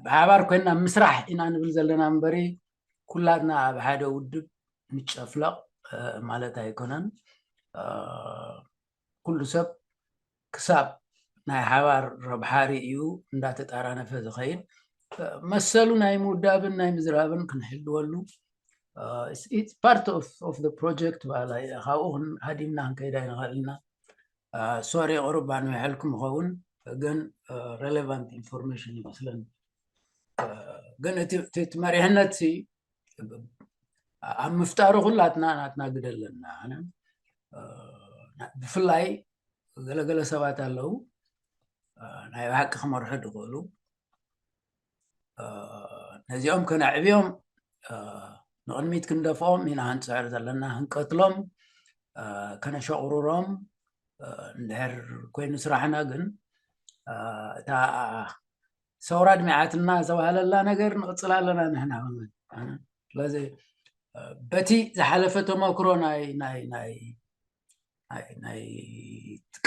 ብሓባር ኮይና ምስራሕ ኢና ንብል ዘለና እምበሪ፣ ኩላትና ኣብ ሓደ ውድብ ንጨፍለቕ ማለት ኣይኮነን። ኩሉ ሰብ ክሳብ ናይ ሓባር ረብሓ ርእዩ እንዳተጣራነፈ ዝኸይድ፣ መሰሉ ናይ ምውዳብን ናይ ምዝራብን ክንሕልወሉ፣ part of the project ባላ። ካብኡ ሃዲምና ክንከይድ ኣይንኽእል ኢና። ሶሪ፣ ቁሩብ ኣንዊሐልኩም ይኸውን፣ ግን relevant information ይመስለኒ። ግን እቲ መሪሕነት ኣብ ምፍጣሩ ኩላትና ናትና ግደ ኣለና። ብፍላይ ገለገለ ሰባት ኣለዉ ናይ ብሓቂ ክመርሑ ዝኽእሉ። ነዚኦም ከነዕብዮም፣ ንቕድሚት ክንደፍኦም ኢና ክንፅዕር ዘለና። ክንቀትሎም፣ ከነሸቑርሮም እንድሕር ኮይኑ ስራሕና፣ ግን እታ ሰውራ ኣድሚዓትና ዝተባህለላ ነገር ንቕፅል ኣለና ንሕና። ስለዚ በቲ ዝሓለፈ ተመክሮ ናይ ናይ ናይ ናይ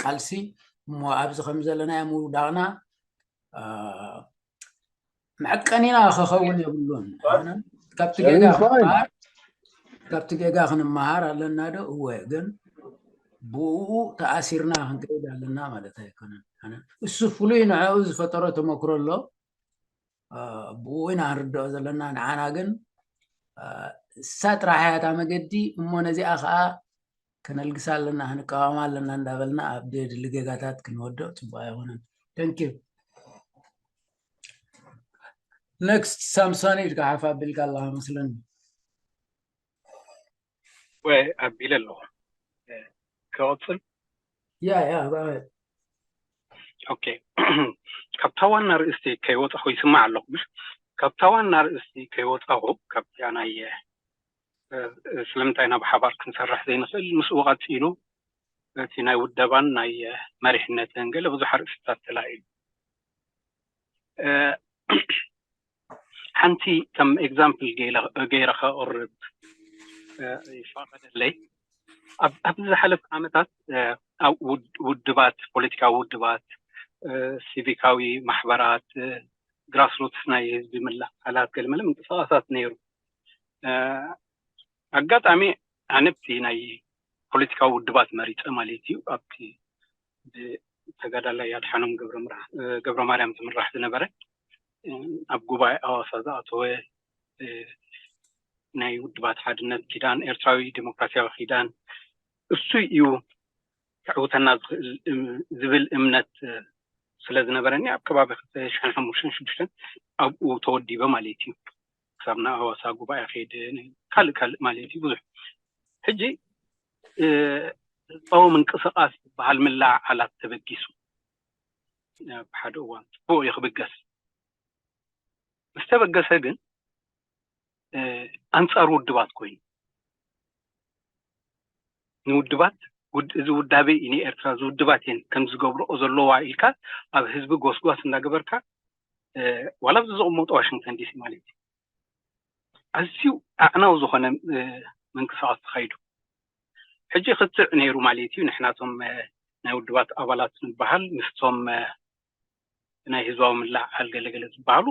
ቃልሲ እሞ ኣብዚ ከም ዘለናዮ ምውዳቕና መዐቀኒና ክኸውን የብሉን። ካብቲ ጌጋ ካብቲ ጌጋ ክንመሃር ኣለና ዶ? እወ፣ ግን ብኡ ተኣሲርና ክንከይድ ኣለና ማለት ኣይኮነን። እሱ ፍሉይ ንዕኡ ዝፈጠሮ ተመክሮ ኣሎ። ብኡ ኢና ንርድኦ ዘለና። ንዓና ግን እሳ ጥራሕ እያ እታ መገዲ እሞ ነዚኣ ከዓ ከነልግሳ ኣለና፣ ክንቃወማ ኣለና እንዳበልና ኣብ ደድሊ ጌጋታት ክንወድቕ ፅቡቅ ኣይኮነን። Thank you. Next ሳምሶን፣ ኢድካ ሓፍ ኣቢልካ ኣለካ መስለኒ። ወይ ኣቢለ ኣለኹ። ክቕፅል? ያ ያ። ኦኬ፣ ካብታ ዋና ርእስቲ ከይወፃኹ ይስማዕ ኣለኹ። ምሽ ካብታ ዋና ርእስቲ ከይወፃኹ፣ ካብቲያ ናይ ስለምንታይ ናብ ሓባር ክንሰርሕ ዘይንኽእል፣ ምስኡ ቀፂሉ እቲ ናይ ውደባን ናይ መሪሕነትን ገለ ብዙሕ ኣርእስታት ተላዒሉ። ሓንቲ ከም example ገይረ ከቕርብ ይፈቐደለይ። ኣብዚ ዝሓለፈ ዓመታት ኣብ ውድባት፣ ፖለቲካዊ ውድባት፣ ሲቪካዊ ማሕበራት፣ ግራስሩትስ ናይ ህዝቢ ምልዕዓላት ገለመለ ምንቅስቃሳት ነይሩ። ኣጋጣሚ ኣነ ብቲ ናይ ፖለቲካዊ ውድባት መሪፀ ማለት እዩ። ኣብቲ ብተጋዳላይ ኣድሓኖም ገብረ ማርያም ዝምራሕ ዝነበረ ኣብ ጉባኤ ኣዋሳ ዝኣተወ ናይ ውድባት ሓድነት ኪዳን፣ ኤርትራዊ ዴሞክራሲያዊ ኪዳን፣ እሱ እዩ ክዕውተና ዝኽእል ዝብል እምነት ስለ ዝነበረኒ ኣብ ከባቢ ክልተ ሽሕን ሓሙሽተን ሽዱሽተን ኣብኡ ተወዲበ ማለት እዩ። ክሳብ ናብ ኣዋሳ ጉባኤ ከይደ፣ ካልእ ካልእ ማለት እዩ ብዙሕ። ሕጂ ህዝባዊ ምንቅስቃስ ዝበሃል ምልዕዓላት ተበጊሱ ብሓደ እዋን ጽቡቕ እዩ ክብገስ። ምስ ተበገሰ ግን ኣንጻር ውድባት ኮይኑ፣ ንውድባት እዚ ውዳበ እዩ ንኤርትራ ዝውድባት እየን ከም ዝገብርኦ ዘለዋ ኢልካ ኣብ ህዝቢ ጎስጓስ እንዳገበርካ ዋላ ኣብዚ ዝቕመጡ ዋሽንግተን ዲሲ ማለት እዩ ኣዝዩ ኣዕናዊ ዝኾነ ምንቅስቃስ ተኻይዱ። ሕጂ ክትዕ ነይሩ ማለት እዩ። ንሕናቶም ናይ ውድባት ኣባላት ንበሃል ምስቶም ናይ ህዝባዊ ምልዕዓል ገለገለ ዝበሃሉ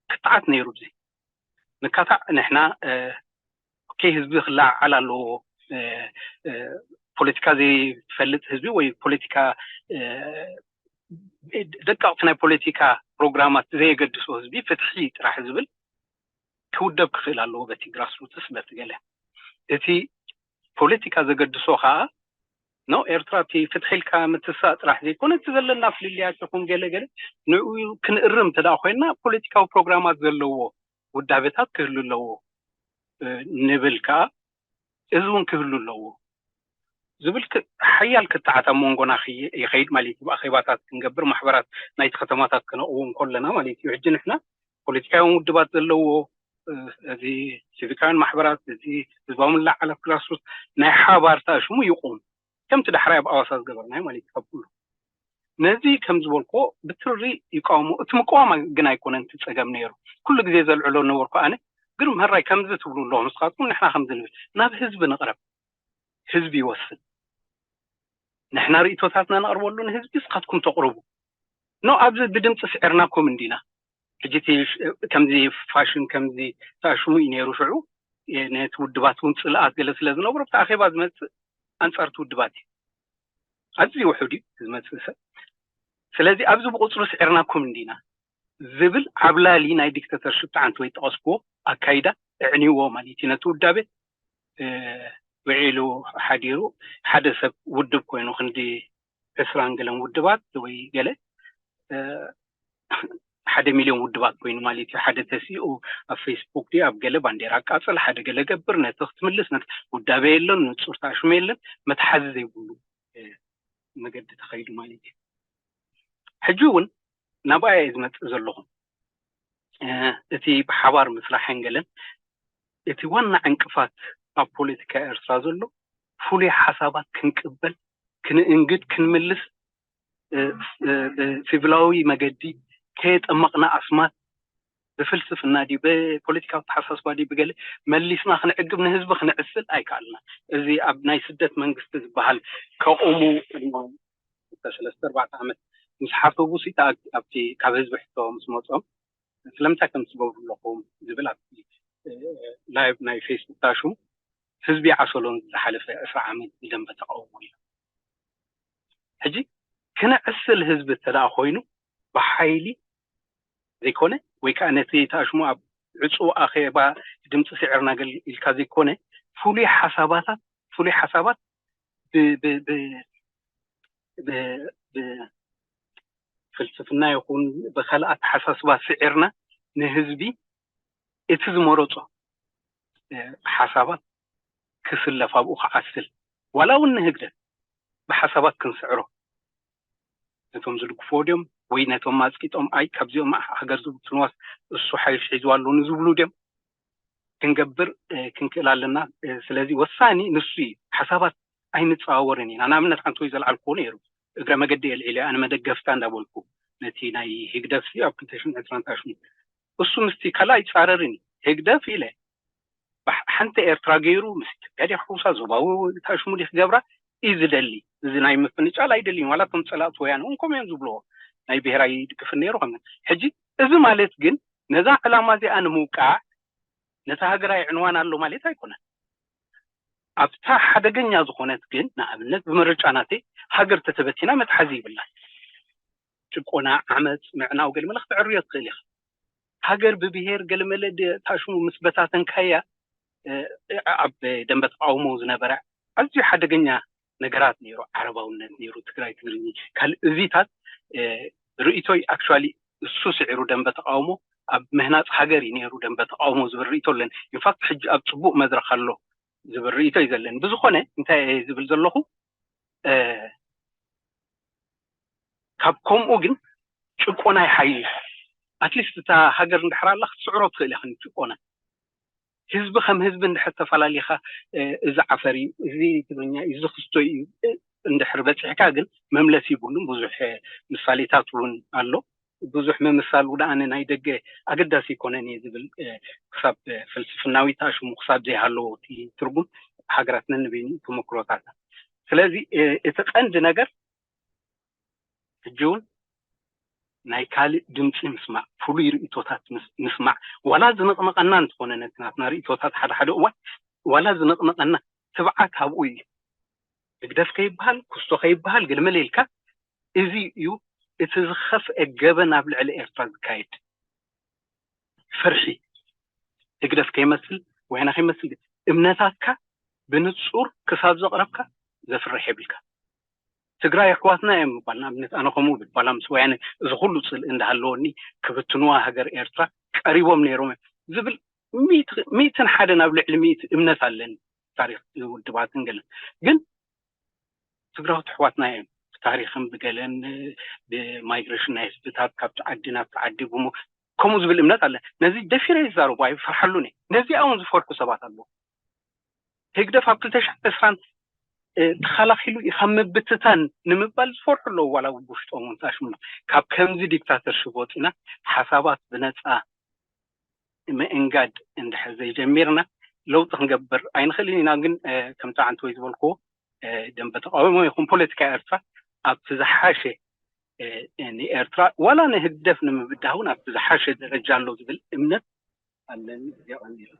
ክትዓት ነይሩ። እዚ ንካታዕ ንሕና ኦኬ፣ ህዝቢ ክለዓዓል ኣለዎ፣ ፖለቲካ ዘይፈልጥ ህዝቢ ወይ ፖለቲካ ደቀቕቲ ናይ ፖለቲካ ፕሮግራማት ዘየገድሶ ህዝቢ ፍትሒ ጥራሕ ዝብል ክውደብ ክኽእል ኣለዎ በቲ ግራስሩትስ በቲ ገለ። እቲ ፖለቲካ ዘገድሶ ከዓ ኖ ኤርትራ እቲ ፍትሒ ኢልካ ምትሳእ ጥራሕ ዘይኮነ እቲ ዘለና ፍልልያት ይኹን ገለ ገለ ንኡ ክንእርም እንተ ኮይንና ፖለቲካዊ ፕሮግራማት ዘለዎ ውዳቤታት ክህሉ ኣለዎ ንብል ከዓ እዚ እውን ክህሉ ኣለዎ ዝብል ሓያል ክትዓት ኣብ መንጎና ይኸይድ ማለት እዩ። ኣኼባታት ክንገብር ማሕበራት ናይቲ ከተማታት ክነቕውም ከለና ማለት እዩ። ሕጂ ንሕና ፖለቲካውያን ውድባት ዘለዎ እዚ ሲቪካውያን ማሕበራት እዚ ህዝባዊ ምልዕዓላት ግራስሩት ናይ ሓባርታ ሽሙ ይቑም ከምቲ ዳሕራይ ኣብ ኣዋሳ ዝገበርናዮ ማለት እዩ። ካብ ኩሉ ነዚ ከም ዝበልኮ ብትሪ ይቃወሞ። እቲ ምቃወም ግን ኣይኮነን እቲ ፀገም ነይሩ። ኩሉ ግዜ ዘልዕሎ ነበርኩ ኣነ። ግን ምህራይ ከምዚ ትብሉ ኣለኹ ንስኻትኩም ንሕና ከምዚ ንብል ናብ ህዝቢ ንቕረብ። ህዝቢ ይወስን። ንሕና ርእቶታትና ነቕርበሉ ንህዝቢ እስኻትኩም ተቕርቡ። ኖ ኣብዚ ብድምፂ ስዒርናኩም እንዲና። ሕጂ እቲ ሽ- ከምዚ ፋሽን ከምዚ ተኣሽሙ እዩ ነይሩ። ሽዑ እ፣ ነቲ ውድባት እውን ጽልኣት ገለ ስለ ዝነብሮ፣ ብቲ ኣኼባ ዝመጽእ ኣንጻር እቲ ውድባት እዩ። ኣዝዩ ውሑድ እዩ ዝመጽእ ሰብ። ስለዚ ኣብዚ ብቁጽሩ ስዒርናኩም እንዲና ዝብል ዓብላሊ ናይ ዲክተተርሽፕ ትዓንት ወይ ጠቐስክዎ ኣካይዳ እዕንይዎ ማለት እዩ። ነቲ ውዳቤ እ፣ ውዒሉ ሓዲሩ ሓደ ሰብ ውድብ ኮይኑ ክንዲ ዕስራን ገለን ውድባት ወይ ገለ እ፣ ሓደ ሚልዮን ውድባት ኮይኑ ማለት እዩ። ሓደ ተሲኡ ኣብ ፌስቡክ ድዩ ኣብ ገለ ባንዴራ ኣቃጽል፣ ሓደ ገለ ገብር፣ ነቲ ክትምልስ ነቲ ውዳቤ የለን፣ ንጹር ተኣሽሙ የለን፣ መትሓዚ ዘይብሉ እ፣ መገዲ ተኸይዱ ማለት እዩ። ሕጂ እውን ናብኣ እየ ዝመጽእ ዘለኹ። እ፣ እቲ ብሓባር ምስራሕን ገለን እቲ ዋና ዕንቅፋት ኣብ ፖለቲካ ኤርትራ ዘሎ ፍሉይ ሓሳባት ክንቅበል፣ ክንእንግድ፣ ክንምልስ እ፣ እ፣ ብሲቪላዊ መገዲ ከየጠመቕና ኣስማት ብፍልስፍና ድዩ ብፖለቲካዊ ተሓሳስባ ድዩ ብገለ መሊስና ክንዕግብ ንህዝቢ ክንዕስል ኣይከኣልና። እዚ ኣብ ናይ ስደት መንግስቲ ዝበሃል ከቑሙ ቅድሚ ሰለስተ ኣርባዕተ ዓመት ምስ ሓሰቡ ሲ ኣብቲ ካብ ህዝቢ ሕቶ ምስ መፆም ስለምንታይ ከም ትገብሩ ኣለኹም ዝብል ኣብቲ እ፣ ላይቭ ናይ ፌስቡክ ታሹ ህዝቢ ዓሰሎን ዝሓለፈ ዕስራ ዓመት ብደንበ ተቃውሞ እዩ። ሕጂ ክነዕስል ህዝቢ እንተ ደኣ ኮይኑ ብሓይሊ ዘይኮነ ወይ ከዓ ነቲ ተኣሽሙ ኣብ ዕፁ ኣኼባ ድምፂ ስዕርና ገል ኢልካ ዘይኮነ ፍሉይ ሓሳባታት ፍሉይ ሓሳባት ብ- ብ- ብ- ብ- ብ- ፍልስፍና ይኹን ብካልእ ኣተሓሳስባ ስዒርና ንህዝቢ እቲ ዝመረፆ እ፣ ሓሳባት ክስለፍ ኣብኡ ክዓስል ዋላ እውን ንህግደፍ ብሓሳባት ክንስዕሮ ነቶም ዝድግፍዎ ድዮም ወይ ነቶም ማፅቂጦም ኣይ ካብዚኦም ሃገር ዝብትንዋስ እሱ ሓይሽ ሒዝዋ ኣሎ ንዝብሉ ድዮም ክንገብር እ፣ ክንክእል ኣለና። እ፣ ስለዚ ወሳኒ ንሱ እዩ። ሓሳባት ኣይንፀዋወርን ኢና። ንኣብነት ሓንቲ ወይ ዘልዓልክዎ ነይሩ እግረ መገዲ የልዒለ ኣነ መደገፍታ እንዳበልኩ ነቲ ናይ ህግደፍ ሲ ኣብ ክልተ ሽሕን ዕስራን ታሽሙ እሱ ምስቲ ካልኣ ይፃረርን እዩ። ህግደፍ ኢለ ባሕ- ሓንቲ ኤርትራ ገይሩ ምስ ኢትዮጵያ ዲያ ክሕውሳ ዞባዊ ታሽሙ ዲ ክገብራ እዩ ዝደሊ። እዚ ናይ ምፍንጫል ኣይደልይን። ዋላ እቶም ፀላእቲ ወያነ እውን ከምኡ እዮም ዝብልዎ። ናይ ብሄራዊ ድግፍን ነይሩ ከም ሕጂ እዚ ማለት ግን ነዛ ዕላማ እዚኣ ንምውቃዕ ነታ ሃገር ኣይዕንዋን ኣሎ ማለት ኣይኮነን። ኣብታ ሓደገኛ ዝኾነት ግን ንኣብነት ብመረጫ ናተይ ሃገር ተተበቲና መትሓዚ ይብላን። ጭቆና፣ ዓመፅ፣ ምዕናው ገለመለ ክትዕርዮ ትኽእል ኢኻ። ሃገር ብብሄር ገለመለ ድ- ታሽሙ ምስ በታተንካያ እ፣ ኣብ ደንበ ተቃውሞ ዝነበረ ኣዝዩ ሓደገኛ ነገራት ነይሩ። ዓረባውነት ነይሩ፣ ትግራይ ትግርኝ ካልእ እዚታት እ፣ ርእይቶይ ኣክቹዋሊ እሱ ስዒሩ ደንበ ተቃውሞ ኣብ ምህናፅ ሃገር እዩ ነይሩ ደንበ ተቃውሞ ዝብል ርእይቶ ኣለን። ኢንፋክት ሕጂ ኣብ ፅቡቅ መድረክ ኣሎ ዝብል ርእይቶ እዩ ዘለን። ብዝኾነ እንታይ እየ ዝብል ዘለኹ እ፣ ካብ ከምኡ ግን ጭቆና ይሓይሽ። ኣትሊስት እታ ሃገር እንድሕር ኣላ ክትስዕሮ ትኽእል ኢኻ ጭቆና። ህዝቢ ከም ህዝቢ እንድሕር ተፈላለኻ እ፣ እዚ ዓፈር እዩ፣ እዚ ትግርኛ እዩ፣ እዚ ክስቶ እዩ እ፣ እንድሕር በፂሕካ ግን መምለሲ ይብሉን ብዙሕ እ፣ ምሳሌታት እውን ኣሎ። ብዙሕ ምምሳል ውድኣነ ናይ ደገ ኣገዳሲ ይኮነን እየ ዝብል እ፣ ክሳብ እ፣ ፍልስፍናዊ ተኣሽሙ ክሳብ ዘይሃለዎ እቲ ትርጉም ሃገራት ነንበይኑ ተመክሮታት። ስለዚ እ፣ እቲ ቀንዲ ነገር ሕጂ እውን ናይ ካልእ ድምፂ ምስማዕ፣ ፍሉይ ርእቶታት ምስ- ምስማዕ፣ ዋላ ዝንቕንቐና እንተኾነ ነቲ ናትና ርእቶታት ሓደ ሓደ እዋን ዋላ ዝንቕንቐና ትብዓት ኣብኡ እዩ። ህግደፍ ከይበሃል ክስቶ ከይበሃል ግልምል ኢልካ እዚ እዩ እቲ ዝኸፍአ ገበን ኣብ ልዕሊ ኤርትራ ዝካየድ። ፍርሒ ህግደፍ ከይመስል ወያነ ከይመስል ግን እምነታትካ ብንጹር ክሳብ ዘቕረብካ ዘፍርሕ የብልካ። ትግራይ ኣሕዋትና እዮም ምባል ንኣብነት ኣነ ከምኡ ብል ባላ ምስ ወያነ እዚ ኩሉ ጽልኢ እንዳሃለወኒ ክብትንዋ ሃገር ኤርትራ ቀሪቦም ነይሮም እዮም ዝብል ሚእትን ሓደን ኣብ ልዕሊ ሚእቲ እምነት ኣለኒ። ታሪክ ውድባትን ገለን ግን ትግራዎት ኣሕዋትና እዮም ብታሪክን ብገለን ብማይግሬሽን ናይ ህዝብታት ካብቲ ዓዲ ናብቲ ዓዲ ብሞ ከምኡ ዝብል እምነት ኣለ። ነዚ ደፊረ ይዛረቡ ኣይፈርሓሉን እየ። ነዚኣ እውን ዝፈርሑ ሰባት ኣለዉ። ህግደፍ ኣብ ክልተ ሽሕን ዕስራን ተኸላኺሉ እዩ ካብ ምብትታን ንምባል ዝፈርሑ ኣለዉ። ዋላ ውሽጦም እውን ታሽሙና ካብ ከምዚ ዲክታተርሽፕ ወፂና ሓሳባት ብነፃ ምእንጋድ እንድሕር ዘይጀሚርና ለውጢ ክንገብር ኣይንኽእልን ኢና። ግን ከምቲ ዓንተወይ ዝበልክዎ ደንበ ተቃውሞ ይኹን ፖለቲካ ኤርትራ ኣብቲ ዝሓሸ ንኤርትራ ዋላ ንህግደፍ ንምብዳህ እውን ኣብቲ ዝሓሸ ደረጃ ኣሎ ዝብል እምነት ኣለኒ። እዚኣ ቀኒሉ።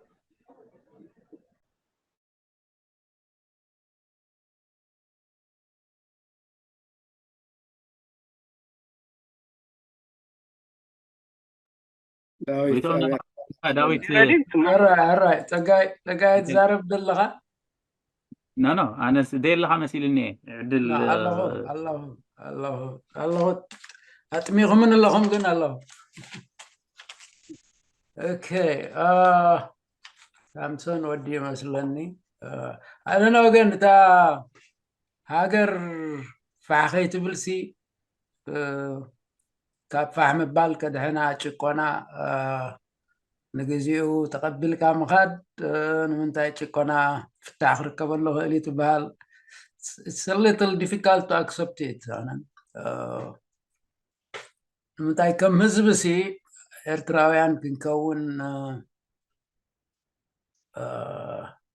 ዳዊት ዳዊት ኣራይ ኣራይ ጸጋይ ጸጋይ ትዛረብ ዘለኻ? ኖ ኖ፣ ኣነስ ደለኻ መሲልኒ። ዕድል ኣለኹ ኣለኹ ኣለኹ ኣለኹ። ኣጥሚኹምን ኣለኹም ግን ኣለኹ። ኦኬ፣ ሳምሶን ወዲ ይመስለኒ። ኣደና ወገን፣ እታ ሃገር ፋሕ ከይትብልሲ፣ ካብ ፋሕ ምባል ከድሕና፣ ጭቆና ንግዚኡ ተቐቢልካ ምኻድ። ንምንታይ ጭቆና ፍታሕ ክርከበሉ ክእል እዩ ትበሃል? It's a little difficult to accept it። ንምንታይ ከም ህዝቢ ሲ ኤርትራውያን ክንከውን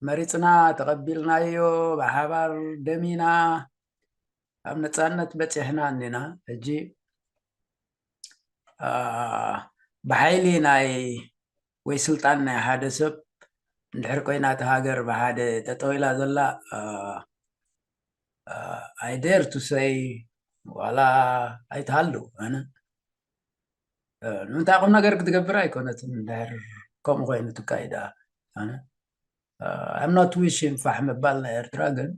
መሪፅና፣ ተቐቢልናዮ፣ ብሓባር ደሚና ኣብ ነፃነት በፂሕና እኒና። ሕጂ ብሓይሊ ናይ ወይ ስልጣን ናይ ሓደ ሰብ እንድሕር ኮይና፣ እቲ ሃገር ብሓደ ጠጠው ኢላ ዘላ፣ I dare to say ዋላ ኣይትሃሉ። ኣነ ንምንታይ ቁም ነገር ክትገብር ኣይኮነትን፣ እንድሕር ከምኡ ኮይኑ ትካይዳ። ኣነ I'm not wishing ፋሕ ምባል ናይ ኤርትራ፣ ግን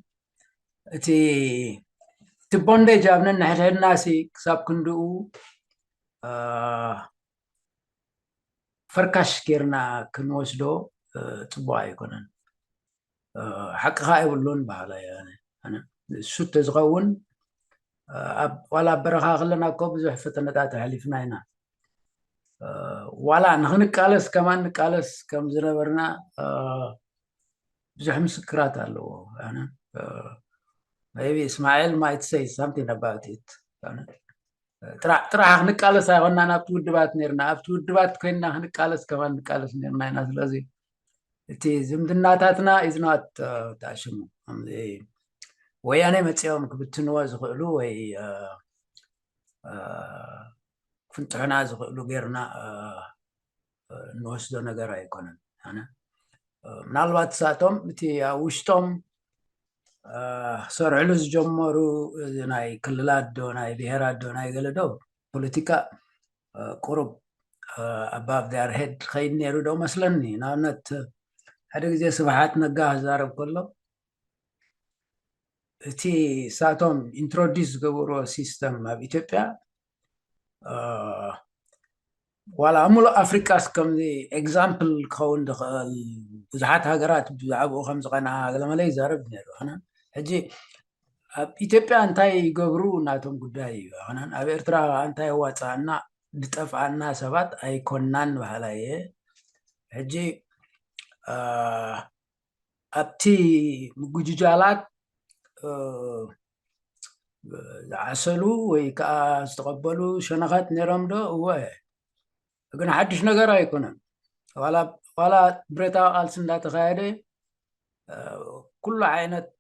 እቲ እቲ ቦንዴጅ ኣብ ነንሕድሕድና ሲ ክሳብ ክንድኡ ፈርካሽ ጌርና ክንወስዶ ፅቡቅ ኣይኮነን። ሓቅኻ የብሉን በሃላይ። እሱ ተዝኸውን ዋላ ኣብ በረኻ ከለና እኮ ብዙሕ ፈተነታት ኣሕሊፍና ኢና። ዋላ ንክንቃለስ ከማን ንቃለስ ከም ዝነበርና ብዙሕ ምስክራት ኣለዎ። ቢ እስማኤል might say something about it። ጥራሕ ክንቃለስ ኣይኮናን ኣብቲ ውድባት ነርና። ኣብቲ ውድባት ኮይንና ክንቃለስ ከማን ንቃለስ ነርና ኢና። ስለዚ እቲ ዝምድናታትና ኢዝናት ተኣሽሙ ወያነ መፂኦም ክብትንዎ ዝኽእሉ ወይ ክፍንጥሑና ዝኽእሉ ጌርና እንወስዶ ነገር ኣይኮነን። ኣነ ምናልባት እሳቶም እቲ ኣብ ውሽጦም ክሰርሕሉ ዝጀመሩ ናይ ክልላት ዶ ናይ ብሄራት ዶ ናይ ገለ ዶ ፖለቲካ ቁሩብ above their head ኸይድ ነይሩ ዶ መስለኒ። ንኣብነት ሓደ ግዜ ስብሓት ነጋ ክዛረብ ከሎ እቲ ሳቶም ኢንትሮዲስ ዝገበርዎ ሲስተም ኣብ ኢትዮጵያ ዋላ ኣብ ሙሉእ ኣፍሪቃስ ከምዚ ኤግዛምፕል ክኸውን ዝኽእል ብዙሓት ሃገራት ብዛዕባኡ ከም ዝቐንዓ ገለመለ ይዛረብ ነይሩ። ሕጂ ኣብ ኢትዮጵያ እንታይ ይገብሩ ናቶም ጉዳይ እዩ። ኣነ ኣብ ኤርትራ እንታይ የዋፅኣና ዝጠፍኣና ሰባት ኣይኮናን በሃላይ እየ። ሕጂ ኣብቲ ምጉጅጃላት ዝዓሰሉ ወይ ከዓ ዝተቐበሉ ሸነኻት ነይሮም ዶ? እወ፣ ግን ሓድሽ ነገር ኣይኮነን። ዋላ ብረታዊ ቃልሲ እንዳተኻየደ ኩሉ ዓይነት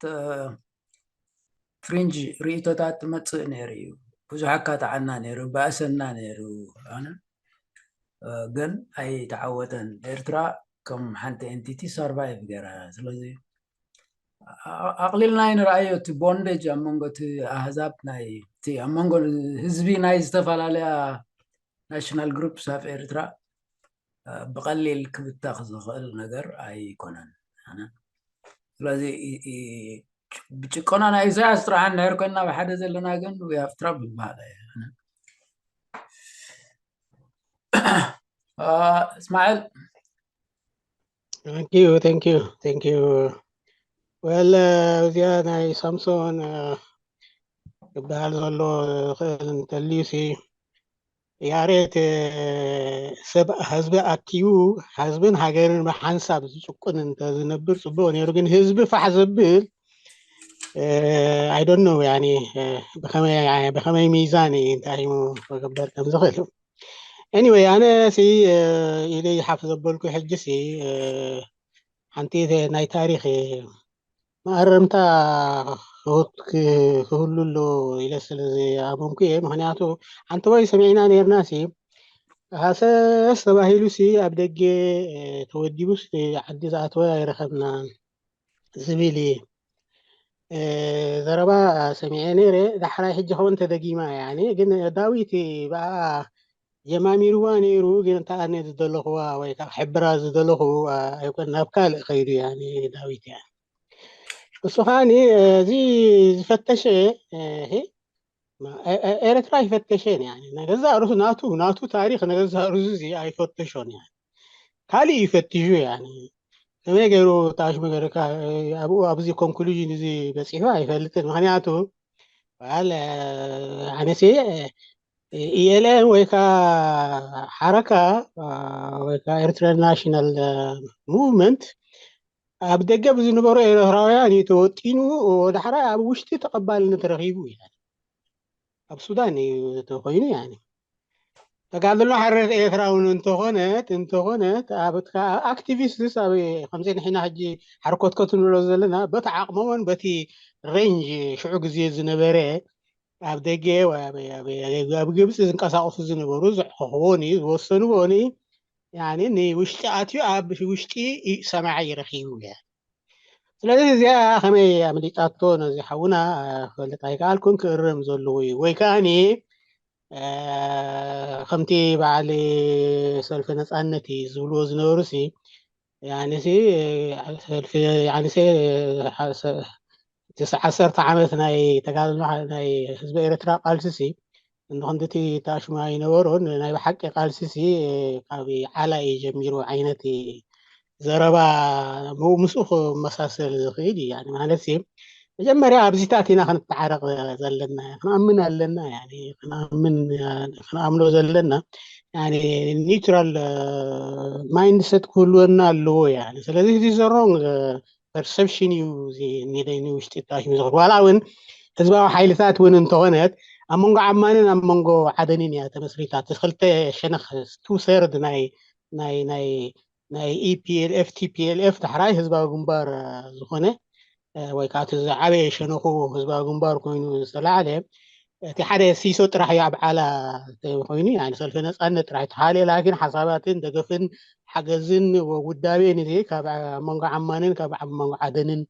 ፍሪንጅ ርእቶታት ትመፅእ ነይሩ እዩ። ብዙሕ ኣካታዓና ነይሩ፣ ባእሰና ነይሩ። ኣነ ግን ኣይተዓወተን። ኤርትራ ከም ሓንቲ ኤንቲቲ ሰርቫይቭ ገይራ። ስለዚ ኣቕሊልና ኣይንረኣዮ። እቲ ቦንዴጅ ኣብ መንጎ እቲ ኣህዛብ ናይ እቲ ኣብ መንጎ ህዝቢ ናይ ዝተፈላለያ ናሽናል ግሩፕስ ኣብ ኤርትራ ብቐሊል ክብተኽ ዝኽእል ነገር ኣይኮነን። ስለዚ ብጭቆና ናይ ኢሳያስ ጥራሕ እንድሕር ኮይና ብሓደ ዘለና ግን we have trouble በሃላይ። እስማኤል Thank you, thank you, thank you. Well, እዚኣ ናይ ሳምሶን ዝበሃል ዘሎ ክእል እንተልዩሲ ያሬት ሰብ ህዝቢ ኣኪቡ ህዝብን ሃገርን ብሓንሳብ ዝጭቁን እንተዝነብር ፅቡቅ ነይሩ። ግን ህዝቢ ፋሕ ዘብል I don't know ያኒ ብኸመይ ሚዛን እንታይ ክግበር ከም ዝኽእል። Anyway ኣነ ሲ ኢለ ይሓፍ ዘበልኩ ሕጂ ሲ ሓንቲ ናይ ታሪክ መኣረምታ ክህሉ ኣለዎ ኢለ ስለ ዝኣመንኩ እየ። ምክንያቱ ሓንቲ ወይ ሰሚዕና ነርና ሲ ሃሰስ ተባሂሉ ሲ ኣብ ደገ ተወዲቡ ዓዲ ዝኣተወ ኣይረኸብናን ዝብል እየ ዘረባ ሰሚዐ ነይረ። ዳሕራይ ሕጂ ከውን ተደጊማ እያ። ግን ዳዊት ብኣ ጀማሚርዋ ነይሩ፣ ግን እንተኣነ ዝደለኽዋ ወይ ከዓ ሕብራ ዝደለኹ ኣይኮን ናብ ካልእ ከይዱ እያ ዳዊት እያ። እሱ ከዓኒ እዚ ዝፈተሸ ኤርትራ ይፈተሸን ያ ነገዛ ርሱ ናቱ ናቱ ታሪክ ነገዛ ርሱ እዚ ኣይፈተሾን ያ ካልእ ይፈትሹ ያ ከመይ ገይሩ ታሽ መገርካ ኣብኡ ኣብዚ ኮንክሉዥን እዚ በፂሑ ኣይፈልጥን። ምክንያቱ ኣነሲ ኢኤልኤም ወይ ከዓ ሓረካ ወይ ከዓ ኤርትራ ናሽናል ሙቭመንት ኣብ ደገ ብዝነበሩ ኤርትራውያን እዩ ተወጢኑ፣ ወዳሕራይ ኣብ ውሽጢ ተቐባልነት ረኺቡ ይላል። ኣብ ሱዳን እዩ ተኮይኑ። ተጋድሎ ሓርነት ኤርትራ እውን እንተኾነት እንተኾነት ኣክቲቪስትስ ኣብ ከምዚ ንሕና ሕጂ ሓርኮትኮት ንብሎ ዘለና በቲ ዓቕሞምን በቲ ሬንጅ ሽዑ ግዜ ዝነበረ ኣብ ደገ ኣብ ግብፂ ዝንቀሳቀሱ ዝነበሩ ዝሕኸኽዎን ዝወሰንዎን ንውሽጢ ኣትዩ ኣብ ውሽጢ ሰማዒ ረኪቡ እያ። ስለዚ እዚኣ ከመይ ኣምሊጣቶ ነዚ ሓውና ክፈልጥ ኣይከኣልኩን ክእረም ዘለዎ እዩ ወይ ከዓኒ ከምቲ በዓል ሰልፊ ነፃነት እዩ ዝብልዎ ዝነበሩ ሲ ያንሲ ሰልፊ ያንሲ ዓሰርተ ዓመት ናይ ተጋድሎ ናይ ህዝቢ ኤርትራ ቃልሲ ሲ እንድኽንድቲ ተኣሽማ ይነበሮን ናይ ብሓቂ ቃልሲ ሲ ካብ ዓላ እዩ ጀሚሩ ዓይነት ዘረባ ምስኡ ክመሳሰል ዝኽእል እዩ። ማለት መጀመርያ ኣብዚታት ኢና ክንተዓረቕ ዘለና ክንኣምን ኣለና ክንኣምን ክንኣምኖ ዘለና ኒውትራል ማይንድሰት ክህልወና ኣለዎ። ስለዚ እዚ ዘሮንግ ፐርሰፕሽን እዩ። ንደይኒ ውሽጢ ታሽሚ ዝኽእል ዋላ እውን ህዝባዊ ሓይልታት እውን እንተኾነት ኣብ መንጎ ዓማንን ኣብ መንጎ ዓደንን እያ ተመስሪታ። ክልተ ሸነኽ ቱ ሰርድ ናይ ናይ ናይ ናይ ኢፒኤልኤፍ ቲፒኤልኤፍ ዳሕራይ ህዝባዊ ግንባር ዝኾነ ወይ ከዓ እቲ ዝዓበየ ሸነኹ ህዝባዊ ግንባር ኮይኑ ዝተላዕለ እቲ ሓደ ሲሶ ጥራሕ እዩ ኣብ ዓላ ኮይኑ ሰልፊ ነፃነት ጥራሕ ተሃልየ ላኪን ሓሳባትን ደገፍን ሓገዝን ውዳቤን እዚ ካብ መንጎ ዓማንን ካብ መንጎ ዓደንን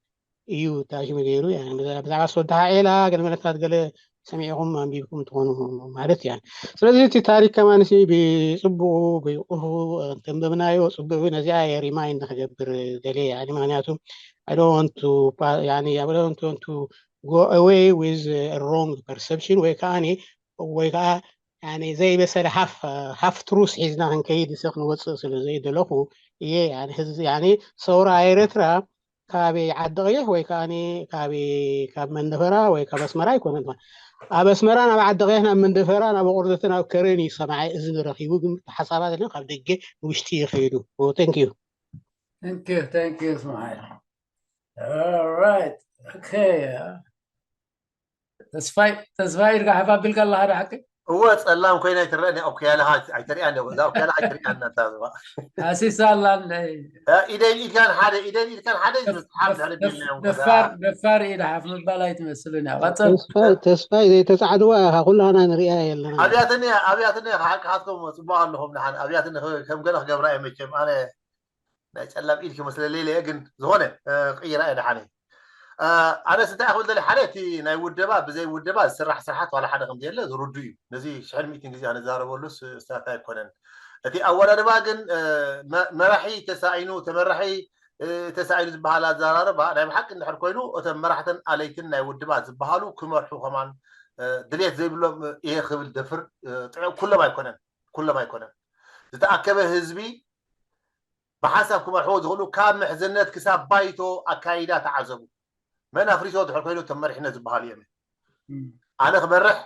እዩ ታሽሙ ገይሩ። ብዛዕባ ሶልታ ሃዔላ ገለ መለታት ገለ ሰሚዕኹም ኣንቢብኩም ትኾኑ ማለት እያ። ስለዚ እቲ ታሪክ ከማን ብፅቡቁ ብይቁፉ ተንበብናዮ ፅቡቅ ነዚኣ ሪማይንድ ክገብር ደልየ ምክንያቱ I don't want to go away with wrong perception ወይ ከዓ ወይ ከዓ ዘይበሰለ ሃፍ ትሩስ ሒዝና ክንከይድ ስ ክንወፅእ ስለ ዘይደለኹ እየ። ሰውራ ኤረትራ ካበይ ዓዲ ቀይሕ ወይ ከዓ ካብ መንደፈራ ወይ ካብ ኣስመራ ኣይኮነን። ኣብ ኣስመራ ናብ ዓዲ ቀይሕ ናብ መንደፈራ ናብ ኣቁርደትን ኣብ ከረን እዩ ሰማዓይ እዝኒ ረኪቡ ግን ሓሳባት ካብ ደገ ንውሽጢ ይኸይዱ። Thank you። Thank you, thank you, Ismail. All right. Okay. ተስፋይ ተስፋይ ኢልካ ሓፍ ኣቢልካ ኣለካ ዶ ሓቂ? እወ ጸላም ኮይና ኣይትረአን እያ። ኦክያላ ኣይትሪኣን እያ። እዛ ኦክያላ ኣይትሪኣን እናታ ዝባ ኣሲሳ ኣላ እንደ ኢደን ኢድካን ሓደ ኢደን ኢድካን ሓደ እዩ ዝብል ሓፍ ድሕሪ ቢልና እዮም ከዛ ደፋር ደፋር ኢድ ሓፍ ምባል ኣይትመስልን እያ። ቀጸል ተስፋይ ዘይተጻዕድዋ ኢኻ ኩላና ንሪኣ የለና። ኣብያትኒ ኣብያትኒ ሓቂ ሓትኩም ጽቡቅ ኣለኹም ንሓን ኣብያትኒ ከም ገለ ክገብራ እየ መቸም ኣነ ናይ ጸላም ኢድ ክመስለለይ ኢለ ግን ዝኾነ ቅይራ እየ ደሓነ ኣነስ እንታይ ክብል ደለ ሓደ እቲ ናይ ውደባ ብዘይ ውደባ ዝስራሕ ስርሓት ዋላ ሓደ ከም ዘየለ ዝርዱ እዩ። ነዚ ሽሕን ሚእትን ግዜ ኣነ ዛረበሉስ ስታታ ኣይኮነን። እቲ ኣወዳድባ ግን መራሒ ተሳኢኑ ተመራሒ ተሳኢኑ ዝበሃል ኣዘራርባ ናይ ብሓቂ እንድሕር ኮይኑ እቶም መራሕትን ኣለይትን ናይ ውድባት ዝበሃሉ ክመርሑ ከማን ድሌት ዘይብሎም እየ ክብል ደፍር ኩሎም ኣይኮነን ኩሎም ኣይኮነን ዝተኣከበ ህዝቢ ብሓንሳብ ክመርሕዎ ዝኽእሉ ካብ ምሕዝነት ክሳብ ባይቶ ኣካይዳ ተዓዘቡ። መን ኣፍሪሶ ድሕር ኮይኑ እቶም መሪሕነት ዝበሃሉ እዮም። ኣነ ክመርሕ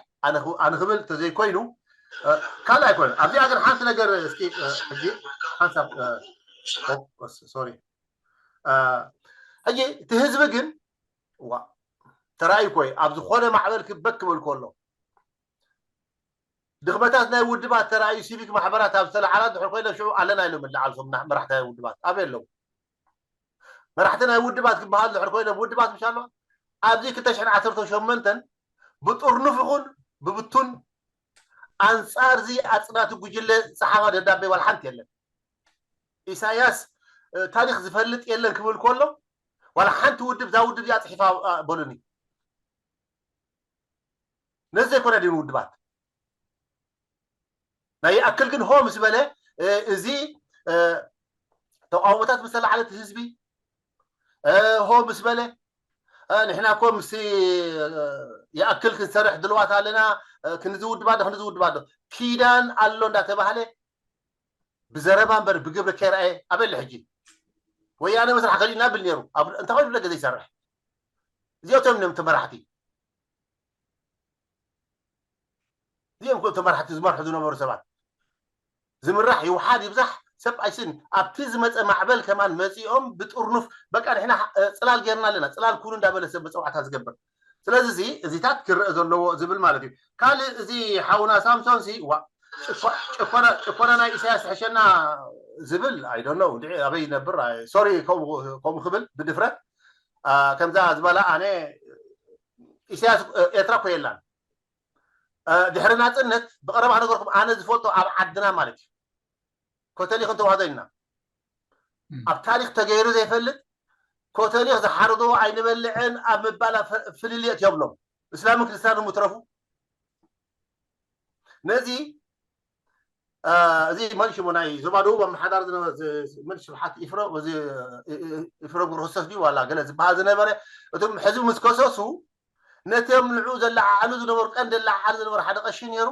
ኣነ ክብል ተዘይኮይኑ ካልእ ኣይኮነን። ኣብዚኣ ግን ሓንቲ ነገር እስኪ ሕጂ ሓንሳብ ሶሪ ሕጂ እቲ ህዝቢ ግን ዋ ተራእዩ ኮይ ኣብ ዝኾነ ማዕበል ክበክ ክብል ከሎ ድኽመታት ናይ ውድባት ተራእዩ ሲቪክ ማሕበራት ኣብ ዝተለዓላ ድሕር ኮይኖም ሽዑ ኣለና ኢሎም ለዓልሶም መራሕቲ ናይ ውድባት ኣበይ ኣለዉ? መራሕቲ ናይ ውድባት ክበሃል ድሕር ኮይኖም ውድባት ምሽ ኣለዋ ኣብዚ ክልተ ሽሕን ዓሰርተ ሸሞንተን ብጥርኑፍ ይኹን ብብቱን ኣንጻር እዚ ኣጽናቲ ጉጅለ ዝጸሓፋ ደብዳቤ ዋላ ሓንቲ የለን። ኢሳያስ ታሪክ ዝፈልጥ የለን ክብል ከሎ ዋላ ሓንቲ ውድብ እዛ ውድብ እዚኣ ጽሒፋ በሉኒ። ነዚ ዘይኮነ ድን ውድባት ናይ ይኣክል ግን ሆ ምስ በለ እዚ ተቃውሞታት ምስ ተላዓለት ህዝቢ ሆ ምስ በለ ንሕና እኮ ምስ ይኣክል ክንሰርሕ ድልዋት ኣለና ክንዚ ውድባ ዶ ክንዚ ውድባ ዶ ኪዳን ኣሎ እንዳተባህለ ብዘረባ እምበር ብግብሪ ከይረኣየ ኣበለ ሕጂ ወያነ መስራሕ ከሊእና ብል ነይሩ እንታይ ኮይኑ ብለ ገዘ ይሰርሕ እዚኦቶም እዮም ተመራሕቲ እዚኦም እኮ ተመራሕቲ ዝመርሑ ዝነበሩ ሰባት ዝምራሕ ይውሓድ ይብዛሕ ሰብ ኣይስን ኣብቲ ዝመፀ ማዕበል ከማን መፂኦም ብጥርኑፍ በቃ ንሕና ፅላል ገይርና ኣለና ፅላል ኩኑ እንዳበለ ሰብ መፀዋዕታ ዝገብር ስለዚ እዚ እዚታት ክረአ ዘለዎ ዝብል ማለት እዩ ካልእ እዚ ሓውና ሳምሶን ሲ ዋ ጭኮና ናይ ኢሳያስ ሕሸና ዝብል ኣይዶነው እንዲ ኣበይ ይነብር ሶሪ ከምኡ ክብል ብድፍረት ከምዛ ዝበላ ኣነ ኢሳያስ ኤርትራ እኮ የላን ድሕሪ ናፅነት ብቀረባ ነገርኩም ኣነ ዝፈልጦ ኣብ ዓድና ማለት እዩ ኮተሊክ እንተዋህዶ ኢልና ኣብ ታሪክ ተገይሩ ዘይፈልጥ ኮተሊክ ዝሓርዶ ኣይንበልዕን ኣብ ምባል ፍልልየት የብሎም እስላምን ክርስትያንን ምትረፉ ነዚ እዚ መን ሽሙ ናይ ዞባ ደቡብ ኣመሓዳሪ ዝነበረ መን ስብሓት ኢፍሮ እዚ ኢፍሮ ብርክስቶስ ድዩ ዋላ ገለ ዝበሃል ዝነበረ እቶም ሕዚ ምስ ከሰሱ ነቶም ንዑ ዘለዓዓሉ ዝነበሩ ቀንዲ ለዓዓሉ ዝነበሩ ሓደ ቀሺ ነይሩ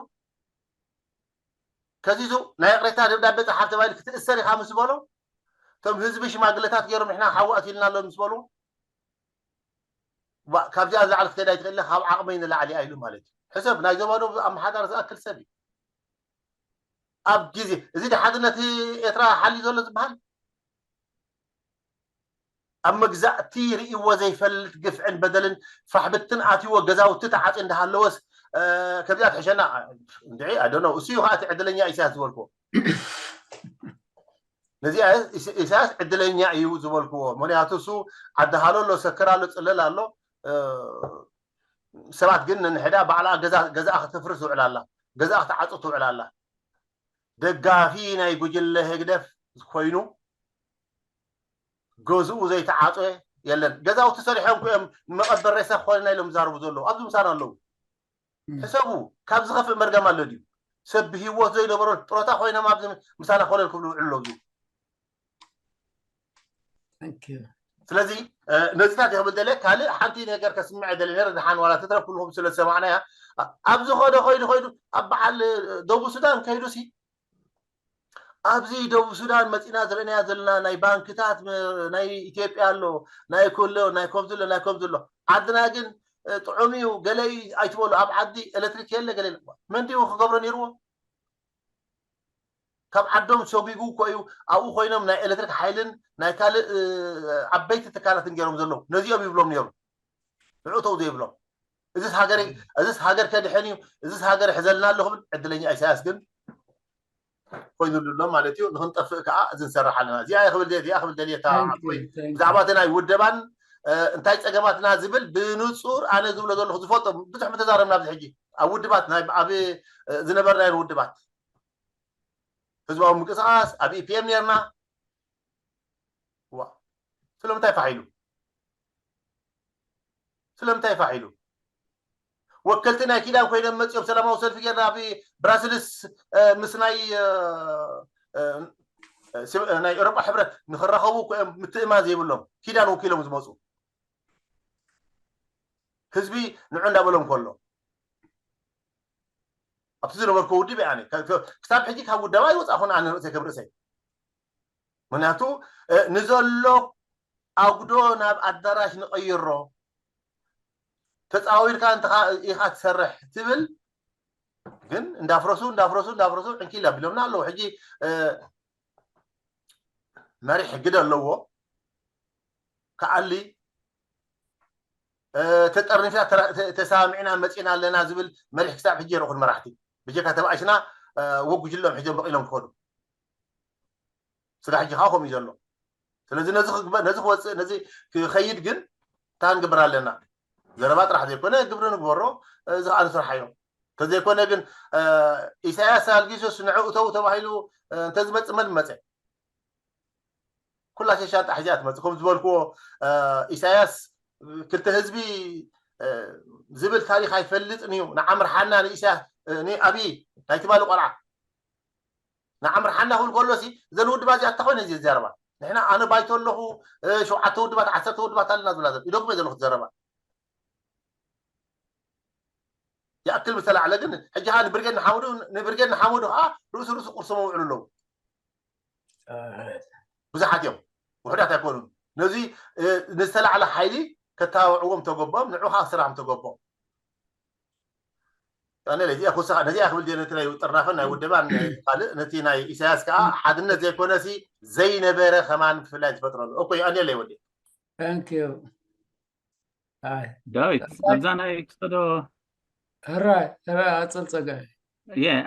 ከዚዙ ናይ ቅሬታ ደብዳቤ ፀሓፍ ተባሂሉ ክትእሰር ኢኻ ምስ በሎ እቶም ህዝቢ ሽማግለታት ገይሮም ንሕና ሓዊ ኣትልና ኣሎ ምስ በሉ ካብዚኣ ዝለዓል ክትከዳ ይትኽእል ካብ ዓቕመይ ንላዕሊ ኢሉ ማለት እዩ ሕሰብ ናይ ዞባ ደቡብ ኣመሓዳሪ ዝኣክል ሰብ እዩ ኣብ ግዜ እዚ ድሓድነት ኤርትራ ሓልዩ ዘሎ ዝበሃል ኣብ መግዛእቲ ርእይዎ ዘይፈልጥ ግፍዕን በደልን ፋሕብትን ኣትይዎ ገዛውቲ ተዓፂ እንዳሃለወስ ከዚኣ ትሕሸና እንድዒ ኣደነው እሱ እዩ ከዓ እቲ ዕድለኛ ኢሳያስ ዝበልክዎ ነዚ ኢሳያስ ዕድለኛ እዩ ዝበልክዎ ምክንያቱ እሱ ዓዲ ሃሎ ኣሎ ሰክር ኣሎ ፅለል ኣሎ ሰባት ግን ንሕዳ ባዕላ ገዛኣ ከተፍርስ ትውዕል ኣላ ገዛኣ ክትዓፁ ትውዕል ኣላ ደጋፊ ናይ ጉጅለ ህግደፍ ኮይኑ ገዝኡ ዘይተዓፀ የለን ገዛውቲ ሰሪሖም እዮም ንመቐበል ሬሳ ክኾነና ኢሎም ዝዛረቡ ዘለዉ ኣብዚ ምሳና ኣለዉ ሕሰቡ ካብ ዝኸፍእ መርገም ኣሎ ድዩ ሰብ ብሂወት ዘይነበሮ ጥሮታ ኮይኖም ኣብዚ ምሳና ኮለል ክብሉ ውዕሉ ኣለዉ ስለዚ ነዚታት ክብል ደለ ካልእ ሓንቲ ነገር ከስምዐ ደለ ነረ ድሓን ዋላ ተትረፍ ኩልኹም ስለ ዝሰማዕናያ ኣብ ዝኸደ ኮይዱ ኮይዱ ኣብ በዓል ደቡብ ሱዳን ከይዱ ሲ ኣብዚ ደቡብ ሱዳን መፂና ዝርእናያ ዘለና ናይ ባንክታት ናይ ኢትዮጵያ ኣሎ ናይ ኩሎ ናይ ኮም ዝሎ ናይ ኮም ዝሎ ዓድና ግን ጥዑም እዩ ገለይ ኣይትበሉ ኣብ ዓዲ ኤሌክትሪክ የለ ገለ መን ድዩ ክገብሮ ነይርዎ ካብ ዓዶም ሰጒጉ እኮ እዩ ኣብኡ ኮይኖም ናይ ኤሌክትሪክ ሓይልን ናይ ካልእ ዓበይቲ ትካላትን ገይሮም ዘለዉ ነዚኦም ይብሎም ነይሩ ንዕእተው ዘይብሎም እዚስ ሃገር እዚስ ሃገር ከድሕን እዩ እዚስ ሃገር ሕዘልና ኣሎ ክብል ዕድለኛ ኢሳያስ ግን ኮይኑሉ ኣሎ ማለት እዩ ንክንጠፍእ ከዓ እዚ ንሰርሕ ኣለና እዚኣ ክብል እዚኣ ክብል ደልየታ ብዛዕባ እቲ ናይ ውደባን እንታይ ፀገማትና ዝብል ብንፁር ኣነ ዝብሎ ዘለኹ ዝፈልጦ ብዙሕ ምተዛረብና ኣብዚ ሕጂ ኣብ ውድባት ኣብ ዝነበርናየን ውድባት ህዝባዊ ምንቅስቃስ ኣብ ኢፒኤም ነርና ስለምንታይ ፋሕ ኢሉ ስለምንታይ ፋሕ ኢሉ ወከልቲ ናይ ኪዳን ኮይኖም መፅኦም ሰላማዊ ሰልፊ ጌርና ኣብ ብራስልስ ምስ ናይ ናይ ኤሮጳ ሕብረት ንክራኸቡ እኮ እዮም ምትእማን ዘይብሎም ኪዳን ወኪሎም ዝመፁ ህዝቢ ንዑ እንዳበሎም ከሎ ኣብቲ ዝነበርኩ ውድብ ኣነ ክሳብ ሕጂ ካብ ውደባ ይወፃኹን ኣነ ርእሰይ ከም ርእሰይ ምክንያቱ ንዘሎ ኣጉዶ ናብ ኣዳራሽ ንቐይሮ ተፃዊርካ እንተኻ ኢኻ ትሰርሕ ትብል ግን እንዳፍረሱ እንዳፍረሱ እንዳፍረሱ ዕንኪል ኣቢሎምና ኣለዉ ሕጂ መሪሕ ግደ ኣለዎ ክዓሊ ተጠርኒፍና ተሰማሚዕና መፂና ኣለና ዝብል መሪሕ ክሳብ ሕጂ የረኹን መራሕቲ ብጀካ ተባኢስና ወጉጅሎም ሕጆም በቂሎም ክኸዱ ስጋ ሕጂ ከዓ ከምኡ እዩ ዘሎ ስለዚ ነዚ ክግበ- ነዚ ክወፅእ ነዚ ክኸይድ ግን እንታይ ንግበር ኣለና? ዘረባ ጥራሕ ዘይኮነ ግብሪ ንግበሮ። እዚ ከዓ ንስርሓዮ። ተዘይኮነ ግን ኢሳያስ ኣልጊሶስ ንዕኡ ተው ተባሂሉ እንተዝመፅእ መን መፀ? ኩላ ሸሻ ጣሕ እዚኣ ትመፅእ። ከም ዝበልክዎ ኢሳያስ ክልተ ህዝቢ ዝብል ታሪክ ኣይፈልጥን እዩ። ንዓምርሓና ንኢሳያስ ንኣብይ ናይ ትማሊ ቆልዓ ንዓምርሓና ክብል ከሎ ሲ እዘን ውድባ እዚኣ እታ ኮይነ እዚ ዘረባ ንሕና ኣነ ባይቶ ኣለኹ ሸውዓተ ውድባት ዓሰርተ ውድባት ኣለና ዝብላ ዘሎ ኢደጉመ ዘለኹ ዘረባ ይኣክል ምስ ተላዕለ ግን ሕጂ ኸዓ ንብርጌድ ንሓመዱ ንብርጌድ ንሓመዱ ኸዓ ርእሱ ርእሱ ቁርሶም ይውዕሉ ኣለዉ። ብዙሓት እዮም፣ ውሑዳት ኣይኮኑን። ነዚ ንዝተላዕለ ሓይሊ ከተባብዕዎም ተገቦም፣ ንዑ ኸዓ ክስራሕም ተገቦም። ነዚኣ ክብል ነቲ ናይ ጥርናፈን ናይ ውደባን ካልእ ነቲ ናይ ኢሳያስ ከዓ ሓድነት ዘይኮነሲ ዘይነበረ ከማን ብፍላይ ዝፈጥረሉ እኮ እዩ። ኣንየለይ ወዲ Thank you. ዳዊት ኣብዛ ናይ ክሰዶ ሕራይ ሕራይ ኣፀል ፀጋይ yeah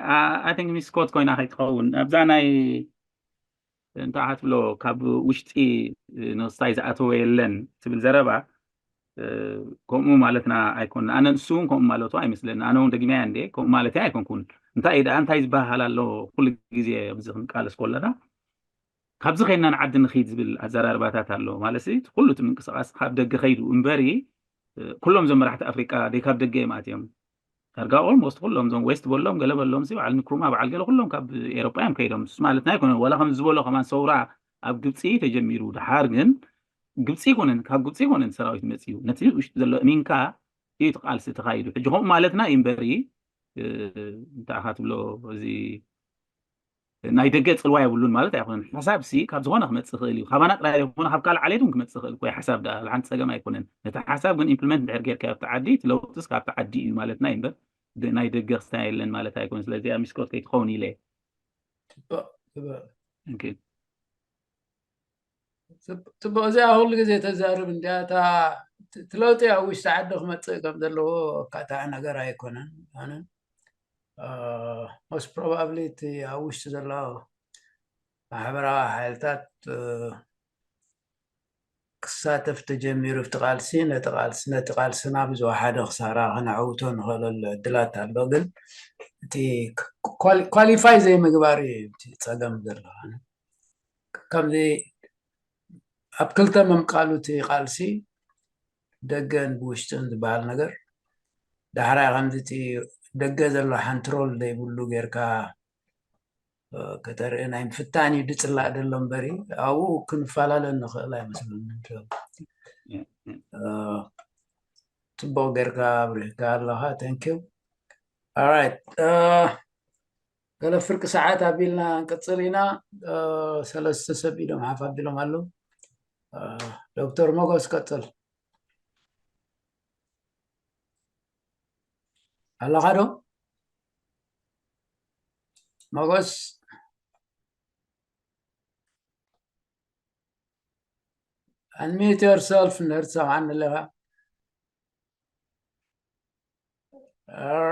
I think ሚስኮት ኮይና ከይትኸውን ኣብዛ ናይ እንታይ ክትብሎ ካብ ውሽጢ ንክስታይ ዝኣተወ የለን ትብል ዘረባ ከምኡ ማለትና ኣይኮን ኣነ ንሱ እውን ከምኡ ማለቱ ኣይመስለኒ ኣነ እውን ደግመያ እንደ ከምኡ ማለት ኣይኮንኩን እንታይ ደኣ እንታይ ዝበሃል ኣሎ ኩሉ ግዜ ኣብዚ ክንቃለስ ከለና ካብዚ ከይና ንዓዲ ንኺድ ዝብል ኣዘራርባታት ኣሎ ማለት ኩሉ እቲ ምንቅስቃስ ካብ ደገ ከይዱ እምበሪ ኩሎም ዞም መራሕቲ ኣፍሪቃ ደይ ካብ ደገ እዮም ኣትዮም ዳርጋ almost ኩሎም ዞም west በሎም ገለ በሎም ሲ በዓል ንክሩማ በዓል ገለ ኩሎም ካብ ኤሮጳ እዮም ከይዶም ንሱ ማለት ናይ ኮነ ዋላ ከም ዝበሎ ከማን ሰውራ ኣብ ግብፂ ተጀሚሩ ድሓር ግን ግብፂ ይኮነን ካብ ግብፂ ይኮነን ሰራዊት መፅዩ ነቲ ውሽጢ ዘሎ እሚንካ እዩ እቲ ቃልሲ ተካይዱ ሕጂ ከምኡ ማለትና እዩ እምበሪ እንታይ ኢኻ ትብሎ እዚ ናይ ደገ ፅልዋ የብሉን ማለት ኣይኮነን ሓሳብ ሲ ካብ ዝኾነ ክመፅእ ይኽእል እዩ ካባና ጥራይ ዘይኮነ ካብ ካልእ ዓሌት እውን ክመፅእ ይኽእል እኮ ሓሳብ ደኣ ሓንቲ ፀገም ኣይኮነን ነቲ ሓሳብ ግን implement እንድሕር ጌርካዮ ኣብቲ ዓዲ እቲ ለውጥስ ካብቲ ዓዲ እዩ ማለትና እዩ እምበር ናይ ደገ ክስታይ የለን ማለት ኣይኮነን ስለዚ ኣብ ሚስኮት ከይትኸውን ኢለ ፅቡቅ ፅቡቅ Okay. ፅቡቅ እዚኣ ኩሉ ግዜ ተዛርብ እንዲያ እታ እቲ ለውጢ ኣብ ውሽጢ ዓዲ ክመፅእ ከም ዘለዎ ኣካታዒ ነገር ኣይኮነን ኣነ most probably እቲ ኣብ ውሽጢ ዘሎ ማሕበራዊ ሓይልታት ክሳተፍ ተጀሚሩ ኣብቲ ቃልሲ ነቲ ቃልሲ ነቲ ቃልስና ብዝወሓደ ክሳራ ክነዕውቶ ንኽእለሉ ዕድላት ኣሎ ግን እቲ qualify ዘይምግባር እዩ እቲ ፀገም ዘሎ ከምዚ ኣብ ክልተ ምምቃሉ እቲ ቃልሲ ደገን ብውሽጥን ዝበሃል ነገር ዳሕራይ ከምዚ እቲ ደገ ዘሎ ሓንቲ role ዘይብሉ ጌርካ ከተርኢ ናይ ምፍታን እዩ ድፅላእ ዘሎ እምበሪ ኣብኡ ክንፈላለ ንኽእል ኣይመስለኒ ፅቡቅ ጌርካ ኣብሪህካ ኣለኻ thank you right ገለ ፍርቂ ሰዓት ኣቢልና ንቅፅል ኢና ሰለስተ ሰብ ኢዶም ሓፍ ኣቢሎም ኣለዉ ዶክተር ሞጎስ ቀፅል ኣለኻ ዶ ሞጎስ unmute yourself እንድሕር ትሰምዓኒ ኣለኻ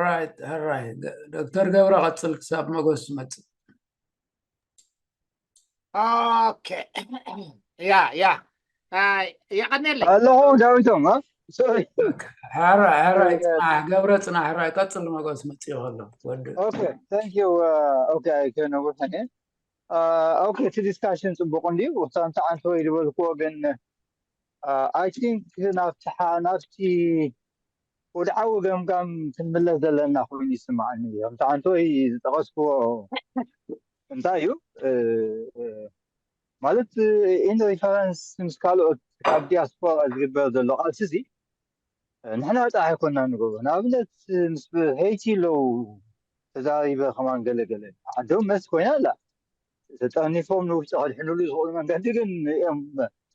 right ሕራይ ዶክተር ገብረ ቀፅል ክሳብ መጎስ ዝመፅእ okay ያ ያ የቀኔለይ ኣለኹ ዳዊቶም ሕራይ ሕራይ ፅናሕ ገብረ ፅናሕ ሕራይ ቀፅል መጎስ መፅኡ ከሎ ወዲ okay thank you okay ኣይከነውሕን okay እቲ discussion ፅቡቅ እንድዩ ከምቲ ዓንተወይ ዝበልክዎ ግን I think ናብቲ ናብቲ ወድዓዊ ገምጋም ክንምለስ ዘለና ኮይኑ ይስምዓኒ ከምቲ ዓንተወይ ዝጠቀስክዎ እንታይ እዩ ማለት in reference ምስ ካልኦት ካብ diaspora ዝግበር ዘሎ ቃልሲ እዚ ንሕና ጥራሕ ኣይኮና ንገብሮ ንኣብነት ምስ ሄይቲ ኣለዉ ተዛሪበ ከማን ገለገለ ዓዶም መስ ኮይና ኣላ ተጠርኒፎም ንውሽጢ ከድሕንሉ ዝኽእሉ መንገዲ ግን እዮም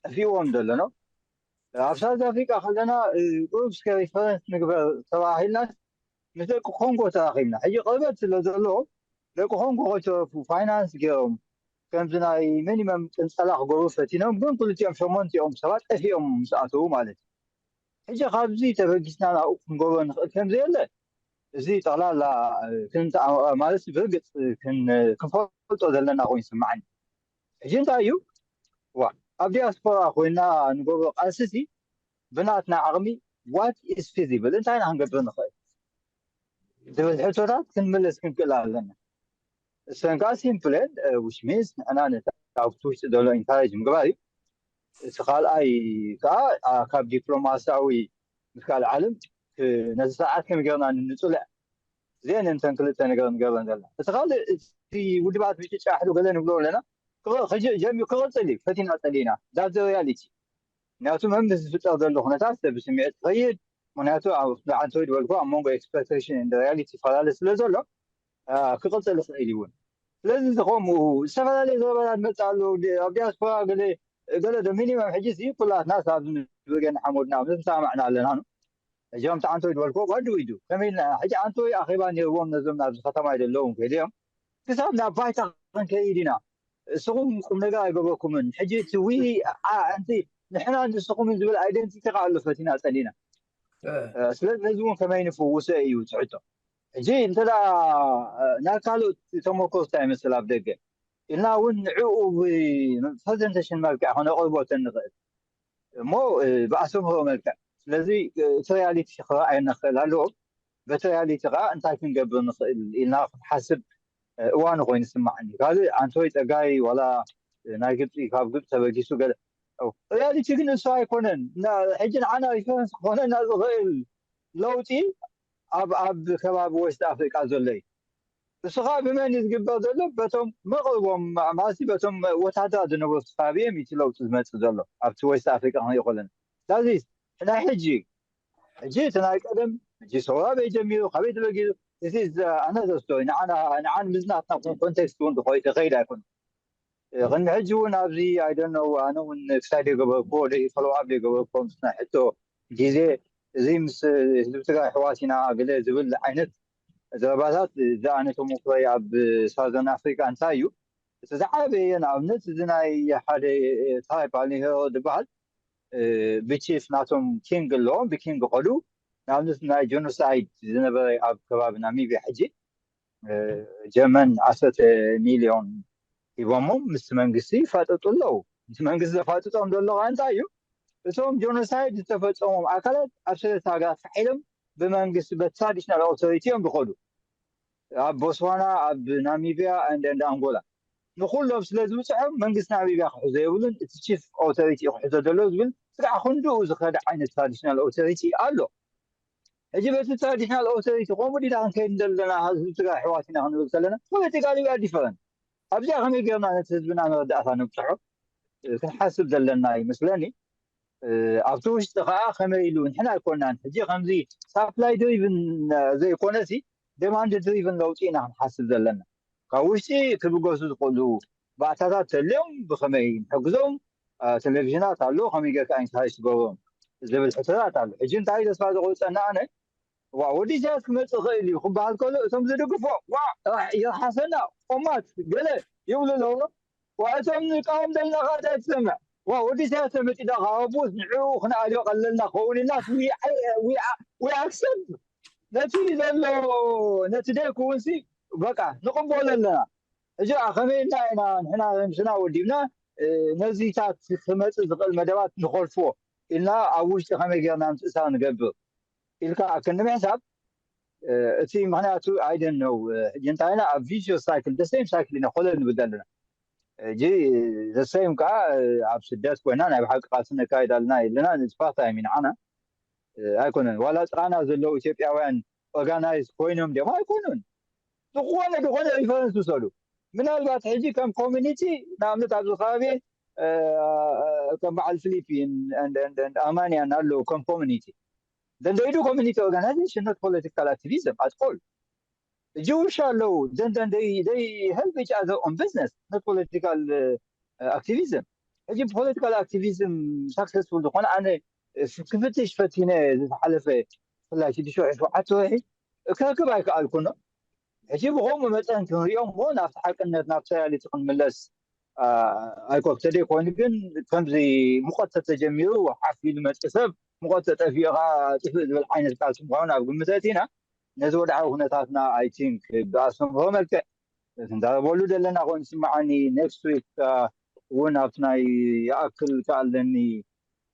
ጠፊእዎም ዘሎ ነው ኣብ ሳውዝ ኣፍሪቃ ከለና ቁሩብ እስከ ሪፈረንስ ንግበር ተባሂልና ምስ ደቂ ኮንጎ ተራኺብና ሕጂ ቅርበት ስለ ዘለዎም ደቂ ኮንጎ ከይተረፉ ፋይናንስ ገይሮም ከምዚ ናይ ሚኒመም ቅንፀላ ክገብሩ ፈቲኖም ግን ክልቲኦም ሸሞንቲኦም ሰባት ጠፊኦም ምስ ኣተዉ ማለት እዩ ሕጂ ካብዚ ተበጊስና ናብኡ ክንገብሮ ንኽእል ከም ዘየለ እዚ ጠቕላላ ማለት ብርግፅ ክንፈልጦ ዘለና ኮይኑ ይስምዓኒ ሕጂ እንታይ እዩ ዋ ኣብ ዲያስፖራ ኮይና ንገብሮ ቃልሲ ሲ ብናትና ዓቕሚ what is feasible እንታይ ኢና ክንገብር ንኽእል ዝብል ሕቶታት ክንምልስ ክንክእል ኣለና። እሰን ከዓ simple which means ንሕና ነቲ ኣብቲ ውሽጢ ዘሎ encourage ምግባር እዩ። እቲ ካልኣይ ከዓ ካብ ዲፕሎማሲያዊ ምስ ካልእ ዓለም ነዚ ስርዓት ከመይ ጌርና ንፅልዕ እዚአን እንተን ክልተ ነገር ንገብረን ዘለና። እቲ ካልእ እቲ ውድባት ምጭጫሕሉ ገለ ንብሎ ኣለና ክቕፅል እዩ ፈቲና ፀሊእና that's the reality። ምክንያቱ መምስ ዝፍጠር ዘሎ ኩነታት ሰብ ስምዒት ትኸይድ ምክንያቱ ዓንተወይ ዝበልኩ ኣብ መንጎ expectation and reality ይፈላለ ስለ ዘሎ ክቕፅል ይኽእል ይውን። ስለዚ ዝኸምኡ ዝተፈላለየ ዘረባታት መፅእ ኣሎ ኣብ ዲያስፖራ ገለ ገለ ዶ ሚኒመም ሕጂ ሲ ኩላትና ሳብ ንብገን ሓሙድና ምሰማዕና ኣለና ነው እዚኦም ተዓንቶ ይድበልኮ ጓዱ ኢዱ ከመይ ኢልና ሕጂ ዓንቶ ኣኼባ ነይርዎም ነዞም ናብዚ ከተማ ይደለዎም ከይድዮም ክሳብ ናብ ባይታ ክንከይድ ኢና እስኹም ቁም ነገር ኣይገበርኩምን ሕጂ እቲ ዊ ኣንቲ ንሕና ንስኹምን ዝብል ኣይደንቲቲ ከዓ ኣሎ ፈቲና ፀሊና ስለዚ ነዚ እውን ከመይ ንፍውሰ እዩ ትሕቶ ሕጂ እንተ ናይ ካልኦት ተመኮስታ ይመስል ኣብ ደገ ኢልና እውን ንዕኡ ፕሬዘንቴሽን መልክዕ ከነቕርቦ ተንኽእል እሞ ብኣስተምህሮ መልክዕ ስለዚ እቲ ሪያሊቲ ክረኣየና ክኽእል ኣለዎ በቲ ሪያሊቲ ከዓ እንታይ ክንገብር ንኽእል ኢልና ክንሓስብ እዋኑ ኮይኑ ስማዓኒ ካልእ ኣንቶይ ፀጋይ ዋላ ናይ ግብፂ ካብ ግብፂ ተበጊሱ ገለ ሪያሊቲ ግን እሱ ኣይኮነን ሕጂ ንዓና ሪፈረንስ ክኾነና ዝኽእል ለውጢ ኣብ ኣብ ከባቢ ወስት ኣፍሪቃ ዘሎ እዩ እሱ ከዓ ብመን እዩ ዝግበር ዘሎ በቶም መቕርቦም ማሲ በቶም ወታደራት ዝነበሩ ከባቢ እዮም እቲ ለውጢ ዝመፅእ ዘሎ ኣብቲ ወስት ኣፍሪቃ ክንሪኦ ከለና ዳዚስ ናይ ሕጂ ሕጂ እቲ ናይ ቀደም ሕጂ ሰውራ በይ ጀሚሩ ካበይ ተበጊሩ እዚ ኣነዘር ስቶሪ ንዓን ምስ ናትና ኮንቴክስት እውን ዝኸይድ ኣይኮነ ቅድሚ ሕጂ እውን ኣብዚ ኣይደነው ኣነ እውን ክሳይ ደይገበርኩዎ ደይ ፈሎው ኣፕ ደይገበርኩዎ ምስ ናይ ሕቶ ግዜ እዚ ምስ ህዝቢ ትግራይ ኣሕዋት ኢና ገለ ዝብል ዓይነት ዘረባታት እዚ ኣነ ተመክሮይ ኣብ ሳውዘርን ኣፍሪካ እንታይ እዩ እቲ ዝዓበየ ንኣብነት እዚ ናይ ሓደ ትራይብ ኣልኒሄሮ ዝበሃል ብቺፍ ናቶም ኪንግ ኣለዎም ብኪንግ ከዱ ንኣብነት ናይ ጀኖሳይድ ዝነበረ ኣብ ከባቢ ናሚብያ ሕጂ ጀርመን ዓሰርተ ሚልዮን ሂቦሞም ምስ መንግስቲ ይፋጠጡ ኣለዉ ምስ መንግስቲ ዘፋጥጦም ዘሎ ከዓ እንታይ እዩ እቶም ጀኖሳይድ ዝተፈፀሞም ኣካላት ኣብ ሰለስተ ሃገራት ተሓሒሎም ብመንግስቲ በቲ ትራዲሽናል ኦቶሪቲ እዮም ዝኸዱ ኣብ ቦስዋና ኣብ ናሚብያ and and ኣንጎላ ንኩሎም ስለ ዝብፅሖም መንግስቲ ናሚብያ ክሕዞ የብሉን እቲ ቺፍ ኦቶሪቲ ክሕዞ ዘሎ ዝብል ስጋዕ ክንድኡ ዝኸደ ዓይነት ትራዲሽናል ኦቶሪቲ ኣሎ ሕጂ በቲ ትራዲሽናል ኦቶሪቲ ከምኡ ዲና ክንከይድ ዘለና ህዝቢ ትግራይ ኣሕዋት ኢና ክንብል ከለና ፖለቲካሊ ዲፈረንት ኣብዚኣ ከመይ ጌርና ነቲ ህዝብና መረዳእታ ንብፅሖ ክንሓስብ ዘለና ይመስለኒ ኣብቲ ውሽጢ ከዓ ከመይ ኢሉ ንሕና ኣይኮናን ሕጂ ከምዚ ሳፕላይ ድሪቭን ዘይኮነሲ ዴማንድ ድሪቭን ለውጢ ኢና ክንሓስብ ዘለና ካብ ውሽጢ ክብገሱ ዝኽእሉ ባእታታት ተልዮም ብከመይ ንሕግዞም ቴሌቪዥናት ኣሎ ከመይ ጌርካ ኢንካሬጅ ትገብሮም ዝብል ሕቶታት ኣሎ ሕጂ እንታይ ተስፋ ዘቆርፀና ኣነ ዋ ወዲ ኢሳያስ ክመፅእ ይኽእል እዩ ክበሃል ከሎ እቶም ዝድግፎ ዋ ይርሓሰና ቆማት ገለ ይብሉ ኣለዎ ዋ እቶም ንቃወም ዘለና ከዓ እንታይ ትሰምዕ ዋ ወዲ ኢሳያስ ተመፂኡ ዳ ካብ ኣቦስ ንዕኡ ክንኣልዮ ቀለልና ክኸውን ኢልና we accept ነቲ ዘሎ ነቲ ደይክውንሲ በቃ ንቕበሎ ኣለና ሕጂ ከመይ ኢልና ኢና ንሕና ምስና ወዲብና ነዚታት ክመፅእ ዝኽእል መደባት ንኸልፍዎ ኢልና ኣብ ውሽጢ ከመይ ጌርና ምትእሳር ንገብር ኢልካ ክንዲ ምሕሳብ እቲ ምክንያቱ ኣይደነው ሕጂ እንታይና ኣብ ቪሽዮ ሳይክል ደሴም ሳይክል ኢና ኮለል ንብል ዘለና ሕጂ ዘሰይም ከዓ ኣብ ስደት ኮይና ናይ ብሓቂ ቃልሲ ነካይድ ኣለና የለና ንዝፋታ እዩ ንዓና ኣይኮነን ዋላ ጥራና ዘለዉ ኢትዮጵያውያን ኦርጋናይዝ ኮይኖም ደማ ኣይኮኑን ዝኾነ ዝኾነ ሪፈረንስ ውሰዱ ምናልባት ሕጂ ከም ኮሚኒቲ ንኣብነት ኣብዚ ከባቢ ከም በዓል ፊሊፒን ኣርማንያን ኣለዉ ከም ኮሚኒቲ then they do community organization not political activism at all Jewish ኣለዉ then then they they help each other on business not political activism ሕጂ ፖለቲካል ኣክቲቪዝም ሳክሰስፉል ዝኾነ ኣነ ክፍትሽ ፈቲነ ዝተሓለፈ ብፍላይ ሽዱሽተ ወርሒ ሸውዓተ ወርሒ ክረክብ ኣይከኣልኩን ሕጂ ብኸምኡ መጠን ክንሪኦ እሞ ናብቲ ሓቅነት ናብቲ ሪያሊቲ ክንምለስ ኣይኮ ተደይ ኮይኑ ግን ከምዚ ሙቐት ተተጀሚሩ ሓፍ ኢሉ መፅእ ሰብ ሙቐት ተጠፊኡ ከዓ ጥፍእ ዝብል ዓይነት ቃልሲ ምዃኑ ኣብ ግምት ኣእቲና ነዚ ወድዓዊ ኩነታትና ኣይ ቲንክ ብኣስተምህሮ መልክዕ ክንዛረበሉ ዘለና ኮይኑ ይስምዓኒ next week እውን ኣብቲ ናይ ይኣክል ክኣለኒ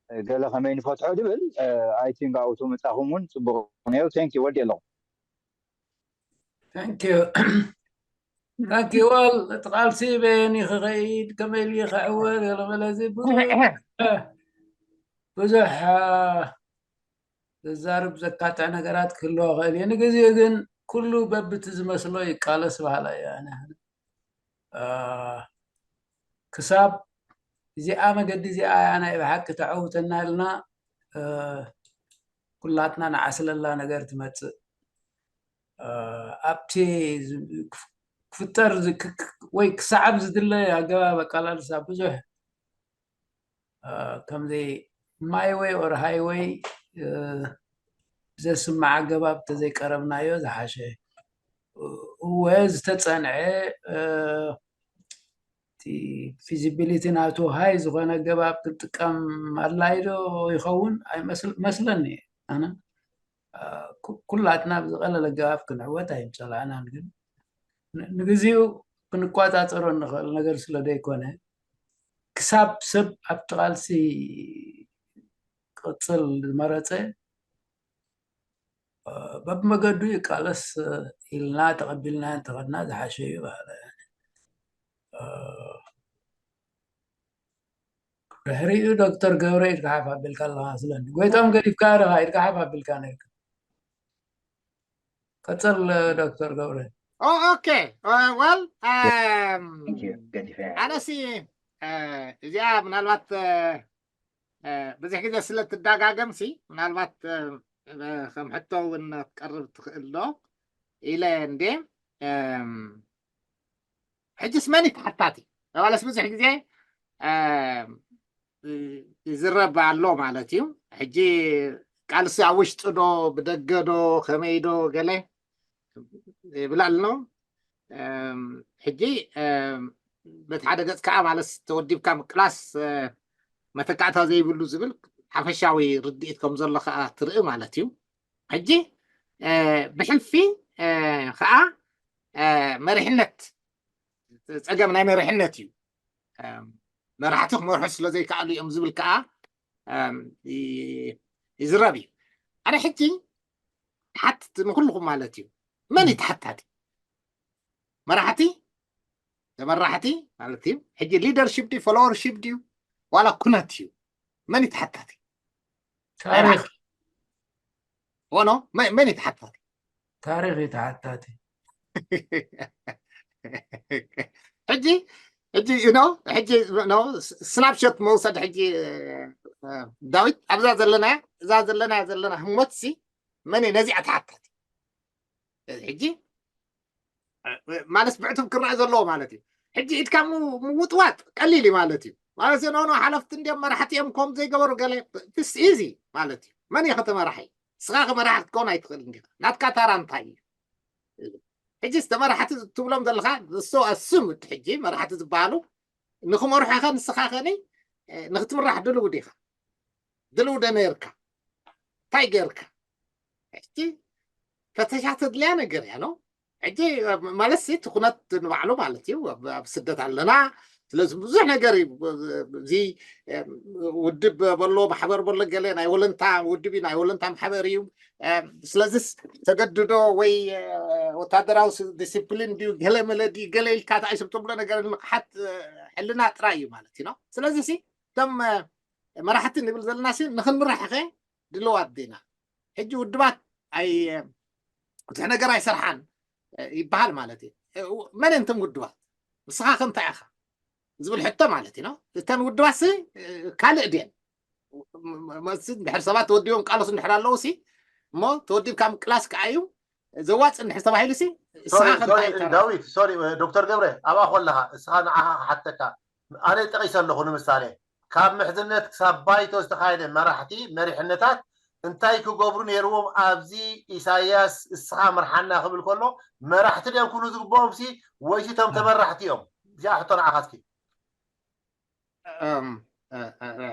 ገለ ከመይ ንፈትሖ ድብል ኣይቲንክ ኣብኡ መጻኹም እውን ጽቡቕ ነይሩ። Thank you። ወዲ ኣለኹ። Thank you. Thank you all. እቲ ቃልሲ በየን ክኸይድ ከመይ ኢሉ ክዕወት ገለመለ እዚ ብዙሕ ብዙሕ ዘዛርብ ዘካትዕ ነገራት ክህልዎ ክእል እዩ። ንግዜኡ ግን ኩሉ በብቲ ዝመስሎ ይቃለስ በሃላይ እየ ኣነ። ክሳብ እዚኣ መገዲ እዚኣ እያ ናይ ብሓቂ ተዐውተና ኢልና ኩላትና ንዓስለላ ነገር ትመፅእ። ኣብቲ ክፍጠር ወይ ክሰዓብ ዝድለ ኣገባብ ኣቃላልሳ ብዙሕ ከምዚ my way or highway ብዘስምዕ ኣገባብ ተዘይቀረብናዮ ዝሓሸ። እወ ዝተፀንዐ feasibility ናቱ high ዝኾነ ኣገባብ ክንጥቀም ኣድላይ ዶ ይኸውን? ኣይመስለኒ። ኣነ ኩላትና ብዝቐለለ ኣገባብ ክንዕወት ኣይምፀላእናን፣ ግን ንግዚኡ ክንቋፃፀሮ እንኽእል ነገር ስለ ዘይኮነ ክሳብ ሰብ ኣብቲ ቃልሲ ክቕፅል ዝመረፀ በብመገዱ ይቃለስ ኢልና ተቐቢልና እንተኸድና ዝሓሸ እዩ። ድሕሪኡ ዶክተር ገብረ ኢድካ ሓፍ ኣቢልካ ኣለኻ መስለኒ። ጎይቶም ገዲፍካ ኢኻ ኢድካ ሓፍ ኣቢልካ ነርካ። ቀፅል ዶክተር ገብረ። ኦኬ። ወል ኣነሲ እዚኣ ምናልባት ብዙሕ ግዜ ስለ ትደጋገምሲ ምናልባት ከም ሕቶ እውን ክትቀርብ ትኽእል ዶ ኢለ እንዴ። ሕጅስ መን እዩ ተሓታቲ? ዋላስ ብዙሕ ግዜ ይዝረብ ኣሎ ማለት እዩ። ሕጂ ቃልሲ ኣብ ውሽጢ ዶ ብደገ ዶ ከመይ ዶ ገለ ይብል ኣሎ። ሕጂ በቲ ሓደ ገፅ ከዓ ማለት ተወዲብካ ምቅላስ መተካእታ ዘይብሉ ዝብል ሓፈሻዊ ርድኢት ከም ዘሎ ከዓ ትርኢ ማለት እዩ። ሕጂ ብሕልፊ ከዓ መሪሕነት ፀገም ናይ መሪሕነት እዩ። መራሕቲ ክመርሑ ስለ ዘይከኣሉ እዮም ዝብል ከዓ ይዝረብ እዩ። ኣነ ሕጂ ሓትት ንኩልኩም ማለት እዩ። መን እዩ ተሓታቲ? መራሕቲ፣ ተመራሕቲ ማለት እዩ። ሕጂ leadership ድዩ followership ድዩ ዋላ ኩነት እዩ? መን እዩ ተሓታቲ? ታሪክ ሆኖ መን እዩ ተሓታቲ? ታሪክ እዩ ተሓታቲ። ሕጂ ሕጂ ኖ ሕጂ ኖ snapshot መውሰድ ሕጂ ዳዊት ኣብዛ ዘለና እዛ ዘለና ዘለና ህሞት ሲ መን እዩ ነዚኣ ተሓታቲ? ሕጂ ማለት ብዕቱብ ክረአ ዘለዎ ማለት እዩ። ሕጂ ኢድካ ምውጥዋጥ ቀሊል እዩ ማለት እዩ። ማለት ኖ ኖ ሓለፍቲ እንዲም መራሕቲ እዮም ከም ዘይገበሩ ገለ ኢዚ ማለት እዩ። መን እዩ ከተመራሒ? ንስኻ ከመራሒ ክትከውን ኣይትኽእል እንዲኻ። ናትካ ታራ እንታይ እዩ? ሕጂ ዝተመራሕቲ ትብሎም ዘለኻ ንሶ ኣስም እቲ ሕጂ መራሕቲ ዝበሃሉ ንክመርሑኻ ንስኻ ከኒ ንክትምራሕ ድልው ዲኻ? ድልው ዶ ነርካ? እንታይ ገርካ? ሕጂ ፈተሻ ተድልያ ነገር እያ ነው። ሕጂ ማለት ሲ ትኩነት ንባዕሉ ማለት እዩ። ኣብ ስደት ኣለና። ስለዚ ብዙሕ ነገር እዩ። እዚ ውድብ በሎ ማሕበር በሎ ገለ ናይ ወለንታ ውድብ እዩ፣ ናይ ወለንታ ማሕበር እዩ። ስለዚስ ተገድዶ ወይ ወታደራዊ ዲስፕሊን ድዩ ገለ መለ ድዩ ገለ ኢልካ ተኣይስብ ተብሎ ነገር ንቕሓት ሕልና ጥራይ እዩ ማለት እዩ ነው። ስለዚ ሲ እቶም መራሕቲ ንብል ዘለና ሲ ንክንምራሕ ኸ ድልዋት ዲና? ሕጂ ውድባት ኣይ ብዙሕ ነገር ኣይሰርሓን ይበሃል ማለት እዩ። መን እንቶም ውድባት? ንስኻ ከ እንታይ ኢኻ ዝብል ሕቶ ማለት እዩ ነው። እተን ውድባት ሲ ካልእ ድየን? መሲ እንድሕር ሰባት ተወዲቦም ቃለሱ እንድሕር ኣለዉ ሲ እሞ ተወዲብካ ምቅላስ ከዓ እዩ ዘዋፅ እንድሕር ተባሂሉ ሲ እስኻ ከ እንታይ ኢኻ? ዳዊት ሶሪ ዶክተር ገብረ ኣብኣ ከለኻ እስኻ ንዓኻ ክሓተካ ኣነ ጠቒሰ ኣለኹ ንምሳሌ ካብ ምሕዝነት ክሳብ ባይቶ ዝተኻየደ መራሕቲ መሪሕነታት እንታይ ክገብሩ ነይርዎም ኣብዚ ኢሳያስ እስኻ ምርሓና ክብል ከሎ መራሕቲ ድዮም ክብሉ ዝግብኦም ሲ ወይሲ እቶም ተመራሕቲ እዮም? እዚኣ ሕቶ ንዓኻ እስኪ።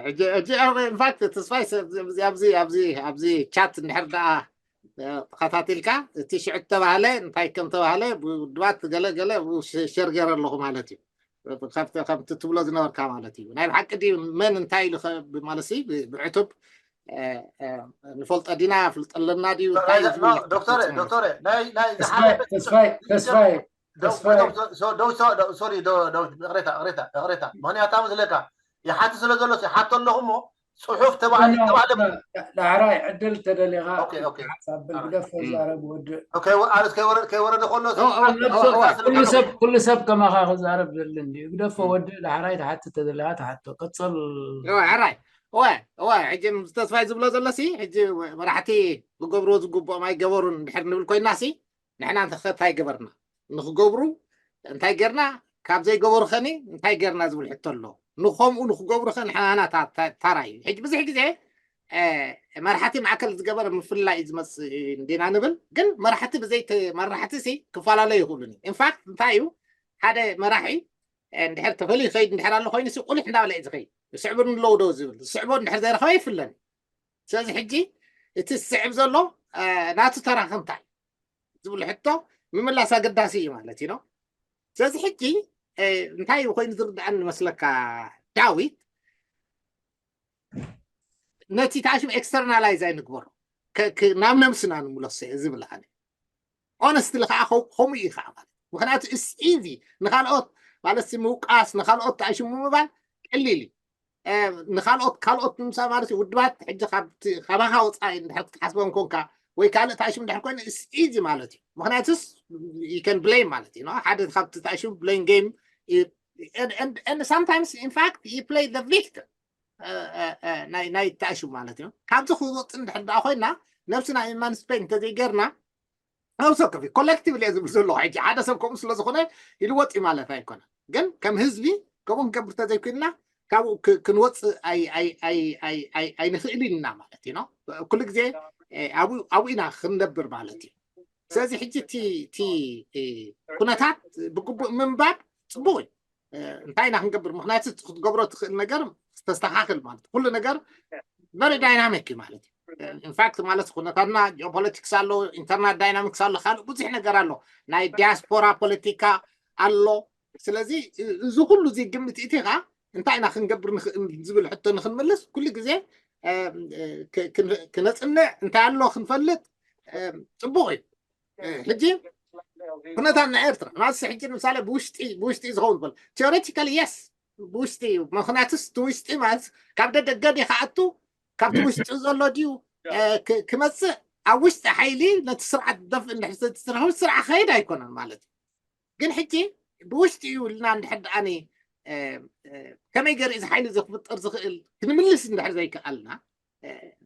ሕጂ ሕጂ ኢንፋክት ተስፋይ ኣብዚ ኣብዚ ኣብዚ ቻት እንድሕር ደኣ ተኸታቲልካ እቲ ሽዑ ተባህለ እንታይ ከም ተባህለ ብውድባት ገለ ገለ ሸር ገይረ ኣለኹ ማለት እዩ። ከምቲ ትብሎ ዝነበርካ ማለት እዩ። ናይ ብሓቂ ድዩ? መን እንታይ ኢሉ ማለት ሲ ብዕቱብ ንፈልጦ ዲና፣ ፍልጠለና ድዩ? ዶክተር ዶክተር ናይ ናይ ተስፋይ ተስፋይ ተስፋይ ሶሪ ቅሬታ ቅሬታ ቅሬታ ምክንያት ኣብ ዝለካ ይሓት ስለ ዘሎ ይሓቶ ኣለኹ እሞ ፅሑፍ ተባዕለ ዳሕራይ ዕድል ተደሊኻ ሓሳብ ግደፎ ዛረብ ወድእ ከይወረደ ከሎ ኩሉ ሰብ ከማኻ ክዛረብ ዘልን እዩ። ግደፎ ወድእ ዳሕራይ ትሓትት ተደሊኻ ትሓቶ ቀፅል። ሕራይ እወ እወ ሕጂ ምስ ተስፋይ ዝብሎ ዘሎ ሲ ሕጂ መራሕቲ ክገብርዎ ዝግብኦም ኣይገበሩን እንድሕር ንብል ኮይና ሲ ንሕና እንታይ ገበርና ንክገብሩ እንታይ ገርና ካብ ዘይገበሩ ኸኒ እንታይ ገርና ዝብል ሕቶ ኣሎ። ንኸምኡ ንክገብሩ ኸ ንሕናና ታራ እዩ። ሕጂ ብዙሕ ግዜ መራሕቲ ማእከል ዝገበረ ምፍልላይ እዩ ዝመፅእ እንዲና ንብል፣ ግን መራሕቲ ብዘይ መራሕቲ ሲ ክፈላለዩ ይኽእሉን እዩ። ኢንፋክት እንታይ እዩ ሓደ መራሒ እንድሕር ተፈልዩ ይኸይድ እንድሕር ኣሎ ኮይኑ ቁልሕ እንዳበለ እዩ ዝኸይድ። ዝስዕቡ ኣለዉ ዶ ዝብል ዝስዕቦ እንድሕር ዘይረኸበ ይፍለን። ስለዚ ሕጂ እቲ ዝስዕብ ዘሎ ናቱ ተራ ከምታይ ዝብል ሕቶ ምምላስ ኣገዳሲ እዩ ማለት እዩ። ስለዚ ሕጂ እንታይ ኮይኑ ዝርድኣኒ መስለካ ዳዊት፣ ነቲ ታሽም ኤክስተርናላይዝ ኣይንግበሮ፣ ናብ ነብስና ንምለሶ ዝብል ኣነ ኦነስትሊ ከዓ ከምኡ እዩ ከዓ ማለት ምክንያቱ እስ ኢዚ ንካልኦት ማለት ምውቃስ ንካልኦት ታሽሙ ምባል ቀሊል እዩ። ንካልኦት ካልኦት ንምሳ ማለት ውድባት ሕጂ ካባካ ወፃኢ እንድሕር ክትሓስቦም ኮንካ ወይ ካልእ ታሽም እንድሕር ኮይኑ ኢዚ ማለት እዩ። ምክንያቱስ ከን ብሌም ማለት እዩ ሓደ ካብቲ ታሽም ብሌም ጌም sometimes in fact you play the victim ናይ ታሽም ማለት እዩ። ካብዚ ክወፅ እንድሕር ኮይና ነብስና ኢማንስፔት እንተዘይገርና ነብሰ ከፊ ኮሌክቲቭ እየ ዝብል ዘለኹ ሕጂ ሓደ ሰብ ከምኡ ስለዝኾነ ይልወጥ እዩ ማለት ኣይኮነ። ግን ከም ህዝቢ ከምኡ ክንገብር ተዘይኮይንና ካብኡ ክንወፅእ ኣይንኽእል ኢና ማለት እዩ። ኩሉ ግዜ ኣብኡ ኢና ክንነብር ማለት እዩ። ስለዚ ሕጂ እቲ ኩነታት ብግቡእ ምንባብ ፅቡቅ እዩ። እንታይ ኢና ክንገብር ምክንያቱ ክትገብሮ ትኽእል ነገር ተስተካክል ማለት ኩሉ ነገር very dynamic እዩ ማለት እዩ። ኢንፋክት ማለት ኩነታትና ጂኦፖለቲክስ ኣሎ፣ ኢንተርናል ዳይናሚክስ ኣሎ፣ ካልእ ብዙሕ ነገር ኣሎ፣ ናይ ዲያስፖራ ፖለቲካ ኣሎ። ስለዚ እዚ ኩሉ እዚ ግምት እቲኻ እንታይ ኢና ክንገብር ንኽእል ዝብል ሕቶ ንክንምልስ ኩሉ ግዜ ክነፅንዕ እንታይ ኣሎ ክንፈልጥ ፅቡቅ እዩ። ሕጂ ኩነታት ናይ ኤርትራ ማለት ሕጂ ንምሳሌ ብውሽጢ ብውሽጢ ዝኸውን በል ቴዎሬቲካሊ የስ ብውሽጢ እዩ። ምክንያቱስ እቲ ውሽጢ ማለት ካብ ደደገ ዲኻ ኣቱ ካብቲ ውሽጢ ዘሎ ድዩ ክመፅእ ኣብ ውሽጢ ሓይሊ ነቲ ስርዓት ደፍ እንድሕር ስርዓት ከይድ ኣይኮነን ማለት እዩ። ግን ሕጂ ብውሽጢ እዩ ኢልና እንድሕር ደኣኒ ከመይ ገይሩ እዚ ሓይሊ እዚ ክፍጠር ዝኽእል ክንምልስ እንድሕር ዘይከኣልና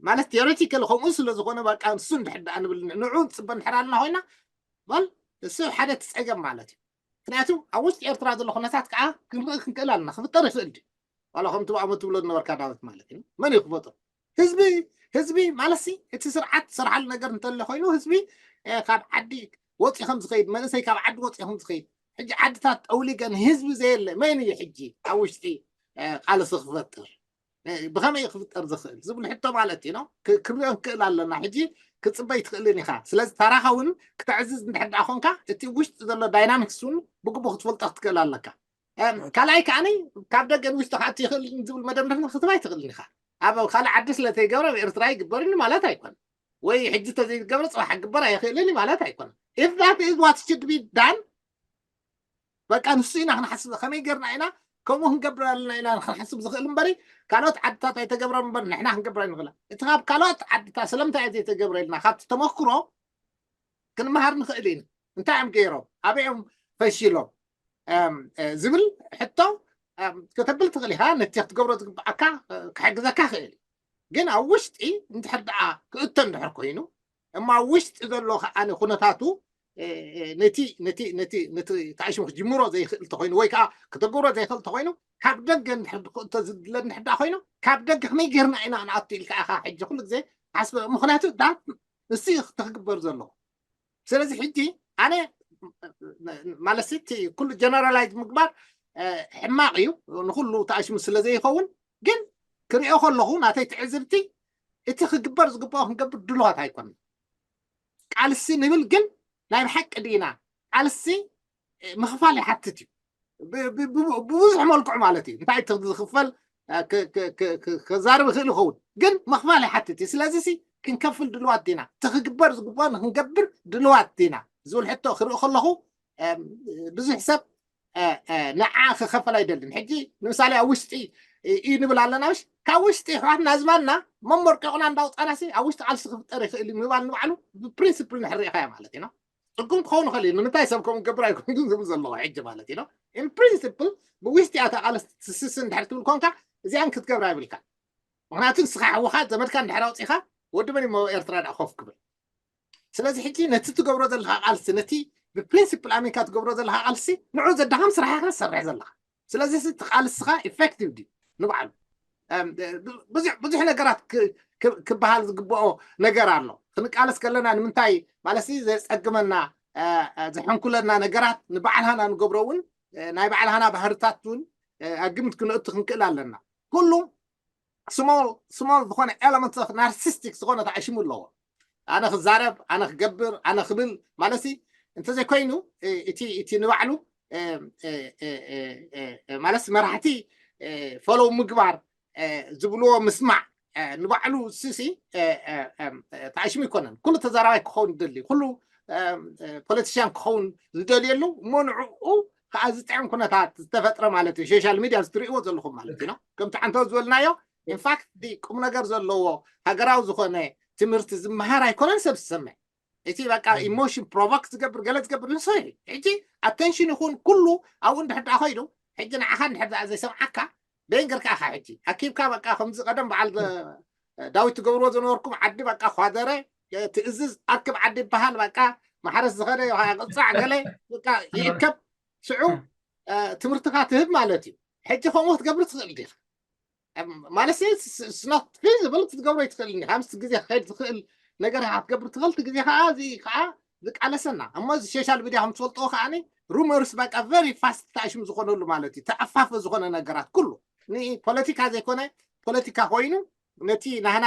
ማለት ቴዎሬቲካል ከምኡ ስለ ዝኾነ በቃ ንሱ እንድሕር ደኣ ንብል ንዑ ንፅበ እንድሕር ኣለና ኮይና በል እሱ ሓደ ትፀገም ማለት እዩ። ምክንያቱ ኣብ ውሽጢ ኤርትራ ዘሎ ኩነታት ከዓ ክንርኢ ክንክእል ኣለና። ክፍጠር ይኽእል ድዩ ዋላ ከምቲ ብኣመት ትብሎ ዝነበርካ ዳዊት ማለት እዩ መን እዩ ክፈጥር? ህዝቢ ህዝቢ ማለት ሲ እቲ ስርዓት ዝሰርሓሉ ነገር እንተለ ኮይኑ ህዝቢ ካብ ዓዲ ወፂ ከም ዝኸይድ መንእሰይ ካብ ዓዲ ወፂ ከም ዝኸይድ ሕጂ ዓድታት ጠውሊገን ህዝቢ ዘየለ መን እዩ ሕጂ ኣብ ውሽጢ ቃልሲ ክፈጥር? ብኸመይ ክፍጠር ዝኽእል ዝብል ሕቶ ማለት እዩ። ክንሪኦ ንክእል ኣለና። ሕጂ ክፅበይ ትኽእልን ኢኻ። ስለዚ ታራኻ እውን ክተዕዝዝ እንድሕር ደኣ ኮንካ እቲ ውሽጢ ዘሎ ዳይናሚክስ እውን ብግቡእ ክትፈልጦ ክትክእል ኣለካ። ካልኣይ ከዓኒ ካብ ደገን ውሽጢ ክኣቱ ይኽእል ዝብል መደምደምታ ክትህብ ኣይትኽእልን ኢኻ። ኣብ ካልእ ዓዲ ስለተይገብረ ኣብ ኤርትራ ይግበር እዩ ማለት ኣይኮነን። ወይ ሕጂ ተዘይገብረ ፅባሕ ክግበር ኣይኽእልን እዩ ማለት ኣይኮነን። If that is what should be done በቃ ንሱ ኢና ክንሓስብ ከመይ ገርና ኢና ከምኡ ክንገብር ኣለና ኢና ክንሓስብ ዝኽእል እምበሪ ካልኦት ዓድታት ኣይተገብረ እምበር ንሕና ክንገብር ኣይንኽእላ። እቲ ካብ ካልኦት ዓድታት ስለምንታይ እየ ዘይተገብረ ኢልና ካብቲ ተመክሮ ክንመሃር ንኽእል ኢና። እንታይ እዮም ገይሮም ኣበዮም ፈሺሎም ዝብል ሕቶ ከተብል ትኽእል ኢኻ። ነቲ ክትገብሮ ዝግብዓካ ክሕግዘካ ክእል ግን ኣብ ውሽጢ እንድሕር ደኣ ክእቶ እንድሕር ኮይኑ እሞ ኣብ ውሽጢ ዘሎ ከዓ ኩነታቱ ነቲ ነቲ ነቲ ነቲ ተኣሽሙ ክጅምሮ ዘይኽእል ተኮይኑ ወይ ከዓ ክተግብሮ ዘይኽእል ተኮይኑ ካብ ደገ እንድሕር ክእቶ ዝድለ እንድሕር ደኣ ኮይኑ ካብ ደገ ከመይ ገይርና ኢና ንኣቱ ኢልካ ኢኻ ሕጂ ኩሉ ግዜ ሓስበ ምክንያቱ ዳት ንሱ እዩ ክተክግበር ዘለዎ። ስለዚ ሕጂ ኣነ ማለት እቲ ኩሉ ጀነራላይዝ ምግባር ሕማቕ እዩ ንኩሉ ተኣሽሙ ስለ ዘይኸውን ግን ክሪኦ ከለኹ ናተይ ትዕዝብቲ እቲ ክግበር ዝግባኦ ክንገብር ድልዋት ኣይኮንን። ቃልሲ ንብል ግን ናይ ብሓቂ ድና ቃልሲ ምኽፋል ይሓትት እዩ። ብብዙሕ መልክዑ ማለት እዩ። እንታይ እቲ ዝኽፈል ክዛረብ ይኽእል ይኸውን፣ ግን ምኽፋል ይሓትት እዩ። ስለዚ ሲ ክንከፍል ድልዋት ዲና? እቲ ክግበር ዝግብኦ ንክንገብር ድልዋት ዲና ዝብል ሕቶ ክርኢ ከለኹ ብዙሕ ሰብ ንዓ ክኸፈል ኣይደልን። ሕጂ ንምሳሌ ኣብ ውሽጢ እዩ ንብል ኣለና። ሽ ካብ ውሽጢ ኣሕዋትና ዝባንና መመርቀቑና እንዳውፃና ሲ ኣብ ውሽጢ ቃልሲ ክፍጠር ይኽእል እዩ ምባል ንባዕሉ ብፕሪንስፕል ንሕርኢኻዮ ማለት እዩ። ትርጉም ክኸውን ይኽእል እዩ። ንምንታይ ሰብ ከምኡ ክገብር ኣይኮንኩን ዝብል ዘለኹ ሕጂ ማለት እዩ። ኢን ፕሪንስፕል ብውሽጢ እታ ቃልሲ ትስስን ድሕር ትብል ኮንካ እዚኣን ክትገብር ኣይብልካ። ምክንያቱ ንስኻ ሓውኻ ዘመድካ እንድሕር ኣውፂኻ ወዲ መን እሞ ኤርትራ ደኣ ኮፍ ክብል። ስለዚ ሕጂ ነቲ ትገብሮ ዘለኻ ቃልሲ፣ ነቲ ብፕሪንስፕል ኣሚንካ ትገብሮ ዘለኻ ቃልሲ ንዑ ዘዳኸም ስራሕ ኢኻ ትሰርሕ ዘለኻ። ስለዚ እቲ ቃልስኻ ኢፌክቲቭ ድዩ ንባዕሉ ብዙሕ ነገራት ክበሃል ዝግብኦ ነገር ኣሎ። ክንቃለስ ከለና ንምንታይ ማለት ዘጸግመና ዘሐንኩለና ነገራት ንባዕልሃና ንገብሮ እውን ናይ ባዕልሃና ባህርታት እውን ኣብ ግምት ክነእቱ ክንክእል ኣለና። ኩሉ ስሞል ስሞል ዝኾነ ኤለመንት ኦፍ ናርሲስቲክ ዝኾነ ተዓሽሙ ኣለዎ። ኣነ ክዛረብ፣ ኣነ ክገብር፣ ኣነ ክብል ማለት ሲ እንተዘይኮይኑ እቲ እቲ ንባዕሉ ማለት መራሕቲ ፎሎው ምግባር ዝብልዎ ምስማዕ ንባዕሉ ስሲ ተዓሽሙ ይኮነን። ኩሉ ተዛራባይ ክኸውን ይደሊ፣ ኩሉ ፖለቲሽያን ክኸውን ዝደልየሉ እሞ ንዕኡ ከዓ ዝጥዕም ኩነታት ዝተፈጥረ ማለት እዩ። ሶሻል ሚድያ ዝትርእይዎ ዘለኹም ማለት እዩ። ከምቲ ዓንተው ዝበልናዮ ኢንፋክት ቁም ነገር ዘለዎ ሃገራዊ ዝኾነ ትምህርቲ ዝመሃር ኣይኮነን ሰብ ዝሰምዕ። እቲ በቃ ኢሞሽን ፕሮቮክ ዝገብር ገለ ዝገብር ንሶ እዩ። ሕጂ ኣቴንሽን ይኹን ኩሉ ኣብኡ እንድሕር ደኣ ኸይዱ ሕጂ ንዓኻ እንድሕር ደኣ ዘይሰምዓካ በየን ገርካ ኢኻ ሕጂ ኣኪብካ በቃ ከምዚ ቀደም በዓል ዳዊት ትገብርዎ ዝነበርኩም ዓዲ በቃ ኳደረ ትእዝዝ ኣክብ ዓዲ ይበሃል በቃ ማሕረስ ዝኸደ ቅፃዕ ገለ በቃ ይእከብ ሽዑ ትምህርትኻ ትህብ ማለት እዩ። ሕጂ ከምኡ ክትገብር ትኽእል ዲኻ? ማለት ስናት ፊዚብል ክትገብሮ ይትኽእል ኒ ምስ ግዜ ክኸይድ ትኽእል ነገር ክትገብር ትኽእል እቲ ግዜ ከዓ እዚ ከዓ ዝቃለሰና እሞ እዚ ሶሻል ሚድያ ከም ትፈልጥዎ ከዓ ሩመርስ በቃ ቨሪ ፋስት ተኣሽሙ ዝኾነሉ ማለት እዩ። ተኣፋፈ ዝኾነ ነገራት ኩሉ ንፖለቲካ ዘይኮነ ፖለቲካ ኮይኑ ነቲ ናህና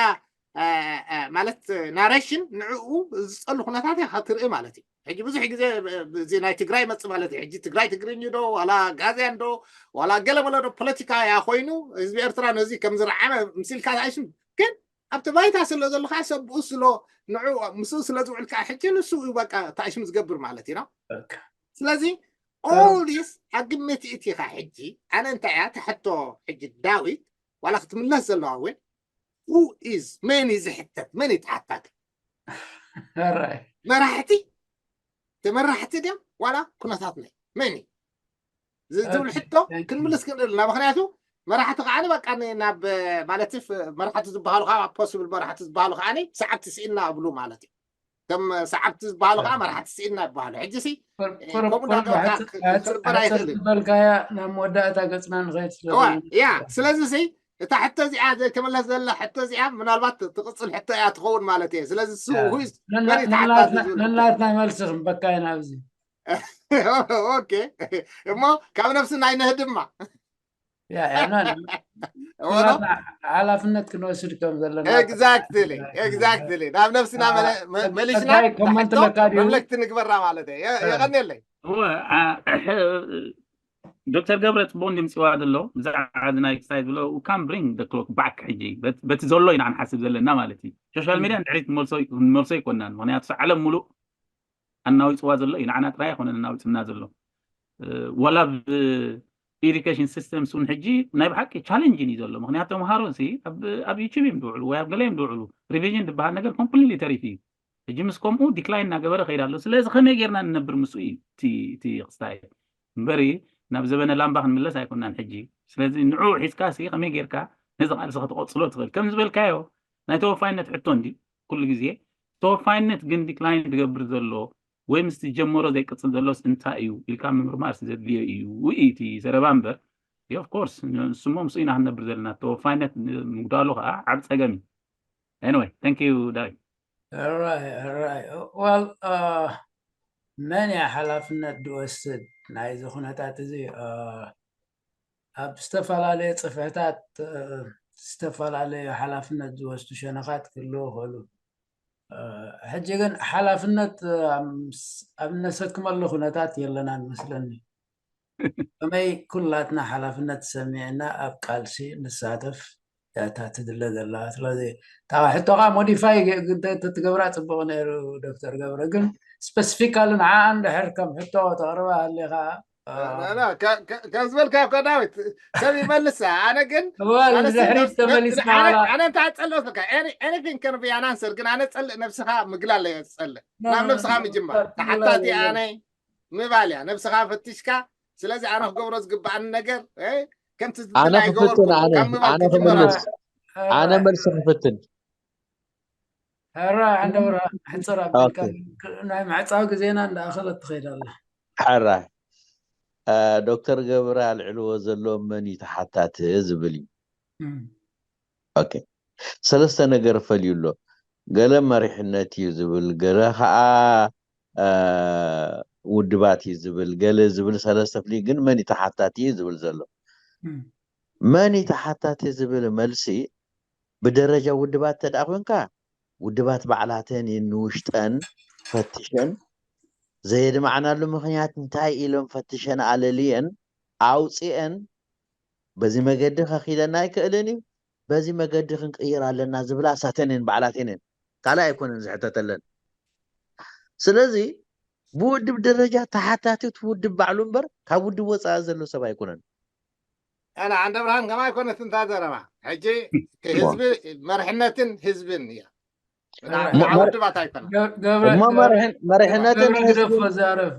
ማለት ናሬሽን ንዕኡ ዝፀሉ ኩነታት ኢኻ ትርኢ ማለት እዩ። ሕጂ ብዙሕ ግዜ እዚ ናይ ትግራይ መፅ ማለት እዩ። ሕጂ ትግራይ ትግርኝ ዶ ዋላ ጋዜያን ዶ ዋላ ገለመለ ዶ ፖለቲካ ያ ኮይኑ ህዝቢ ኤርትራ ነዚ ከም ዝረዓመ ምሲልካ ተኣሽሙ ግን ኣብቲ ባይታ ስለ ዘሎ ከዓ ሰብኡ ስለ ንዑ ምስኡ ስለ ዝውዕል ከዓ ሕጂ ንሱ እዩ በቃ ተኣሽሙ ዝገብር ማለት እዩ። ስለዚ ኦል ዲስ ኣብ ግምት እቲኻ ሕጂ ኣነ እንታይ እያ ተሕቶ ሕጂ ዳዊት ዋላ ክትምለስ ዘለዋ እውን who is መን እዩ ዝሕተት መን እዩ ተሓታቲ መራሕቲ ተመራሕቲ ድዮም ዋላ ኩነታት ናይ መን እዩ ዝብል ሕቶ ክንምልስ ክንእል ኢና። ምክንያቱ መራሕቲ ከዓ በቃ ናብ ማለት መራሕቲ ዝበሃሉ ከዓ ፖስብል መራሕቲ ዝበሃሉ ከዓ ሰዓብቲ ስኢና እብሉ ማለት እዩ። ከም ሰዓብቲ ዝበሃሉ ከዓ መራሕቲ ስኢና ይበሃሉ። ሕጂ ሲ ከምኡ እንዳገበርካ ክትፅርበር ኣይክእልን ዝበልካያ ናብ መወዳእታ ገፅና ንኸይድ ስለ ያ ስለዚ ሲ እታ ሕቶ እዚኣ ዘይተመለስ ዘላ ሕቶ እዚኣ ምናልባት ትቕፅል ሕቶ እያ ትኸውን ማለት እየ። ስለዚ ንላትና መልሲ ክንበካ ኢና ኣብዚ ኦኬ እሞ ካብ ነፍስና ኣይነህድማ ሓላፍነት ክንወስድ ከም ዘለና ኤግዛክትሊ ኤግዛክትሊ ናብ ነፍስና መሊስና ኮመንት ለካ ድዩ መፍለክቲ ንግበራ ማለት እየ። የቐንየለይ ዶክተር ገብረ ፅቡቅ እንዲ ምፅዋ ዘሎ ብዛዕባ እዚ ናይ ክስታይ ዝብሎ we can bring the clock back ሕጂ በቲ ዘሎ ኢና ክንሓስብ ዘለና ማለት እዩ። ሶሻል ሚድያ ንድሕሪት ክንመልሶ ኣይኮናን። ምክንያቱ ዓለም ሙሉእ ኣናዊፅዋ ዘሎ እዩ። ንዓና ጥራይ ኣይኮነን ኣናዊፅና ዘሎ። ዋላ ብ education system ሱን ሕጂ ናይ ብሓቂ ቻለንጅን እዩ ዘሎ። ምክንያቱ ተምሃሮ ሲ ኣብ ዩቱብ እዮም ዝውዕሉ ወይ ኣብ ገለ እዮም ዝውዕሉ። ሪቪዥን ዝበሃል ነገር ኮምፕሊትሊ ተሪፉ እዩ። ሕጂ ምስ ከምኡ ዲክላይን እናገበረ ከይድ ኣሎ። ስለዚ ከመይ ጌርና ንነብር ምስኡ እዩ እቲ ክስታይ እምበሪ ናብ ዘበነ ላምባ ክንምለስ ኣይኮናን ሕጂ። ስለዚ ንዑ ሒዝካ ሲ ከመይ ጌርካ ነዚ ቃልሲ ከተቐፅሎ ትኽእል ከም ዝበልካዮ ናይ ተወፋይነት ሕቶ እንዲ ኩሉ ግዜ ተወፋይነት ግን ዲክላይን ዝገብር ዘሎ ወይ ምስ ዝጀመሮ ዘይቅፅል ዘሎስ እንታይ እዩ ኢልካ ምምርማር ዘድልዮ እዩ እዩ እቲ ዘረባ እምበር ኦፍኮርስ ንስሞ ምስኡ ኢና ክንነብር ዘለና ተወፋይነት ምጉዳሉ ከዓ ዓብ ፀገም እዩ። Anyway thank you ዳዊት። ዋል መን እያ ሓላፍነት ዝወስድ ናይዚ ኩነታት እዚ ኣብ ዝተፈላለየ ፅፍሕታት ዝተፈላለዩ ሓላፍነት ዝወስዱ ሸነኻት ክህልዉ ይኽእሉ። ሕጂ ግን ሓላፍነት ኣብ እነሰክመሉ ኩነታት የለናን መስለኒ። ከመይ ኩላትና ሓላፍነት ሰሚዕና ኣብ ቃልሲ ንሳተፍ እያ እታ ትድለ ዘላ። ስለዚ እታ ሕቶኻ ሞዲፋይ ገ- ግደ ተትገብራ ጽቡቕ ነይሩ ዶክተር ገብረ፣ ግን ስፐሲፊካሊ ንዓኣ እንድሕር ከም ሕቶ ተቕርባ ሃሊኻ ከዝበልካ እኮ ዳዊት ሰብ ይመልሳ። ኣነ ግን እዋል ኣነ ንድሕሪት ተመሊስና ኣነ ዋላ ኣነ እንታይ ጸልእ በቃ any- anything can be an answer፣ ግን ኣነ ጸልእ ነብስኻ ምግላል እየ ዝጸልእ። ናብ ነብስኻ ምጅማር ተሓታቲ ኣነ ምባል እያ። ነብስኻ ፈትሽካ። ስለዚ ኣነ ክገብሮ ዝግባኣኒ ነገር እ፣ ከምቲ ኣነ ዝድለ ክፍትን ኣይገበርኩን ኣነ ካብ ምባል ኣነ ትጅምር ክምልስ ኣለካ። ኣነ መልሲ ክፍትን ሕራ ዕንደብራ ሕፅር ኣቢልካ ኦኬ። ክ- ናይ ምዕፃው ግዜና እንዳኣኸለት ትኸይድ ኣላ። ሕራይ እ፣ ዶክተር ገብረ ኣልዕልዎ ዘሎ መን እዩ ተሓታቲ ዝብል እዩ። እም። ኦኬ። ሰለስተ ነገር ፈልዩ ኣሎ። ገለ መሪሕነት እዩ ዝብል፣ ገለ ከዓ እ፣ ውድባት እዩ ዝብል፣ ገለ ዝብል ሰለስተ ፍልይ፣ ግን መን እዩ ተሓታቲ እዩ ዝብል ዘሎ። እም። መን እዩ ተሓታቲ ዝብል መልሲ ብደረጃ ውድባት ተደኣ ኮንካ ውድባት ባዕላተን እየን ንውሽጠን ፈትሸን ዘየድማዕናሉ ምኽንያት እንታይ ኢሎም ፈትሸን ኣለልየን ኣውፅአን በዚ መገዲ ከኺደና ኣይክእልን እዩ፣ በዚ መገዲ ክንቅይር ኣለና ዝብላ እሳተን እየን ባዕላተን እየን። ካልእ ኣይኮነን ዝሕተተለን። ስለዚ ብውድብ ደረጃ ተሓታቲት ውድብ ባዕሉ እምበር ካብ ውድብ ወፃኢ ዘሎ ሰብ ኣይኮነን። ኣነ ዓንደ ብርሃን ከማ ኣይኮነት እንታ ዘረባ ሕጂ እሞ ህዝቢ መርሕነትን ህዝብን እያ። ሕራይ። እሞ ንዓ መር- ውድባት ኣይኮነ። ገ- ገብረ እሞ ገብረ መርሕን- መሪሕነትን ገብረ ግደፎ ህዝብን ዛረብ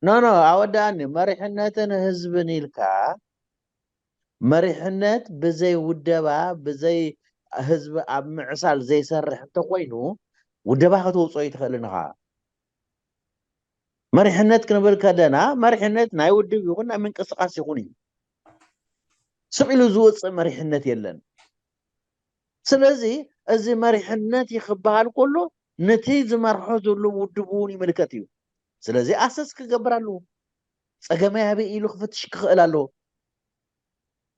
ኖ ኖ ኣወዳኣኒ። መሪሕነትን ህዝብን ኢልካ መሪሕነት ብዘይ ውደባ ብዘይ ህዝቢ ኣብ ምዕሳል ዘይሰርሕ እንተኮይኑ ውደባ ከተውፅኦ ይትኽእልን ኢኻ። መሪሕነት ክንብል ከለና መሪሕነት ናይ ውድብ ይኹን ናይ ምንቅስቃስ ይኹን እዩ። ስቕ ኢሉ ዝወፅእ መሪሕነት የለን። ስለዚ እዚ መሪሕነት እዩ ክበሃል ከሎ ነቲ ዝመርሖ ዘሎ ውድብ እውን ይምልከት እዩ። ስለዚ ኣሰስ ክገብር ኣለዎ። ፀገመይ ኣበይ ኢሉ ክፍትሽ ክኽእል ኣለዎ።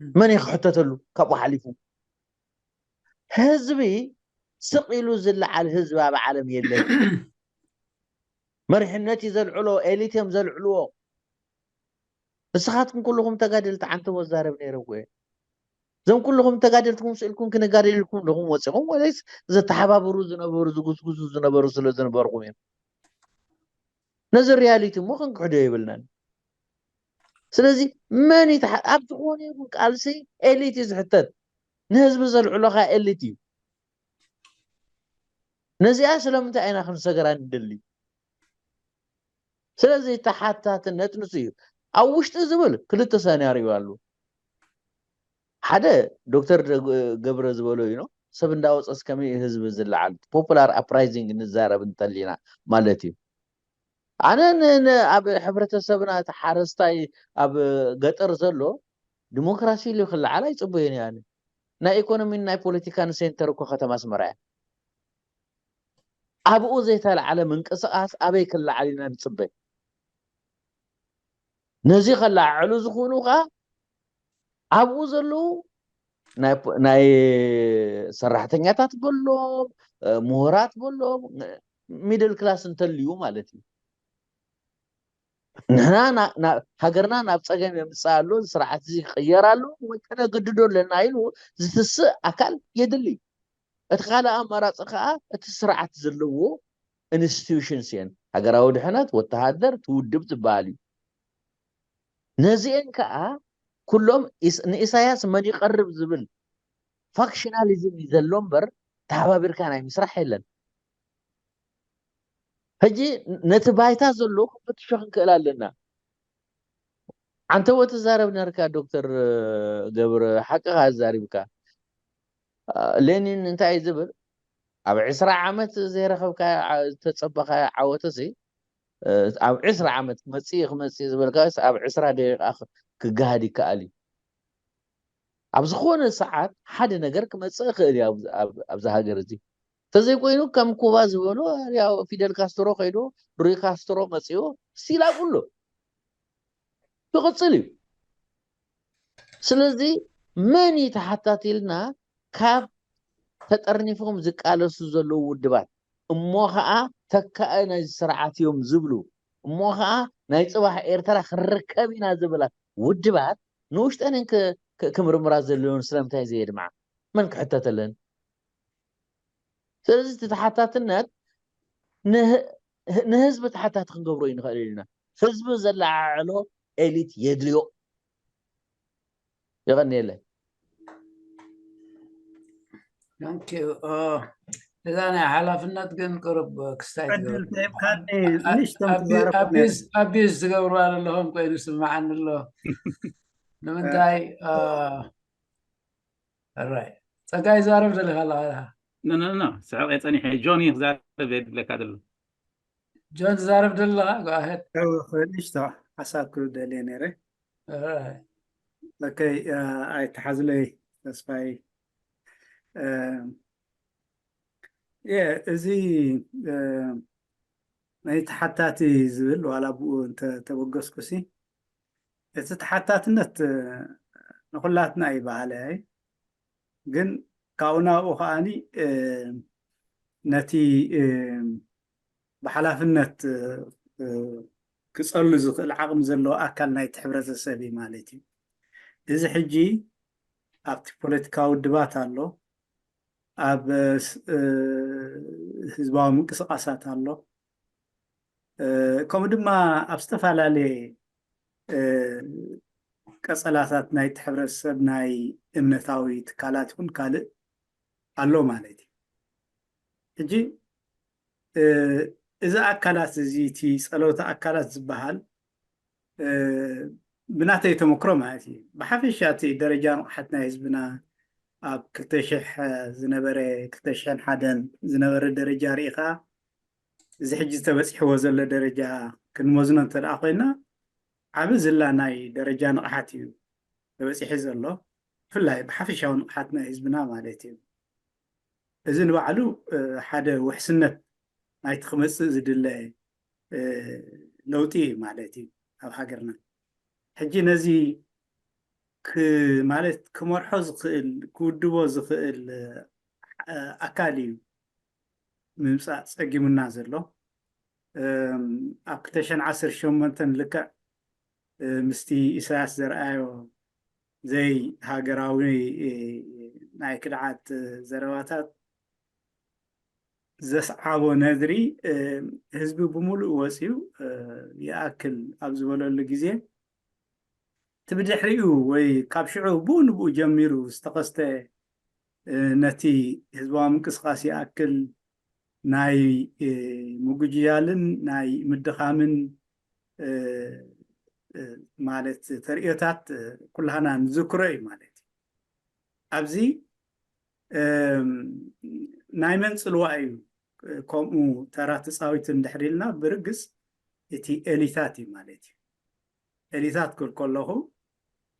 መን እዩ ክሕተተሉ ካብኡ ሓሊፉ? ህዝቢ ስቕ ኢሉ ዝለዓል ህዝቢ ኣብ ዓለም የለን። መሪሕነት እዩ ዘልዕሎ፣ ኤሊት እዮም ዘልዕልዎ። ንስኻትኩም ኩልኹም ተጋደልቲ ዓንተቦ ዛረብ ነይረ እኮ እየ። እዞም ኩልኹም ተጋደልትኩም ስእልኩም ክንጋደል ኢልኩም ዲኹም ወፂኹም ወይስ ዘተሓባብሩ ዝነበሩ ዝጉስጉሱ ዝነበሩ ስለ ዝነበርኩም እዮም? ነዚ ሪያሊቲ እሞ ክንክሕዶ የብልናን። ስለዚ መን ይትሓ ኣብ ዝኾነ ይኹን ቃልሲ ኤሊት እዩ ዝሕተት። ንህዝቢ ዘልዕሎኻ ኤሊት እዩ። ነዚኣ ስለምንታይ ኢና ክንሰገራ ንደሊ? ስለዚ ተሓታትነት ንሱ እዩ። ኣብ ውሽጢ ዝብል ክልተ ሰናርዮ ኣሉ። ሓደ ዶክተር ገብረ ዝበሎ እዩ ነው ሰብ እንዳወፀስ ከመይ ህዝቢ ዝለዓል ፖፑላር ኣፕራይዚንግ ንዛረብ እንተሊና ማለት እዩ። ኣነ ኣብ ሕብረተሰብና እቲ ሓረስታይ ኣብ ገጠር ዘሎ ዲሞክራሲ ኢሉ ክለዓል ኣይፅበዮን እየ። ኣነ ናይ ኢኮኖሚን ናይ ፖለቲካን ሴንተር እኮ ከተማ ኣስመራ እያ። ኣብኡ ዘይተለዓለ ምንቅስቃስ ኣበይ ክለዓል ኢና ንፅበ? ነዚ ከለዓዕሉ ዝኽእሉ ከዓ ኣብኡ ዘለዉ ናይ ሰራሕተኛታት በሎም፣ ምሁራት በሎም፣ ሚድል ክላስ እንተልዩ ማለት እዩ። ንሕና ሃገርና ናብ ፀገም የምፅእ ኣሎ፣ ስርዓት እዚ ክቅየር ኣሎ ወይ ከነግድዶ ኣለና ኢሉ ዝትስእ ኣካል የድሊ። እቲ ካልእ ኣማራፂ ከዓ እቲ ስርዓት ዘለዎ ኢንስቲትዩሽንስ እየን። ሃገራዊ ድሕነት፣ ወተሃደር፣ ትውድብ ዝበሃል እዩ። ነዚአን ከዓ ኩሎም ንኢሳያስ መን ይቐርብ ዝብል ፋክሽናሊዝም እዩ ዘሎ እምበር ተሓባቢርካ ናይ ምስራሕ የለን። ሕጂ ነቲ ባይታ ዘሎ ክንፈትሾ ክንክእል ኣለና። ዓንተቦ ትዛረብ ነርካ ዶክተር ገብረ፣ ሓቅኻ ኣዛሪብካ። ሌኒን እንታይ እዩ ዝብል? ኣብ ዕስራ ዓመት ዘይረኸብካ ዝተፀበኻ ዓወትሲ ኣብ ዕስራ ዓመት ክመፅእ ክመፅእ ዝበልካ ኣብ ዕስራ ደቂቃ ክገሃድ ይከኣል እዩ። ኣብ ዝኾነ ሰዓት ሓደ ነገር ክመፅእ ይኽእል እዩ ኣብዚ ሃገር እዚ። እንተዘይኮይኑ ከም ኩባ ዝበሎ ያው ፊደል ካስትሮ ከይዱ ሩይ ካስትሮ መፅኡ ስቲል ኣብኡ ኣሎ። ክቕፅል እዩ። ስለዚ መን እዩ ተሓታቲ ኢልና ካብ ተጠርኒፎም ዝቃለሱ ዘለዉ ውድባት እሞ ከዓ ተካኢ ናይዚ ስርዓት እዮም ዝብሉ እሞ ከዓ ናይ ፅባሕ ኤርትራ ክንርከብ ኢና ዝብላ ውድባት ንውሽጠንን ክምርምራ ዘለውን ስለምንታይ ዘየድምዓ? መን ክሕተተለን? ስለዚ እቲ ተሓታትነት ንህዝቢ ተሓታቲ ክንገብሮ እዩ ንኽእል ኢና። ህዝቢ ዘለዓዕሎ ኤሊት የድልዮ። የቐንየለይ። እዛ ናይ ሓላፍነት ግን ቅርብ ክስታይ ኣቢዝ ትገብሩ ኣለኹም ኮይኑ ስምዓኒ ኣሎ። ንምንታይ ራይ ፀጋይ ዛረብ ደሊኻ ኣለኻ? ስዕቀ ፀኒሐ ጆኒ ክዛረብ የድለካ ዘሎ። ጆን ትዛረብ ደለኻ? ጓሄድ ንሽቶ ሓሳብ ክብል ደልየ ነይረ። ኣይተሓዝለይ ተስፋይ። እዚ ናይ ተሓታቲ ዝብል ዋላ ብኡ እንተተበገስኩሲ እቲ ተሓታትነት ንኩላትና ይበሃለ፣ ግን ካብኡ ናብኡ ከዓኒ ነቲ ብሓላፍነት ክፀሉ ዝኽእል ዓቕሚ ዘለዎ ኣካል ናይቲ ሕብረተሰብ እዩ ማለት እዩ። እዚ ሕጂ ኣብቲ ፖለቲካዊ ውድባት ኣሎ፣ ኣብ ህዝባዊ ምንቅስቃሳት ኣሎ፣ ከምኡ ድማ ኣብ ዝተፈላለየ ቀፀላታት ናይቲ ሕብረተሰብ ናይ እምነታዊ ትካላት ይኹን ካልእ ኣሎ ማለት እዩ። ሕጂ እዚ ኣካላት እዚ እቲ ፀለውቲ ኣካላት ዝበሃል ብናተይ ተመክሮ ማለት እዩ። ብሓፈሻ እቲ ደረጃ ንቕሓት ናይ ህዝብና ኣብ ክልተ ሽሕ ዝነበረ ክልተ ሽሕን ሓደን ዝነበረ ደረጃ ርኢኻ እዚ ሕጂ ዝተበፂሕዎ ዘሎ ደረጃ ክንመዝኖ እንተ ደኣ ኮይና ዓቢ ዝላ ናይ ደረጃ ንቕሓት እዩ ተበፂሑ ዘሎ። ብፍላይ ብሓፈሻዊ ንቕሓት ናይ ህዝብና ማለት እዩ። እዚ ንባዕሉ ሓደ ውሕስነት ናይቲ ክመፅእ ዝድለ ለውጢ ማለት እዩ ኣብ ሃገርና። ሕጂ ነዚ ማለት ክመርሖ ዝኽእል ክውድቦ ዝኽእል ኣካል እዩ ምምፃእ ፀጊሙና ዘሎ። ኣብ ክልተ ሽሕን ዓሰርተ ሸሞንተን ልክዕ ምስቲ ኢሳያስ ዘርኣዮ ዘይሃገራዊ ናይ ክድዓት ዘረባታት ዘስዓቦ ነድሪ ህዝቢ ብምሉእ ወፂኡ ይኣክል ኣብ ዝበለሉ ግዜ እቲ ብድሕሪኡ ወይ ካብ ሽዑ ብኡ ንብኡ ጀሚሩ ዝተኸስተ ነቲ ህዝባዊ ምንቅስቃስ ይኣክል ናይ ምጉጅጃልን ናይ ምድኻምን ማለት ተርእዮታት ኩላህና ንዝክሮ እዩ ማለት እዩ። ኣብዚ ናይ መን ፅልዋ እዩ ከምኡ ተራ ተፃዊቱ እንድሕር ኢልና ብርግፅ እቲ ኤሊታት እዩ ማለት እዩ። ኤሊታት ክብል ከለኹ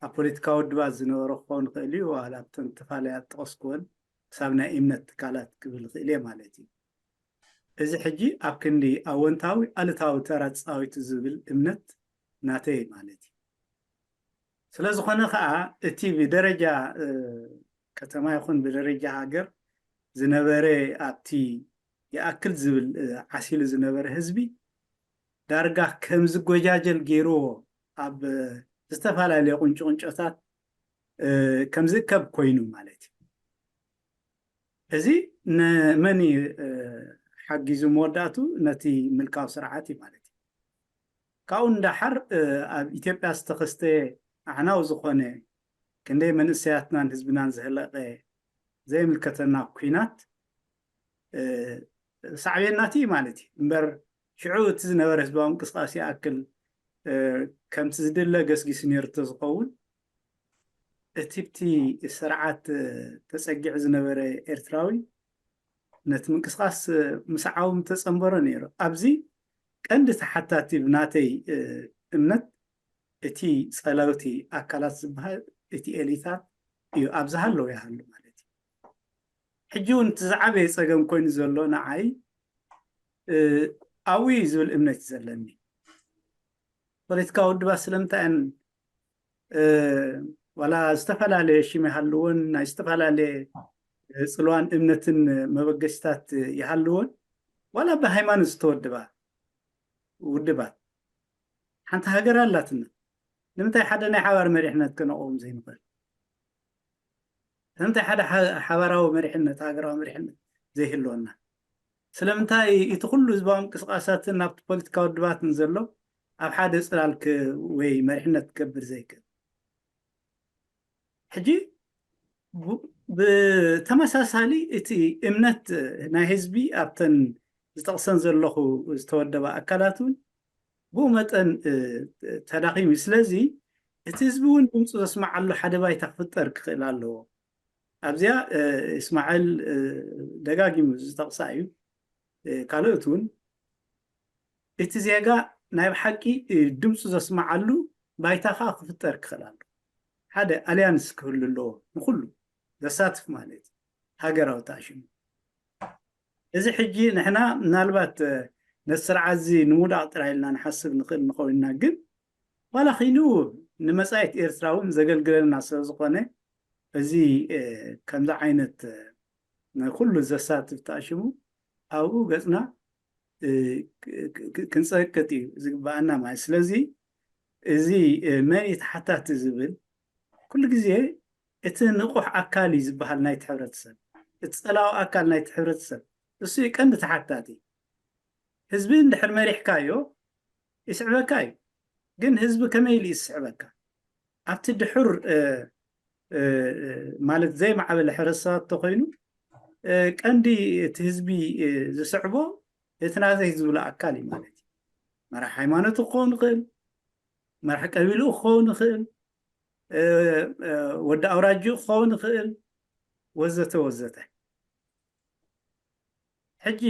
ኣብ ፖለቲካዊ ውድባት ዝነበረ ክኸውን ይኽእል እዩ፣ ዋላ ኣብተን ተፋለያ ዝጠቐስኩወን ክሳብ ናይ እምነት ትካላት ክብል ይኽእል እየ ማለት እዩ። እዚ ሕጂ ኣብ ክንዲ ኣወንታዊ ኣሉታዊ ተራ ተፃዊቱ ዝብል እምነት ናተይ ማለት እዩ። ስለ ዝኾነ ከዓ እቲ ብደረጃ ከተማ ይኹን ብደረጃ ሃገር ዝነበረ ኣብቲ ይኣክል ዝብል ዓሲሉ ዝነበረ ህዝቢ ዳርጋ ከም ዝጎጃጀል ገይርዎ ኣብ ዝተፈላለየ ቁንጭ ቁንጮታት ከም ዝእከብ ኮይኑ ማለት እዩ። እዚ ንመን እዩ ሓጊዙ መወዳእቱ ነቲ ምልካዊ ስርዓት እዩ ማለት እዩ። ካብኡ እንዳሓር ኣብ ኢትዮጵያ ዝተኸስተ ኣዕናዊ ዝኾነ ክንደይ መንእሰያትናን ህዝብናን ዘህለቀ ዘይምልከተና ኩናት ሳዕቤናት እዩ ማለት እዩ። እምበር ሽዑ እቲ ዝነበረ ህዝባዊ ምንቅስቃስ ይኣክል ከምቲ ዝድለ ገስጊሱ ነይሩ ተዝኸውን እቲ ብቲ ስርዓት ተፀጊዑ ዝነበረ ኤርትራዊ ነቲ ምንቅስቃስ ምስዓቡ ምተፀንበሮ ነይሩ። ኣብዚ ቀንዲ ተሓታቲ ብናተይ እምነት እቲ ፀለውቲ ኣካላት ዝበሃል እቲ ኤሊታት እዩ። ኣብዚ ሃለዉ ይሃሉ ማለት እዩ። ሕጂ እውን እቲ ዝዓበየ ፀገም ኮይኑ ዘሎ ንዓይ ኣብኡ እዩ ዝብል እምነት እዩ ዘለኒ። ፖለቲካዊ ውድባት ስለምንታይ እየን ዋላ ዝተፈላለየ ሽም ይሃልወን ናይ ዝተፈላለየ ፅልዋን እምነትን መበገሲታት ይሃልወን ዋላ ብሃይማኖት ዝተወድባ ውድባት ሓንቲ ሃገር ኣላትና። ንምንታይ ሓደ ናይ ሓባር መሪሕነት ከነቕውም ዘይንኽእል? ስለምንታይ ሓደ ሓባራዊ መሪሕነት፣ ሃገራዊ መሪሕነት ዘይህልወና? ስለምንታይ እቲ ኩሉ ህዝባዊ ምንቅስቃሳትን ናብቲ ፖለቲካዊ ውድባትን ዘሎ ኣብ ሓደ ጽላል ወይ መሪሕነት ክገብር ዘይክእል? ሕጂ ብተመሳሳሊ እቲ እምነት ናይ ህዝቢ ኣብተን ዝጠቕሰን ዘለኹ ዝተወደባ ኣካላት እውን ብኡ መጠን ተዳኺሙ እዩ። ስለዚ እቲ ህዝቢ እውን ድምፁ ዘስማዓሉ ሓደ ባይታ ክፍጠር ክኽእል ኣለዎ። ኣብዚኣ እስማዕል ደጋጊሙ ዝጠቕሳ እዩ። ካልኦት እውን እቲ ዜጋ ናይ ብሓቂ ድምፁ ዘስማዓሉ ባይታ ከዓ ክፍጠር ክኽእል ኣሎ። ሓደ ኣልያንስ ክህሉ ኣለዎ፣ ንኩሉ ዘሳትፍ ማለት እዩ፣ ሃገራዊ ተኣሽሙ። እዚ ሕጂ ንሕና ምናልባት ነቲ ስርዓት እዚ ንምውዳቕ ጥራይ ኢልና ንሓስብ ንኽእል ንኸውን ኢና፣ ግን ዋላ ኺኑ ንመጻኢት ኤርትራ እውን ዘገልግለና ስለ ዝኾነ፣ እዚ ከምዚ ዓይነት ንኩሉ ዘሳትፍ ተኣሽሙ ኣብኡ ገጽና ክንጸቅጥ እዩ ዝግባኣና ማለት። ስለዚ እዚ መን እዩ ተሓታቲ ዝብል ኩሉ ግዜ እቲ ንቑሕ ኣካል እዩ ዝበሃል ናይቲ ሕብረተሰብ፣ እቲ ጸላዊ ኣካል ናይቲ ሕብረተሰብ፣ እሱ እዩ ቀንዲ ተሓታቲ። ህዝቢ እንድሕር መሪሕካዮ ይስዕበካ እዩ። ግን ህዝቢ ከመይ ኢሉ እዩ ዝስዕበካ? ኣብቲ ድሑር ማለት ዘይማዕበለ ሕብረተሰባት እንተኾይኑ ቀንዲ እቲ ህዝቢ ዝስዕቦ እቲ ናተይ ዝብሎ ኣካል እዩ ማለት እዩ። መራሕ ሃይማኖት ክኸውን ይኽእል፣ መራሕ ቀቢልኡ ክኸውን ይኽእል፣ ወዲ ኣውራጅኡ ክኸውን ይኽእል፣ ወዘተ ወዘተ። ሕጂ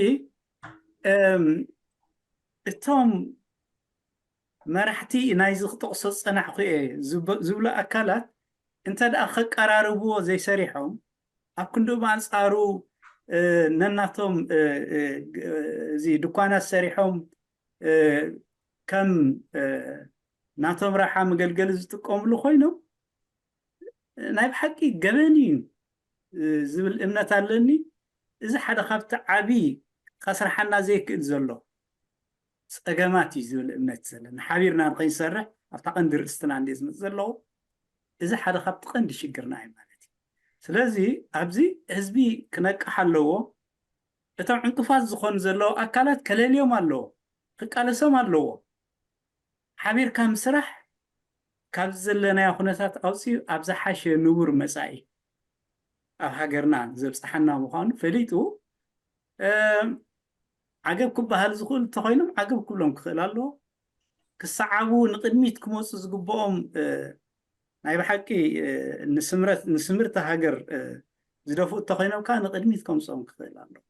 እቶም መራሕቲ ናይዚ ክጠቕሶ ዝጸናሕኩ እየ ዝብሉ ኣካላት እንተ ደኣ ከቀራርብዎ ዘይሰሪሖም፣ ኣብ ክንድኡ ብኣንጻሩ ነናቶም እዚ ድኳናት ሰሪሖም ከም ናቶም ረብሓ መገልገሊ ዝጥቀምሉ ኮይኖም፣ ናይ ብሓቂ ገበን እዩ ዝብል እምነት ኣለኒ። እዚ ሓደ ካብቲ ዓቢ ከስርሓና ዘይክእል ዘሎ ጸገማት እዩ ዝብል እምነት ዘለኒ። ሓቢርና ንኸይንሰርሕ ኣብታ ቀንዲ ርእስትና እንደ ዝመጽእ ዘለዎ፣ እዚ ሓደ ካብቲ ቀንዲ ሽግርና እዩ ማለት እዩ። ስለዚ ኣብዚ ህዝቢ ክነቅሕ ኣለዎ። እቶም ዕንቅፋት ዝኾኑ ዘለዉ ኣካላት ከለልዮም ኣለዎ፣ ክቃለሶም ኣለዎ። ሓቢርካ ምስራሕ ካብዚ ዘለናዮ ኩነታት ኣውፅዩ ኣብ ዝሓሸ ንቡር መፃኢ ኣብ ሃገርና ዘብፅሓና ምዃኑ ፈሊጡ ዓገብ ክበሃል ዝኽእል እንተኾይኖም ዓገብ ክብሎም ክኽእል ኣለዎ። ክሰዓቡ ንቕድሚት ክመፁ ዝግብኦም ናይ ብሓቂ ንስምርት ሃገር ዝደፍኡ እንተኾይኖም ከዓ ንቕድሚት ከምፅኦም ክኽእል ኣለዎ።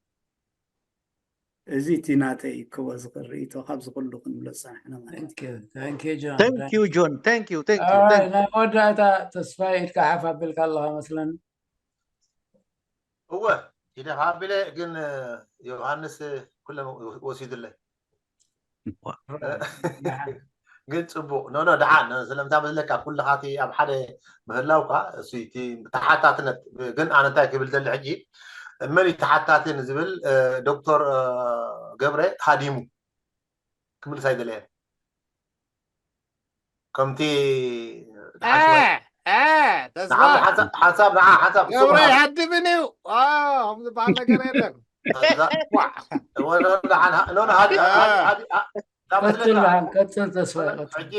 እዚ እቲ ናተይ ክወ ዝኽእል ርእይቶ ካብዚ ኩሉ ክንብሎ ዝፀናሕና ማለት እዩ። Thank you John. Thank you, thank you, thank you. ናይ መወዳእታ ተስፋ ኢድካ ሓፍ ኣቢልካ ኣለኻ መስለኒ። እወ ኢደ ኣቢለ ግን ዮሃንስ ኩለን ወሲዱለይ። ግን ፅቡቅ ኖ ኖ ደሓን ስለምንታይ መስለካ ኩልካ እቲ ኣብ ሓደ ምህላውካ እሱ እቲ ተሓታትነት ግን ኣነ እንታይ ክብል ዘለ ሕጂ መን እዩ ተሓታቲ ንዝብል ዶክተር ገብረ ሃዲሙ ክምልስ ኣይደለየን ከምቲ ሓንሳብ ንዓ ሓንሳብ ገብረ ይሃድምን እዩ ከም ዝበሃል ነገር የለን ሕጂ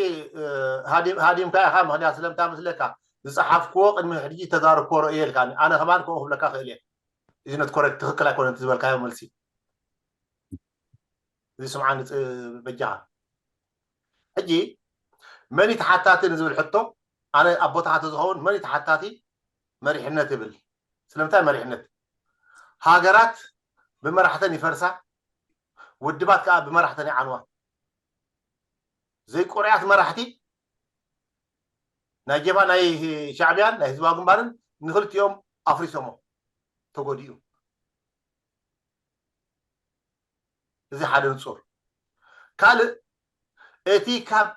ሃዲምካ ኢኻ ምክንያት ስለምታ መስለካ ዝፀሓፍክዎ ቅድሚ ሕጂ ተዛርኮ ርእየ ኢልካ ኣነ ከማን ከምኡ ክብለካ ክእል እየ እዚ ነት ኮረክት ትክክል ኣይኮነ ዝበልካዮ መልሲ እዚ ስምዓኒ በጃኻ ሕጂ መን ተሓታቲ ንዝብል ሕቶ ኣነ ኣብ ቦታኻ ተዝኸውን መን ተሓታቲ መሪሕነት ይብል ስለምንታይ መሪሕነት ሃገራት ብመራሕተን ይፈርሳ ውድባት ከዓ ብመራሕተን ይዓንዋ ዘይቆርያት መራሕቲ ናይ ጀባ ናይ ሻዕብያን ናይ ህዝባዊ ግንባርን ንክልቲኦም ኣፍሪሶሞ ተጎዲኡ እዚ ሓደ ንፁር ካልእ እቲ ካብ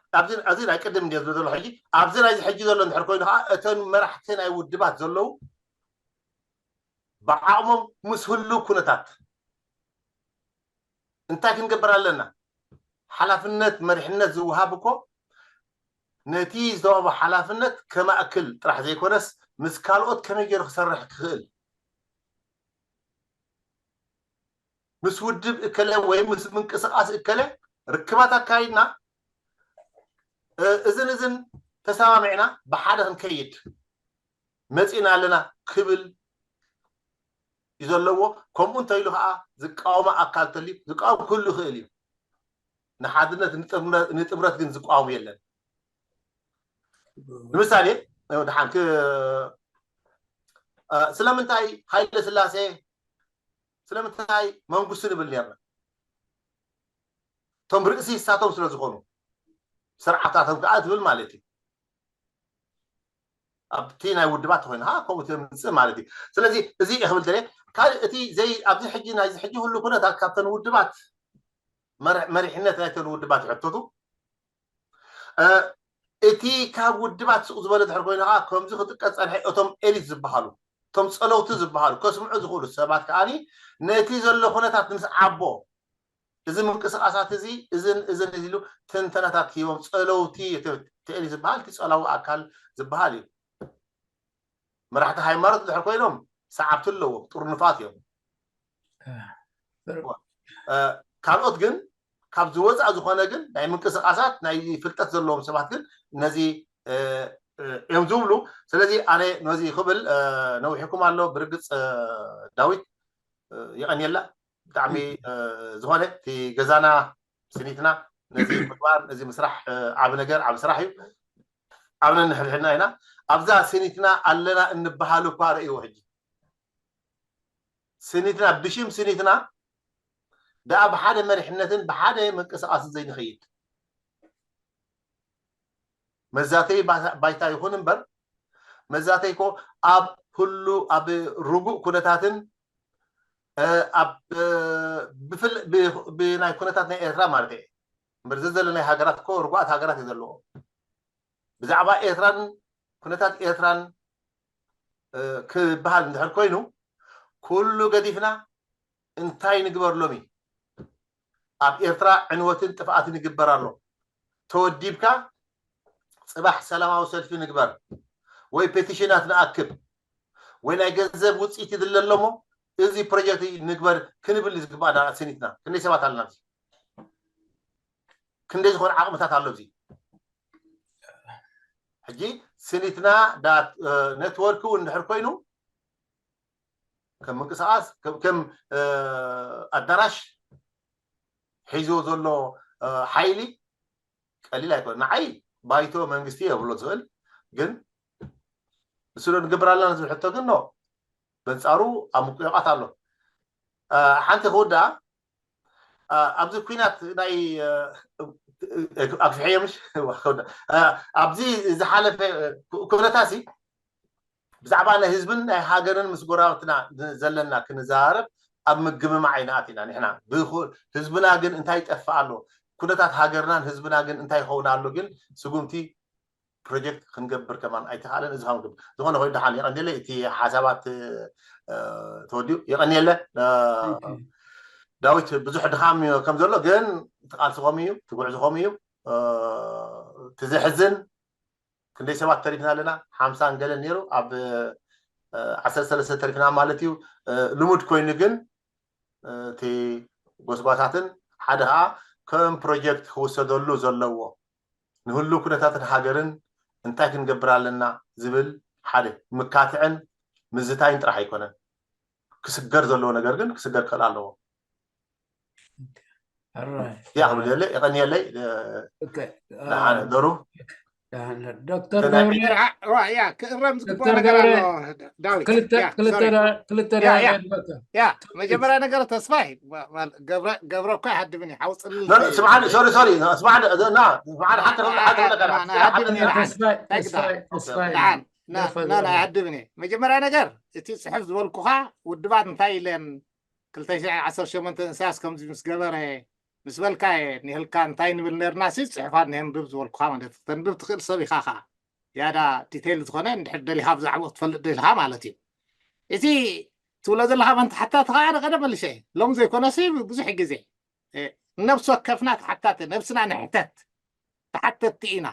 ኣብዚ ናይ ቅድም እንደ ዘሎ ሕጂ ኣብዚ ናይዚ ሕጂ ዘሎ እንድሕር ኮይኑ ከዓ እተን መራሕቲ ናይ ውድባት ዘለዉ ብዓቕሞም ምስ ህሉ ኩነታት እንታይ ክንገብር ኣለና ሓላፍነት መሪሕነት ዝወሃብ እኮ ነቲ ዝተዋህቦ ሓላፍነት ከማእክል ጥራሕ ዘይኮነስ ምስ ካልኦት ከመይ ገይሩ ክሰርሕ ክኽእል፣ ምስ ውድብ እከለ ወይ ምስ ምንቅስቃስ እከለ ርክባት ኣካይድና እዝን እዝን ተሰማሚዕና ብሓደ ክንከይድ መፂና ኣለና ክብል እዩ ዘለዎ። ከምኡ እንተኢሉ ከዓ ዝቃወማ ኣካል ተልዩ ዝቃወም ክህሉ ይኽእል እዩ። ንሓድነት ንጥምረት ግን ዝቃወሙ የለን። ንምሳሌ ድሓን ስለምንታይ ሃይለ ስላሴ ስለምንታይ መንግስቲ ንብል ነርና? እቶም ርእሲ እሳቶም ስለ ዝኾኑ ስርዓታቶም ከዓ ትብል ማለት እዩ። ኣብቲ ናይ ውድባት ተኮይንካ ከምኡ ትምፅእ ማለት እዩ። ስለዚ እዚ እየ ክብል ደለ ካልእ እቲ ዘይ ኣብዚ ሕጂ ናይዚ ሕጂ ሁሉ ኩነታት ካብተን ውድባት መሪሕነት ናይተን ውድባት ይሕተቱ እቲ ካብ ውድባት ስቕ ዝበለ ድሕር ኮይኑ ከዓ ከምዚ ክጥቀ ፀንሐ እቶም ኤሊት ዝበሃሉ እቶም ፀለውቲ ዝበሃሉ ከስምዑ ዝኽእሉ ሰባት ከዓኒ ነቲ ዘሎ ኩነታት ምስ ዓቦ እዚ ምንቅስቃሳት እዚ እዝን እዝን ኢሉ ትንተናታት ሂቦም ፀለውቲ ተኤሊ ዝበሃል እቲ ፀላዊ ኣካል ዝበሃል እዩ። መራሕቲ ሃይማኖት ድሕር ኮይኖም ሰዓብቲ ኣለዎም ጥርኑፋት እዮም። ካልኦት ግን ካብ ዝወፃእ ዝኾነ ግን ናይ ምንቅስቃሳት ናይ ፍልጠት ዘለዎም ሰባት ግን ነዚ እዮም ዝብሉ። ስለዚ ኣነ ነዚ ክብል ነዊሕኩም ኣሎ ብርግፅ ዳዊት የቐንየላ ብጣዕሚ ዝኾነ እቲ ገዛና ስኒትና ነዚ ምግባር ነዚ ምስራሕ ዓብ ነገር ዓብ ስራሕ እዩ። ኣብ ነንሕድሕድና ኢና ኣብዛ ስኒትና ኣለና እንበሃል እኳ ርእይዎ ሕጂ ስኒትና ብሽም ስኒትና ደኣ ብሓደ መሪሕነትን ብሓደ ምንቅስቃስን ዘይንኸይድ መዛተይ ባይታ ይኹን እምበር መዛተይ ኮ ኣብ ኩሉ ኣብ ርጉእ ኩነታትን ኣብ ብናይ ኩነታት ናይ ኤርትራ ማለት እየ እምበር ዘዘለ ናይ ሃገራት ኮ ርጉኣት ሃገራት እዩ ዘለዎ ብዛዕባ ኤርትራን ኩነታት ኤርትራን ክበሃል እንድሕር ኮይኑ ኩሉ ገዲፍና እንታይ ንግበር ሎሚ ኣብ ኤርትራ ዕንወትን ጥፍኣትን ይግበር ኣሎ ተወዲብካ ፅባሕ ሰላማዊ ሰልፊ ንግበር ወይ ፔቲሽናት ንኣክብ ወይ ናይ ገንዘብ ውፅኢት ይድለ ኣለሞ እዚ ፕሮጀክት ንግበር ክንብል ዝግባእ ስኒትና ክንደይ ሰባት ኣለና ክንደይ ዝኾነ ዓቕምታት ኣሎ እዚ ሕጂ ስኒትና ኔትወርክ እውን እንድሕር ኮይኑ ከም ምንቅስቃስ ከም ኣዳራሽ ሒዝዎ ዘሎ ሓይሊ ቀሊል ኣይኮነ ንዓይ ባይቶ መንግስቲ የብሎ ዝኽእል ግን ንስዶ ንገብር ኣለና ዝብል ሕቶ ግን ኖ በንፃሩ ኣብ ምቁዮቃት ኣሎ ሓንቲ ክውዳ ኣብዚ ኩናት ናይ ኣግፍሐዮ ምሽ ኣብዚ ዝሓለፈ ኩነታሲ ብዛዕባ ናይ ህዝብን ናይ ሃገርን ምስ ጎረባብትና ዘለና ክንዘራረብ ኣብ ምግምማዕ ኣይንኣት ኢና ንሕና ህዝብና ግን እንታይ ይጠፍእ ኣሎ ኩነታት ሃገርናን ህዝብና ግን እንታይ ይኸውን ኣሎ ግን ስጉምቲ ፕሮጀክት ክንገብር ከማን ኣይተኻለን እዚ ከም ዝኾነ ኮይኑ ደሓን የቐንየለ እቲ ሓሳባት ተወዲኡ የቐንየለ ዳዊት ብዙሕ ድኻም ከም ዘሎ ግን ትቃልስኹም እዩ ትጉዕዝኹም እዩ ትዘሕዝን ክንደይ ሰባት ተሪፍና ኣለና ሓምሳን ገለን ነይሩ ኣብ ዓሰርተ ሰለስተ ተሪፍና ማለት እዩ ልሙድ ኮይኑ ግን እቲ ጎስጓሳትን ሓደ ከዓ ከም ፕሮጀክት ክውሰደሉ ዘለዎ ንህሉ ኩነታትን ሃገርን እንታይ ክንገብር ኣለና ዝብል ሓደ ምካትዕን ምዝታይን ጥራሕ ኣይኮነን ክስገር ዘለዎ ነገር ግን ክስገር ክኽእል ኣለዎ ያ ክብል የለ የቐንየለይ ደሩ ዶክተር ገብረ ያ ክእረም ዝግብኦ ነገር ኣሎ ዳዊት ክልተ ደቂቃ ያ መጀመርያ ነገር ተስፋይ ገብረ እኮ ይሃድብን እዩ ሓውፅል ስምዓኒ ሶሪ ሶሪ ስምዓኒ ስምዓኒ ሓንቲ ክብል ሓንቲ ክብል ነገር ኣይሃድብን እየ መጀመርያ ነገር እቲ ፅሑፍ ዝበልኩኻ ውድባት እንታይ ኢለን ክልተ ሽሕ ዓሰርተ ሸሞንተ እንሳስ ከምዚ ምስ ገበረ ምስ በልካ እየ ኒህልካ እንታይ ንብል ነርና ሲ ፅሑፋት ንየንብብ ዝበልኩኻ ማለት እዩ ተንብብ ትኽእል ሰብ ኢኻ ኸዓ ያዳ ዲቴይል ዝኾነ እንድሕር ደሊኻ ብዛዕባኡ ትፈልጥ ደሊኻ ማለት እዩ እቲ ትብሎ ዘለኻ መን ተሓታቲ ከዓ ደቀደ መልሸ ሎም ዘይኮነሲ ብዙሕ ግዜ ነብሲ ወከፍና ተሓታቲ ነብስና ንሕተት ተሓተቲ ኢና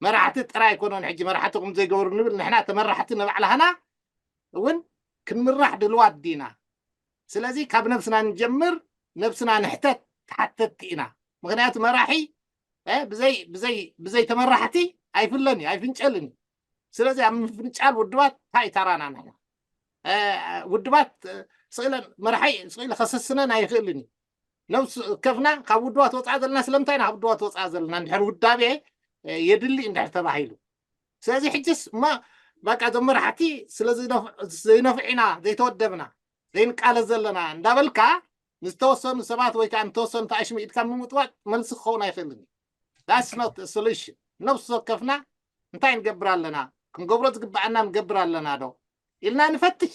መራሕቲ ጥራይ ኣይኮነን ሕጂ መራሕቲ ከም ዘይገበሩ ንብል ንሕና ተመራሕቲ ንባዕላህና እውን ክንምራሕ ድልዋት ዲና? ስለዚ ካብ ነብስና ንጀምር፣ ነብስና ንሕተት፣ ተሓተትቲ ኢና። ምክንያቱ መራሒ ብዘይ ተመራሕቲ ኣይፍለን እዩ ኣይፍንጨልን እዩ። ስለዚ ኣብ ምፍንጫል ውድባት እንታይ ታራና ንሕና ውድባት ስለ መራሒ ስለ ከሰስነን ኣይኽእልን እዩ። ነብስ ከፍና ካብ ውድባት ወፃእ ዘለና ስለምንታይ ኢና ካብ ውድባት ወፃእ ዘለና እንድሕር ውዳቤ የድሊ እንድሕር ተባሂሉ። ስለዚ ሕጅስ እማ በቃ እዞም መራሕቲ ስለ ዘይነፍዕ ኢና ዘይተወደብና ዘይንቃለስ ዘለና እንዳበልካ ንዝተወሰኑ ሰባት ወይ ከዓ ንተወሰኑ ተኣሽሙ ኢድካ ምምጥዋጥ መልሲ ክኸውን ኣይኽእልን እዩ። That's not a solution። ነብሲ ወከፍና እንታይ ንገብር ኣለና? ክንገብሮ ዝግባኣና ንገብር ኣለና ዶ ኢልና ንፈትሽ።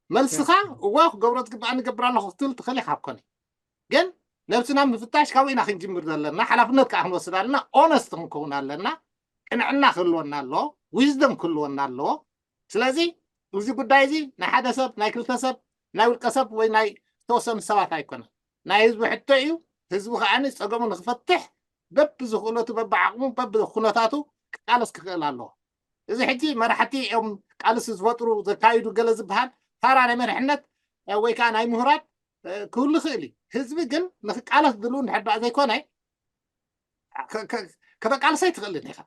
መልስኻ እወ ክገብሮ ዝግባኣኒ ገብር ኣለኹ ክትብል ትኽእል ኢኻ። ኮነ ግን ነብስና ምፍታሽ ካብኡ ኢና ክንጅምር ዘለና። ሓላፍነት ከዓ ክንወስድ ኣለና። ኦነስት ክንከውን ኣለና። ቅንዕና ክህልወና ኣለዎ። ዊዝደም ክህልወና ኣለዎ። ስለዚ እዚ ጉዳይ እዚ ናይ ሓደ ሰብ ናይ ክልተ ሰብ ናይ ውልቀ ሰብ ወይ ናይ ዝተወሰኑ ሰባት ኣይኮነን። ናይ ህዝቢ ሕቶ እዩ። ህዝቢ ከዓ ፀገሙ ንክፈትሕ በቢ ዝኽእለቱ በቢ ዓቕሙ በቢ ኩነታቱ ክቃለስ ክኽእል ኣለዎ። እዚ ሕጂ መራሕቲ እዮም ቃልሲ ዝፈጥሩ ዘካይዱ ገለ ዝበሃል ታራ ናይ መሪሕነት ወይ ከዓ ናይ ምሁራት ክህሉ ይኽእል እዩ። ህዝቢ ግን ንክቃለስ ድልው እንድሕር ደኣ ዘይኮነ ከተቃልሰ ኣይትኽእልን ኢኻ።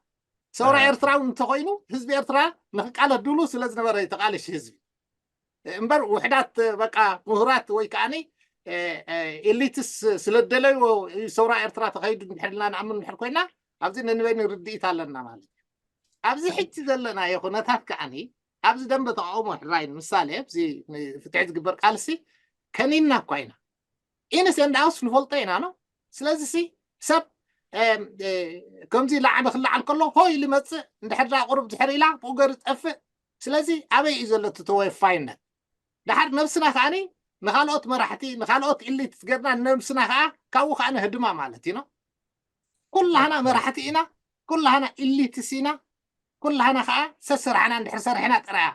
ሰውራ ኤርትራ እውን እንተኮይኑ ህዝቢ ኤርትራ ንክቃለስ ድልው ስለ ዝነበረ እዩ ተቃልሽ ህዝቢ እምበር ውሕዳት በቃ ምሁራት ወይ ከዓ ኤሊትስ ስለደለይዎ ሰውራ ኤርትራ ተኸይዱ እንድሕር ኢልና ንኣምን እንድሕር ኮይና ኣብዚ ነንበይኒ ርድኢት ኣለና ማለት እዩ። ኣብዚ ሕጂ ዘለናዮ ኩነታት ከዓኒ ኣብዚ ደንበ ተቃውሞ ሕራይ ንምሳሌ ኣብዚ ፍትሒ ዝግበር ቃልሲ ከኒና እኳ ኢና ኢንስ ኤንድ ኣውስ ንፈልጦ ኢና ነው። ስለዚ ሲ ሰብ ከምዚ ላዕበ ክለዓል ከሎ ሆይ ኢሉ ይመፅእ እንድሕር ዳ ቁሩብ ድሕር ኢላ ብኡገር ዝጠፍእ። ስለዚ ኣበይ እዩ ዘሎ እቲ ተወፋይነት? ድሓር ነብስና ከዓኒ ንካልኦት መራሕቲ ንካልኦት ኢሊት ገርና ነብስና ከዓ ካብኡ ከዓ ነህድማ ማለት እዩ ነው። ኩላህና መራሕቲ ኢና፣ ኩላህና ኢሊትስ ኢና፣ ኩላህና ከዓ ሰስራሕና እንድሕር ሰሪሕና ጥራያ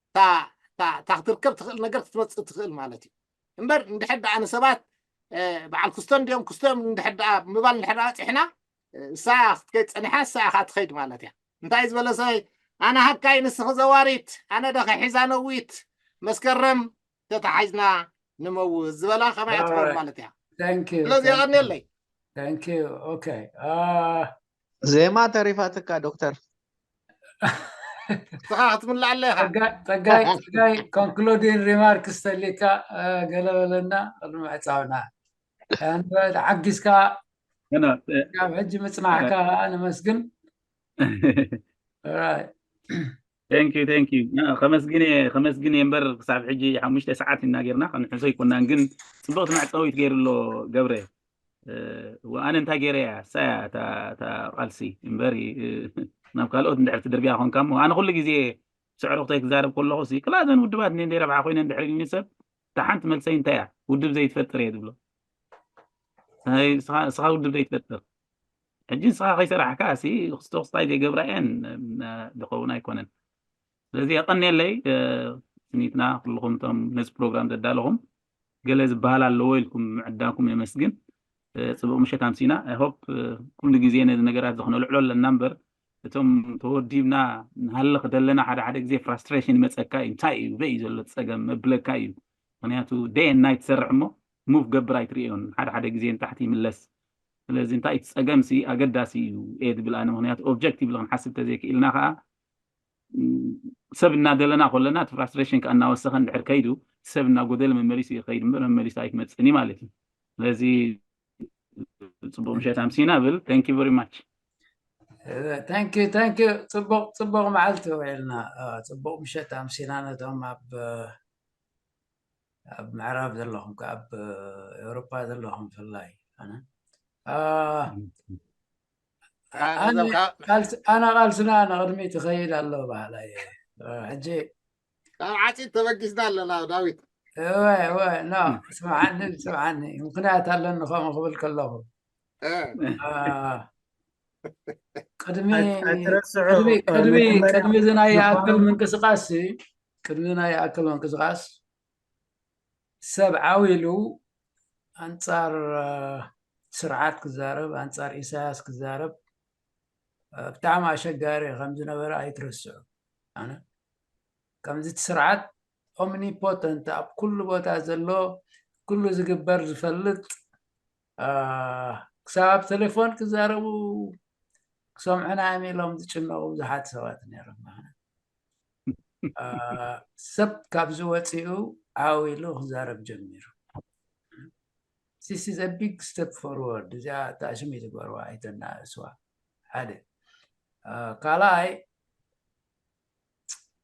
እታ ክትርከብ ትኽእል ነገር ክትመፅእ ትኽእል ማለት እዩ። እምበር እንድሕር ደኣ ንሰባት በዓል ክስቶ እንዲኦም ክስቶም እንድሕር ደኣ ምባል እንድሕር ደኣ በፂሕና እሳ ክትከይድ ፀኒሓ እሳ ኢኻ ትኸይድ ማለት እያ። እንታይ ዝበለ ሰበይ ኣነ ሃካይ ንስኺ ዘዋሪት ኣነ ደኸ ሒዛ ነዊት መስከረም ተተሓዝና ንመውት ዝበላ ከማይ ኣትኮር ማለት እያ። ስለዚ የቐንየለይ። ዜማ ተሪፋትካ ዶክተር ስኻ ክትምልኣለ ኢኻ። ጸጋይ ጸጋይ ኮንክሉዲን ሪማርክስ ተሊካ ገለ በለና ቅድሚ ምዕጻውና ሓጊዝካ ናብ ሕጂ ምጽናሕካ ከዓ ነመስግን። Thank you, thank you. ከመስግን እየ ከመስግን እየ እምበር ክሳብ ሕጂ ሓሙሽተ ሰዓት ኢና ጌርና ክንሕሶ ኣይኮናን ግን ጽቡቕቲ መዕጸዊት ገይሩ ኣሎ ገብረ። ኣነ እንታይ ገይረ እያ እሳ እያ እታ ቃልሲ እምበር ናብ ካልኦት እንድሕር ትድርብያ ኮንካ እሞ ኣነ ኩሉ ግዜ ስዕሩኽተይ ክዛረብ ከለኹ ሲ ክላ እዘን ውድባት እንደ ረብሓ ኮይነ እንድሕር ኢልኒ ሰብ እታ ሓንቲ መልሰይ እንታይ እያ ውድብ ዘይትፈጥር እየ ዝብሎ። እስኻ ውድብ ዘይትፈጥር ሕጂ ንስኻ ከይሰራሕካ ሲ ክስቶክስታይ ዘይገብራ እየን ዝኸውን ኣይኮነን። ስለዚ የቐንየለይ ስኒትና ኩልኹም እቶም ነዚ ፕሮግራም ዘዳለኹም ገለ ዝበሃል ኣለዎ ኢልኩም ምዕዳኩም የመስግን። ፅቡቅ ምሸት ኣምሲና። ሆፕ ኩሉ ግዜ ነዚ ነገራት እዚ ክነልዕሎ ኣለና እምበር እቶም ተወዲብና ንሃልኽ ዘለና ሓደ ሓደ ግዜ ፍራስትሬሽን ይመፀካ እዩ። እንታይ እዩ በይ እዩ ዘሎ ፀገም መብለካ እዩ። ምክንያቱ ደይ ናይት ትሰርሕ እሞ ሙቭ ገብር ኣይትርእዮን ሓደ ሓደ ግዜ ንታሕቲ ይምለስ። ስለዚ እንታይ እቲ ፀገም ሲ ኣገዳሲ እዩ እየ ዝብል ኣነ ምክንያቱ ኦብጀክቲቭ ክንሓስብ ተዘይክኢልና ከዓ ሰብ እናደለና ከለና እቲ ፍራስትሬሽን ከዓ እናወሰኸ እንድሕር ከይዱ ሰብ እናጎደለ መመሊሱ እዩ ከይድ እምበር መመሊሱ ኣይክመፅእን እዩ ማለት እዩ። ስለዚ ፅቡቅ ምሸት ኣምሲና ብል thank you very much። Thank you thank you። ፅቡቅ ፅቡቅ መዓልቲ ውዒልና። ፅቡቅ ምሸት ኣምሲና ነቶም ኣብ ኣብ ምዕራብ ዘለኹም ኣብ ኤውሮፓ ዘለኹም ብፍላይ ኣነ ቃልስና ንቕድሚት ይኸይድ ኣሎ በሃላይ እየ። ሕጂ ካብ ዓፂድ ተበጊስና ኣለና ዳዊት። እወ እወ ኖ ስምዓኒ ስምዓኒ ምክንያት ኣለኒ ከምኡ ክብል ከለኹ ቅድሚ ቅድሚ ቅድሚ እዚ ናይ ይኣክል ምንቅስቃስ ቅድሚ ናይ ይኣክል ምንቅስቃስ ሰብ ዓው ኢሉ ኣንፃር ስርዓት ክዛረብ ኣንፃር ኢሳያስ ክዛረብ ብጣዕሚ ኣሸጋሪ ከም ዝነበረ ኣይትረስዑ። ኣነ ከምዚ እቲ ስርዓት ኦምኒፖተንት፣ ኣብ ኩሉ ቦታ ዘሎ፣ ኩሉ ዝግበር ዝፈልጥ፣ ክሳብ ኣብ ቴሌፎን ክዛረቡ ክሰምዑና እዮም ኢሎም ዝጭነቑ ብዙሓት ሰባት ነይሮም። ሰብ ካብዚ ወፂኡ ዓው ኢሉ ክዛረብ ጀሚሩ። This is a big step forward። እዚኣ ተኣሽም ይትግበርዋ ኣይተናእስዋ። ሓደ ካልኣይ፣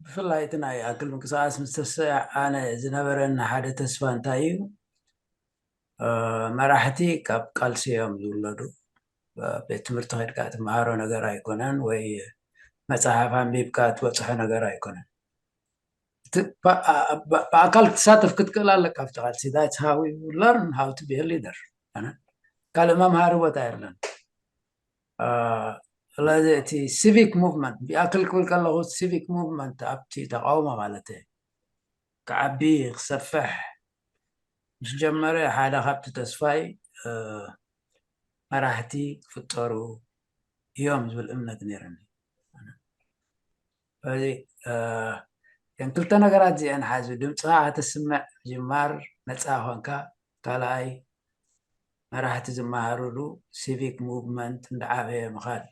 ብፍላይ እቲ ናይ ኣክል ምንቅስቃስ ምስ ተሰ ኣነ ዝነበረኒ ሓደ ተስፋ እንታይ እዩ፣ መራሕቲ ካብ ቃልሲ እዮም ዝውለዱ። ቤት ትምህርቲ ከድካ ትመሃሮ ነገር ኣይኮነን፣ ወይ መፅሓፍ ኣንቢብካ ትበፅሖ ነገር ኣይኮነን። ብኣካል ክትሳተፍ ክትክእል ኣለካ ኣብቲ ቃልሲ። That's how you learn how to be a leader። ካልእ መምሃሪ ቦታ የለን። ስለዚ እቲ ሲቪክ ሙቭመንት ብኣክል ክብል ከለኹ፣ ሲቪክ ሙቭመንት ኣብቲ ተቃውሞ ማለት ክዓቢ ክሰፍሕ ምስ ጀመረ ሓደ ካብቲ ተስፋይ መራሕቲ ክፍጠሩ እዮም ዝብል እምነት ነይርኒ። ስለዚ እተን ክልተ ነገራት እዚአን ሓዙ፣ ድምፅኻ ከተስምዕ ምጅማር፣ ነፃ ኮንካ፣ ካልኣይ መራሕቲ ዝመሃሩሉ ሲቪክ ሙቭመንት እንዳዓበየ ምኻድ።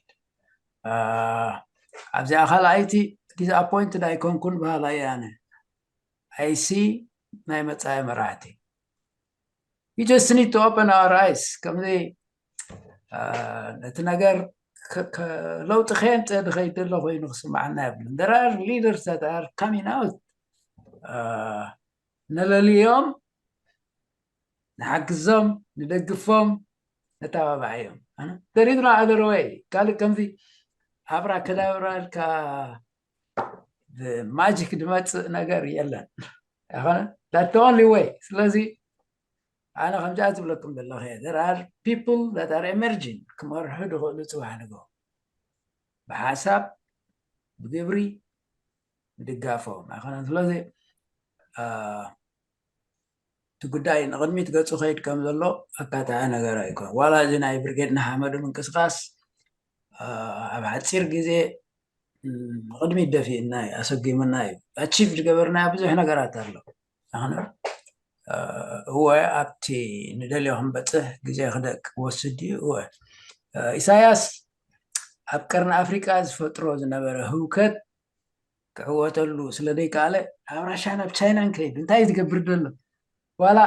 ኣብዚኣ ካልኣይቲ ዲስኣፖይንትድ ኣይኮንኩን በሃላይ ኣነ። ኣይሲ ናይ መፃኢ መራሕቲ you just need to open our eyes። ከምዚ ነቲ ነገር ለውጢ ከየምፅእ ዝኸይድ ዘሎ ኮይኑ ክስማዓና የብልን። There are leaders that are coming out። ነለልዮም፣ ንሓግዞም፣ ንደግፎም፣ ነተባባዕዮም። There is no other way። ካልእ ከምዚ ኣብራ ከዳብራ ኢልካ ማጂክ ዝመፅእ ነገር የለን። ኣይኮነ? That's the only way። ስለዚ ኣነ ከምዚኣ ዝብለኩም ዘለኹ እየ፣ there are people that are emerging፣ ክመርሑ ዝኽእሉ ፅባሕ ንግሆ ብሓሳብ ብግብሪ ንድጋፎም ኣይኮነን። ስለዚ እቲ ጉዳይ ንቕድሚት ገፁ ከይድ ከም ዘሎ ኣካታዒ ነገር ኣይኮን። ዋላ እዚ ናይ ብርጌድ ንሓመዱ ምንቅስቃስ ኣብ ሓፂር ግዜ ንቕድሚት ደፊእና እዩ፣ ኣሰጊሙና እዩ። ኣቺቭ ዝገበርናዮ ብዙሕ ነገራት ኣሎ። ኣነ እወ ኣብቲ ንደልዮ ክንበፅሕ ግዜ ክደቅ ክወስድ እዩ። እወ ኢሳያስ ኣብ ቀርኒ ኣፍሪቃ ዝፈጥሮ ዝነበረ ህውከት ክዕወተሉ ስለ ዘይከኣለ ኣብ ራሻ ናብ ቻይና ንከይድ እንታይ ዝገብር ዘሎ ዋላ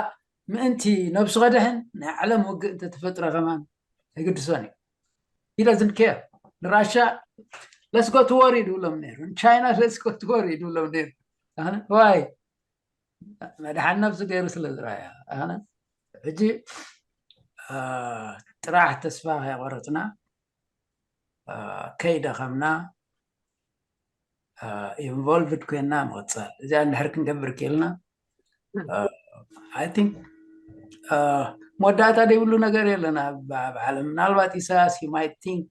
ምእንቲ ነብሱ ከድሕን ናይ ዓለም ውግእ እንተተፈጥረ ከማን ኣይግድሶን እዩ። He doesn't care። ንራሻ let's go to war ይድብሎም ነይሩ፣ ንቻይና let's go to war ይድብሎም ነይሩ። ዋይ መድሓን ነብሱ ገይሩ ስለ ዝረኣያ ኣነ ሕጂ ጥራሕ ተስፋ ከይቆረፅና ከይደኸምና ኢንቮልቭድ ኮይና ምቕፃል። እዚኣ እንድሕር ክንገብር ክኢልና I think መወዳእታ ዘይብሉ ነገር የለን ኣብ ዓለም። ምናልባት ኢሳያስ he might think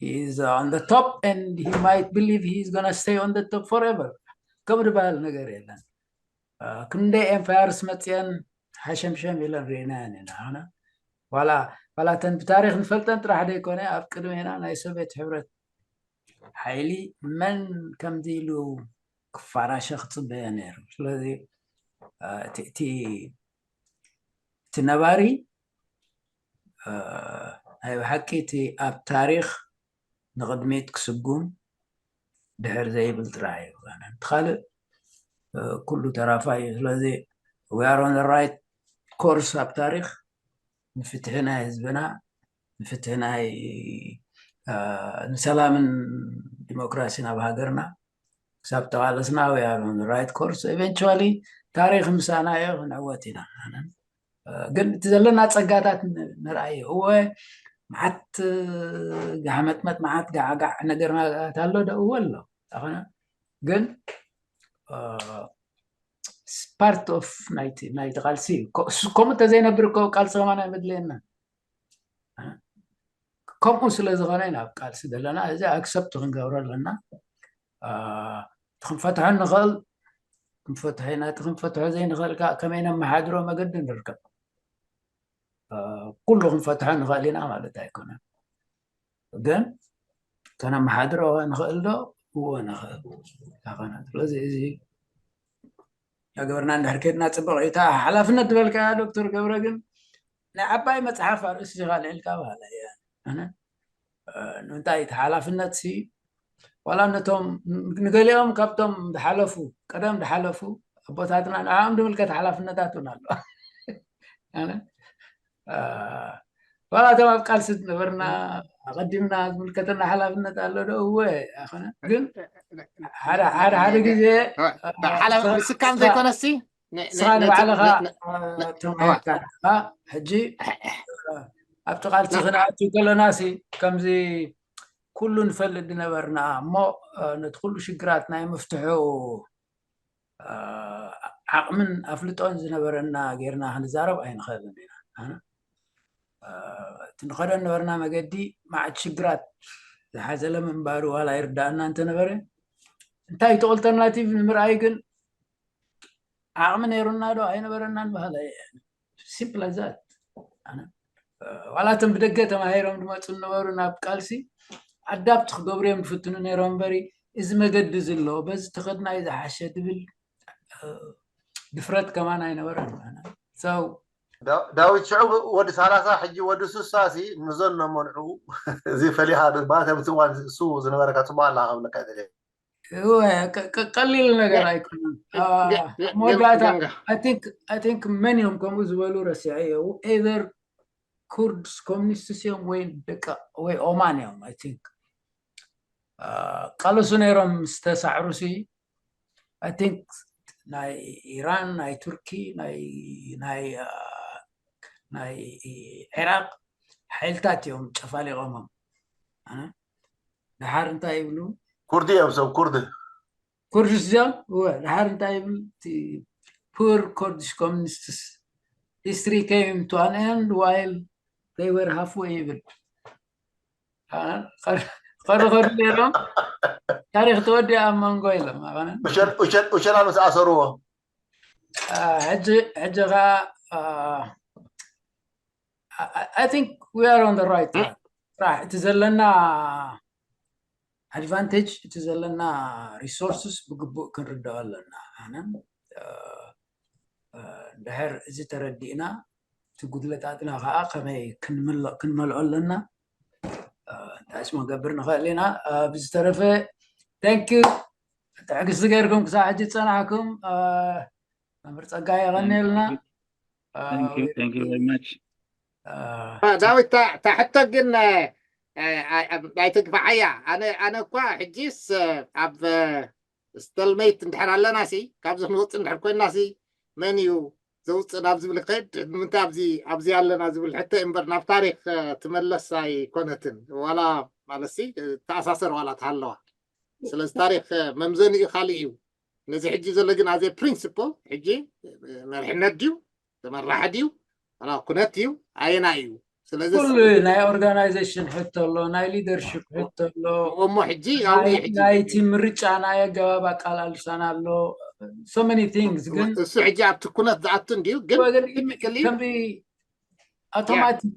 he is on the top and he might believe he is gonna stay on the top forever። ከም ዝበሃል ነገር የለን። ክንደይ ኤምፓየርስ መፅአን ሓሸምሸም ኢለን ርኢናየን ኢና። ኣነ ዋላ ዋላ ተን ብታሪክ ንፈልጠን ጥራሕ ዘይኮነ ኣብ ቅድሜና ናይ ሶቪየት ሕብረት ሓይሊ መን ከምዚ ኢሉ ክፋራሸ ክፅበዮ ነይሩ። ስለዚ እቲ ነባሪ ናይ ብሓቂ እቲ ኣብ ታሪክ ንቕድሚት ክስጉም ድሕር ዘይብል ጥራሕ እዩ። እቲ ካልእ ኩሉ ተራፋይ እዩ። ስለዚ we are on the right course ኣብ ታሪክ ንፍትሒ ናይ ህዝብና፣ ንፍትሒ ናይ ንሰላምን ዲሞክራሲን ኣብ ሃገርና ክሳብ ተቓለስና we are on the right course። Eventually ታሪክ ምሳና እዮ፣ ክንዕወት ኢና። ግን እቲ ዘለና ፀጋታት ንርኣዮ። እወ መዓት ጋሕመጥመጥ መዓት ጋዕጋዕ ነገርናት ኣሎ ዶ? እወ ኣሎ። ኣኾነ ግን ፓርት ኦፍ ናይቲ ቃልሲ እዩ። ከምኡ እንተዘይነብር እኮ ቃልሲ ከማን ኣይመድለየና። ከምኡ ስለ ዝኾነ ኢና ኣብ ቃልሲ ዘለና። እዚ ኣክሰፕት ክንገብሮ ኣለና። ክንፈትሖ ንኽእል ክንፈትሖ ኢና። እቲ ክንፈትሖ ዘይንኽእል ከዓ ከመይ ነመሓድሮ መገዲ ንርከብ። ኩሉ ክንፈትሖ ንኽእል ኢና ማለት ኣይኮነን። ግን ከነመሓድሮ ንኽእል ዶ? እዎ ንኽእል። ስለዚ እዚ ያገበርና እንድሕር ከድና ጽቡቕ እዩ። እታ ሓላፍነት ዝበልካያ ዶክተር ገብረ ግን ናይ ዓባይ መጽሓፍ ኣርእስቲ ካልዕልካ ባህላ እያ። ኣነ ንምንታይ እቲ ሓላፍነት ሲ ዋላ ነቶም ንገሊኦም ካብቶም ዝሓለፉ ቀደም ዝሓለፉ ኣቦታትና ንዓኦም ዝምልከት ሓላፍነታት እውን ኣሎ። ዋላ እቶም ኣብ ቃልሲ ዝነበርና ኣቐዲምና ዝምልከተና ሓላፍነት ኣሎ ዶ? እወ ኣይኮነ ግን ሓደ ሓደ ግዜ ስካም ዘይኮነሲ ንስኻ ንባዕልኻ ተማሂርካ ሕጂ ኣብቲ ቃልሲ ክንኣቱ ከለና ሲ ከምዚ ኩሉ ንፈልጥ ዝነበርና እሞ ነቲ ኩሉ ሽግራት ናይ ምፍትሑ ዓቕምን ኣፍልጦን ዝነበረና ጌርና ክንዛረብ ኣይንኽእልን ኢና። እቲ ንኸዶ ነበርና መገዲ ማዕት ሽግራት ዝሓዘለ ምንባሩ ዋላ ይርዳእና እንተነበረ እንታይ ተቐልተልና ቲ ንምርኣይ ግን ዓቕሚ ነይሩና ዶ ኣይነበረናን ባህላ ሲምፕል ዛት ዋላ እቶም ብደገ ተማሂሮም ዝመፁ ዝነበሩ ናብ ቃልሲ ኣዳፕት ክገብሩ እዮም ዝፍትኑ ነይሮም እምበሪ እዚ መገዲ እዚ ኣሎ በዚ ተኸድናይ ዝሓሸ ትብል ድፍረት ከማን ኣይነበረን። ሰው ዳዊት ሽዑ ወዲ ሰላሳ ሕጂ ወዲ ስሳ ሲ ምዘኖ መንዑ እዚ ፈሊኻ ባተምቲ ዋን እሱ ዝነበረካ ፅቡቅ ኣላ ከብለካ ይደለ ቀሊል ነገር ኣይኮነን። መወዳእታ I think men እዮም ከምኡ ዝበሉ ረሲዐ እየ whoever ኩርድስ ኮሚኒስትስ እዮም ወይ ደቂ ወይ ኦማን እዮም I think ቃለሱ ነይሮም ዝተሳዕሩ ሲ I think ናይ ኢራን ናይ ቱርኪ ናይ ናይ ናይ ኢራቅ ሓይልታት እዮም ጨፋሊቆሞም ድሓር እንታይ ይብሉ ኩርዲ እዮም ሰብ ኩርዲ ኩርድስ እዮም እወ ድሓር እንታይ ይብል poor Kurdish communists history came to an end while they were halfway ይብል ከዱ ከዱ ነይሮም ታሪክ ተወዲኣ ኣብ መንጎ ኢሎም ኡሸላ ምስ ኣሰርዎ ሕጂ ሕጂ ከ I think we are on the right track ጥራሕ እቲ ዘለና advantage እቲ ዘለና resources ብግቡእ ክንርዳኦ ኣለና ኣነ ድሕር እዚ ተረዲእና እቲ ጉድለታትና ከዓ ከመይ ክንመልኦ ኣለና እንታይ ስሞ ገብር ንኽእል ኢና ብዝተረፈ thank you ትዕግስቲ ገይርኩም ክሳብ ሕጂ ዝፀናሕኩም መምህር ፀጋ የቐንየልና ዳዊት ታሕቶ ግን ኣይተግፋዓያ ኣነ እኳ ሕጂስ ኣብ ስተልመይት እንድሕር ኣለና ሲ ካብዚ ክንወፅእ እንድሕር ኮይና ሲ መን እዩ ዘውፅእ ናብ ዝብል ከድ ንምንታይ ኣብዚ ኣብዚ ኣለና ዝብል ሕቶ እምበር ናብ ታሪክ ትመለስ ኣይኮነትን ዋላ ማለት ሲ ተኣሳሰር ዋላ ተሃለዋ ስለዚ ታሪክ መምዘኒ እዩ ካልእ እዩ ነዚ ሕጂ ዘሎ ግን ኣዘ ፕሪንስፕል ሕጂ መርሕነት ድዩ ተመራሕ ድዩ ኩነት እዩ ኣየና እዩ ስለዚ ኩሉ ናይ organization ሕቶ ኣሎ ናይ leadership ሕቶ ኣሎ እሞ ሕጂ ናይቲ ምርጫ ናይ ኣገባብ ኣቃላልሳና ኣሎ so many things ግን እሱ ሕጂ ኣብቲ ኩነት ዝኣቱ እንድዩ ግን ከምዚ automatic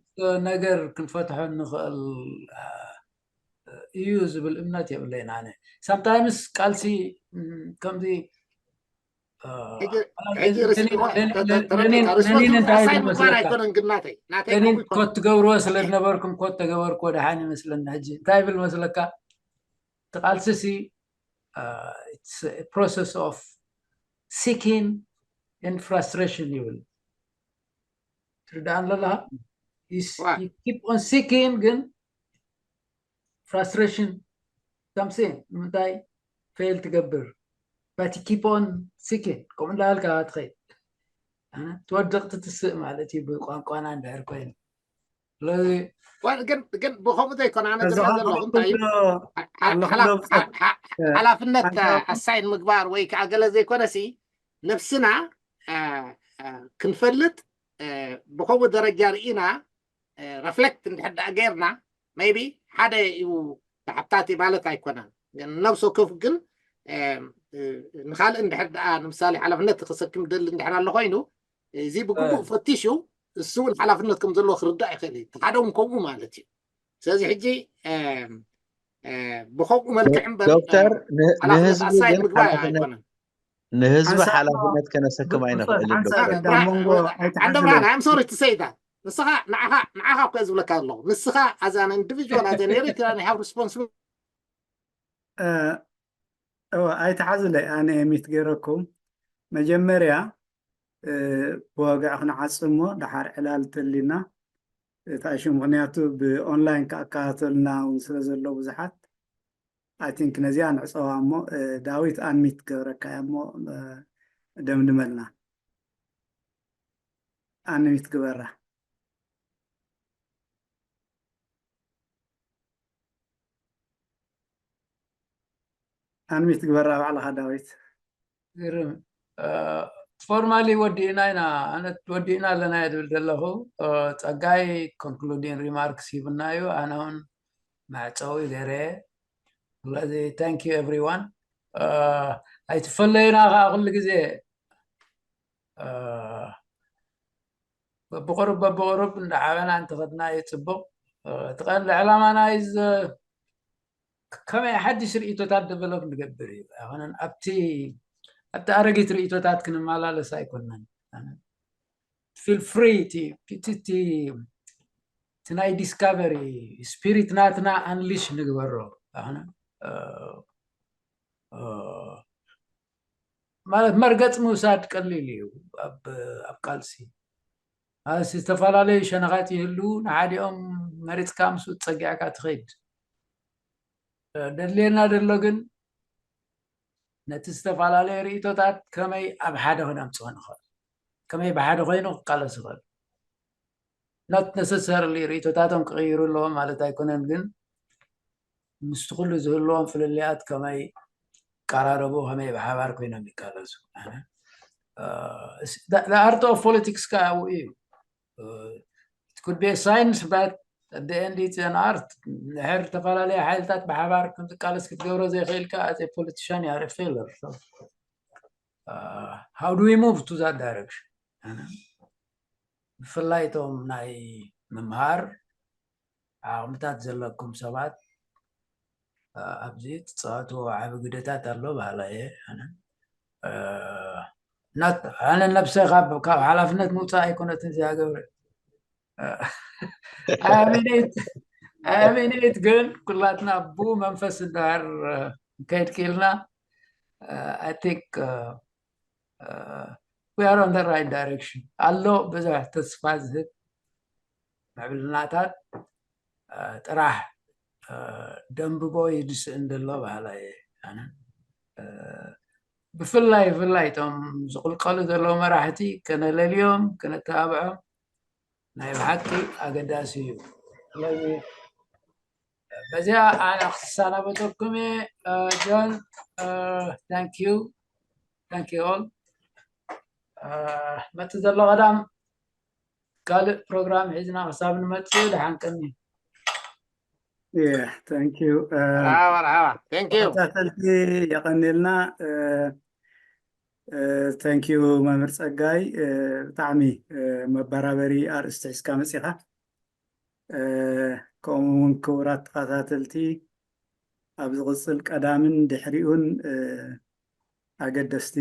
ነገር ክንፈትሖ ንኽእል እዩ ዝብል እምነት የብለይን ኣነ sometimes ቃልሲ ከምዚ ሕጂ ሪስፖንስ እንታይ ኮት ትገብርዎ ስለ ዝነበርኩም ኮት ተገበርኩ ደሓን ይመስለኒ ሕጂ እንታይ ይብል መስለካ ትቃልስሲ process of seeking and frustration ይብል ትርዳእ ኣለካ keep on seeking ግን frustration something ንምንታይ fail ትገብር but keep on seeking ከምኡ እንዳበልካ ትኸይድ ትወድቕ ትትስእ ማለት እዩ ብቋንቋና እንድሕር ኮይኑ ስለዚ ግን ብከምኡ ዘይኮነ ኣነ ዝሪኦ ዘለኹ እንታይ ሓላፍነት ኣሳይን ምግባር ወይ ከዓ ገለ ዘይኮነሲ ነብስና ክንፈልጥ ብከምኡ ደረጃ ርኢና ረፍሌክት እንድሕር ደኣ ገይርና maybe ሓደ እዩ ተሓታቲ ማለት ኣይኮነን ነብሲ ወከፍ ግን ንካልእ እንድሕር ደኣ ንምሳሌ ሓላፍነት ክሰክም ደሊ እንድሕር ኣሎ ኮይኑ እዚ ብግቡእ ፈቲሹ እሱ እውን ሓላፍነት ከም ዘለዎ ክርዳእ ይኽእል እዩ ሓደ እውን ከምኡ ማለት እዩ ስለዚ ሕጂ ብከምኡ መልክዕ እምበር ዶክተር ንህዝቢ ግን ሓላፍነት ምግባር ኣይኮነን። ንህዝቢ ሓላፍነት ከነሰክም ኣይንኽእልን። ዓንደብርሃን I'm sorry to say that ንስኻ ንዓኻ ንዓኻ እኮ ዝብለካ ኣለኹ። ንስኻ as an individual as an Eritrean you have responsibility እወ ኣይትሓዙለይ፣ ኣነ ሚት ገይረኩም መጀመርያ ብወግዒ ክንዓጽ እሞ ደሓር ዕላል ተሊና እታ እሹ ምክንያቱ ብኦንላይን ክኣከታተሉና እውን ስለ ዘሎ ብዙሓት I think ነዚኣ ንዕፀዋ እሞ ዳዊት ኣንሚት ገብረካ እያ እሞ ደምድመልና ኣንሚት ግበራ ኣንሚት ግበራ ባዕልኻ ዳዊት ግርም formally ወዲእና ኢና ኣነ ወዲእና ኣለና እየ ዝብል ዘለኹ ፀጋይ concluding remarks ሂብና እዩ ኣነ እውን መዕፀዊ ገይረ ስለዚ thank you everyone ኣይትፈለዩና ከዓ ኩሉ ግዜ በብቁሩብ በብቁሩብ እንዳዓበና እንተኸድና እዩ ፅቡቅ እቲ ቀንዲ ዕላማና እዩ ከመይ ሓድሽ ርእቶታት develop ንገብር እዩ ኣይኮነን ኣብቲ ኣብቲ ኣረጊት ርእቶታት ክንመላለስ ኣይኮነን feel free እቲ ናይ discovery spirit ናትና unleash ንግበሮ ማለት መርገፂ ምውሳድ ቀሊል እዩ ኣብ ቃልሲ ማለት ዝተፈላለዩ ሸነኻት ይህሉ ንሓዲኦም መሪፅካ ምስ ፀጊዕካ ትኸይድ ደድልየና ደሎ ግን ነቲ ዝተፈላለዩ ርእቶታት ከመይ ኣብ ሓደ ክነምፅኦ ንኽእል ከመይ ብሓደ ኮይኑ ክቃለስ ይኽእል not necessarily ርእቶታቶም ክቕይሩ ኣለዎም ማለት ኣይኮነን ግን ምስቲ ኩሉ ዝህልዎም ፍልልያት ከመይ ይቀራረቡ ከመይ ብሓባር ኮይኖም ይቃለሱ the art of politics ከዓ ኣብኡ እዩ it could be a science but at the end it's an art ድሕር ዝተፈላለዩ ሓይልታት ብሓባር ከም ትቃለስ ክትገብሮ ዘይኽእል ከዓ as a politician you are a failure so uh, how do we move to that direction ብፍላይ እቶም ናይ ምምሃር ዓቕምታት ዘለኩም ሰባት ኣብዚ ትፃወትዎ ዓቢ ግደታት ኣሎ በሃላ እየ ኣነ ነብሰ ካብ ሓላፍነት ምውፃእ ኣይኮነትን እዚኣ ገብረ ኣሚኒት ግን ኩላትና ብኡ መንፈስ እንዳር ከይድ ክኢልና I think we are on the right direction ኣሎ ብዙሕ ተስፋ ዝህብ ምዕብልናታት ጥራሕ ደንብቦ ይድስእን ዘሎ በሃላ እየ ኣነ ብፍላይ ብፍላይ እቶም ዝቕልቀሉ ዘለዉ መራሕቲ ከነለልዮም ከነተባብዖም ናይ ብሓቂ ኣገዳሲ እዩ ስለዚ በዚኣ ኣነ ክሰናበተኩም እየ ጆን thank you thank you all መፅእ ዘሎ ቀዳም ካልእ ፕሮግራም ሒዝና ክሳብ ንመፅእ ደሓን ቀኒ thank you መርሓባ thank you ተኸታተልቲ የቐኒልና thank you መምህር ፀጋይ ብጣዕሚ መበራበሪ ኣርእስቲ ሒዝካ መፂኻ ከምኡ እውን ክቡራት ተኸታተልቲ ኣብ ዝቕፅል ቀዳምን ድሕሪኡን ኣገደስቲ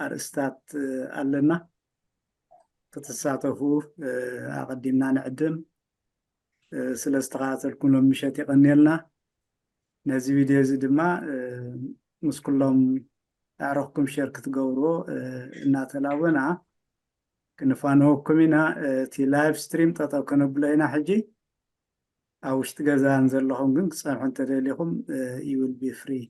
ኣርእስታት ኣለና ክትሳተፉ ኣቐዲምና ንዕድም ስለ ዝተኸታተልኩም ሎም ምሸት የቐንየልና ነዚ ቪድዮ እዚ ድማ ምስ ኩሎም ኣዕረኽኩም ሸር ክትገብርዎ እናተላወና ክንፋንወኩም ኢና እቲ live stream ጠጠው ከነብሎ ኢና ሕጂ ኣብ ውሽጢ ገዛ ዘለኹም ግን ክፀንሑ እንተደሊኹም you will be free